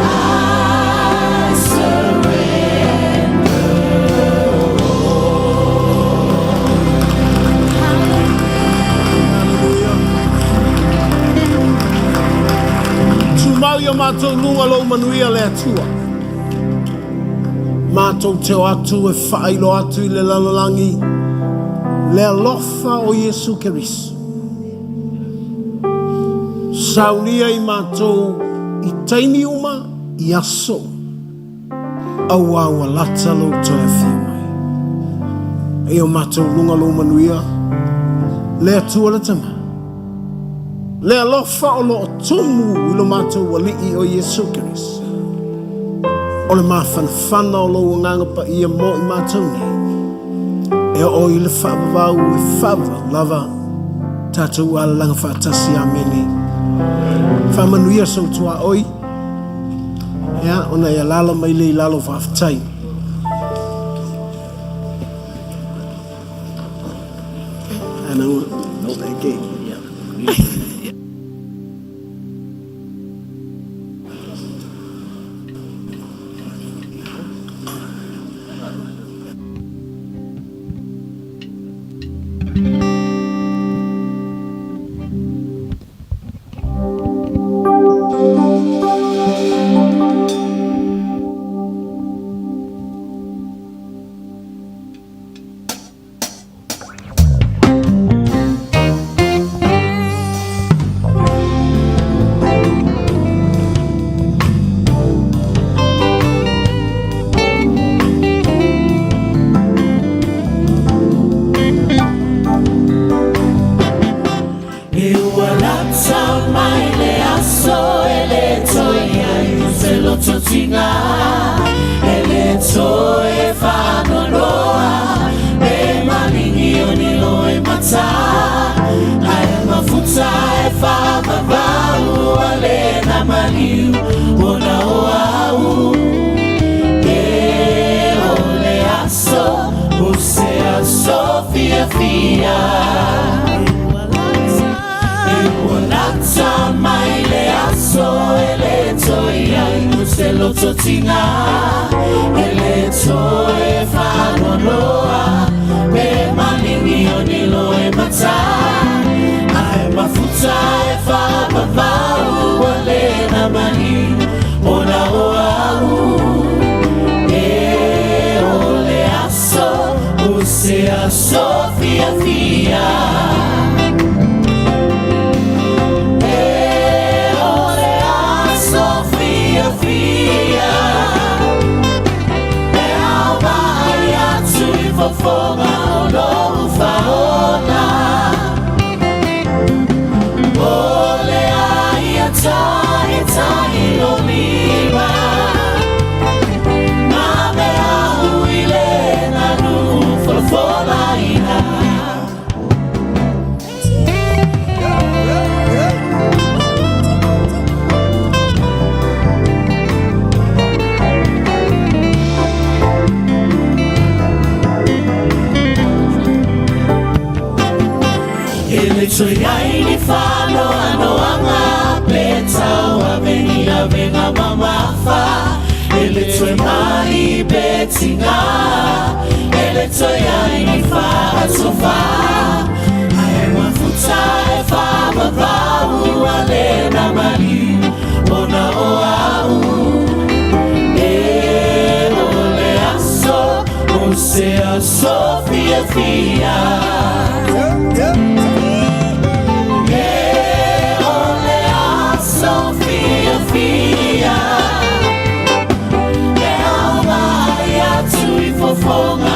S1: I surrender
S15: Tumau i o matou luga lou manuia le Atua. Matou te o atu e faailoa atu i le lalolagi le alofa o Iesu Keriso. Saunia i matou i taimi uma, i aso uma, auā ua lata lou toe afio mai. E o matou luga lou manuia, le Atua le Tama. Le alofa o lo o tumu i lo matou Alii o Iesu Keriso. O le mafanafana o lou Agaga Paia mo i matou nei, e oo i le faavavau e faavavau lava tatou alalaga faatasi. Amene. Faamanuia sou tuaoi, ia, ona e alaala mai lea i lalo. Faafetai.
S1: fiafia. E ua lata mai le aso e le toe ai o se loto tigā, e lē toe faanoanoa, pe maligi o ni loe matā, ae mafuta e faavavau ua lē na maliu ona o a'u. E o le aso o se aso fiafia. E o le aso fiafia, e ao vaai atu i fofoga o lou faola, o le aia ta'ita'i o lima ma mea'u i le galu'u folafola'ina. E le toe ai ni faanoanoaga pe tauave ni avega mamafa, e le toe ma'i pe tigā, e le toe ai ni faatofā, ae mafuta e faavavau ua lē na maliu ona o a'u. E o le aso o se aso fiafia. E o le aso fiafia, e ao vaai atu i fofoga.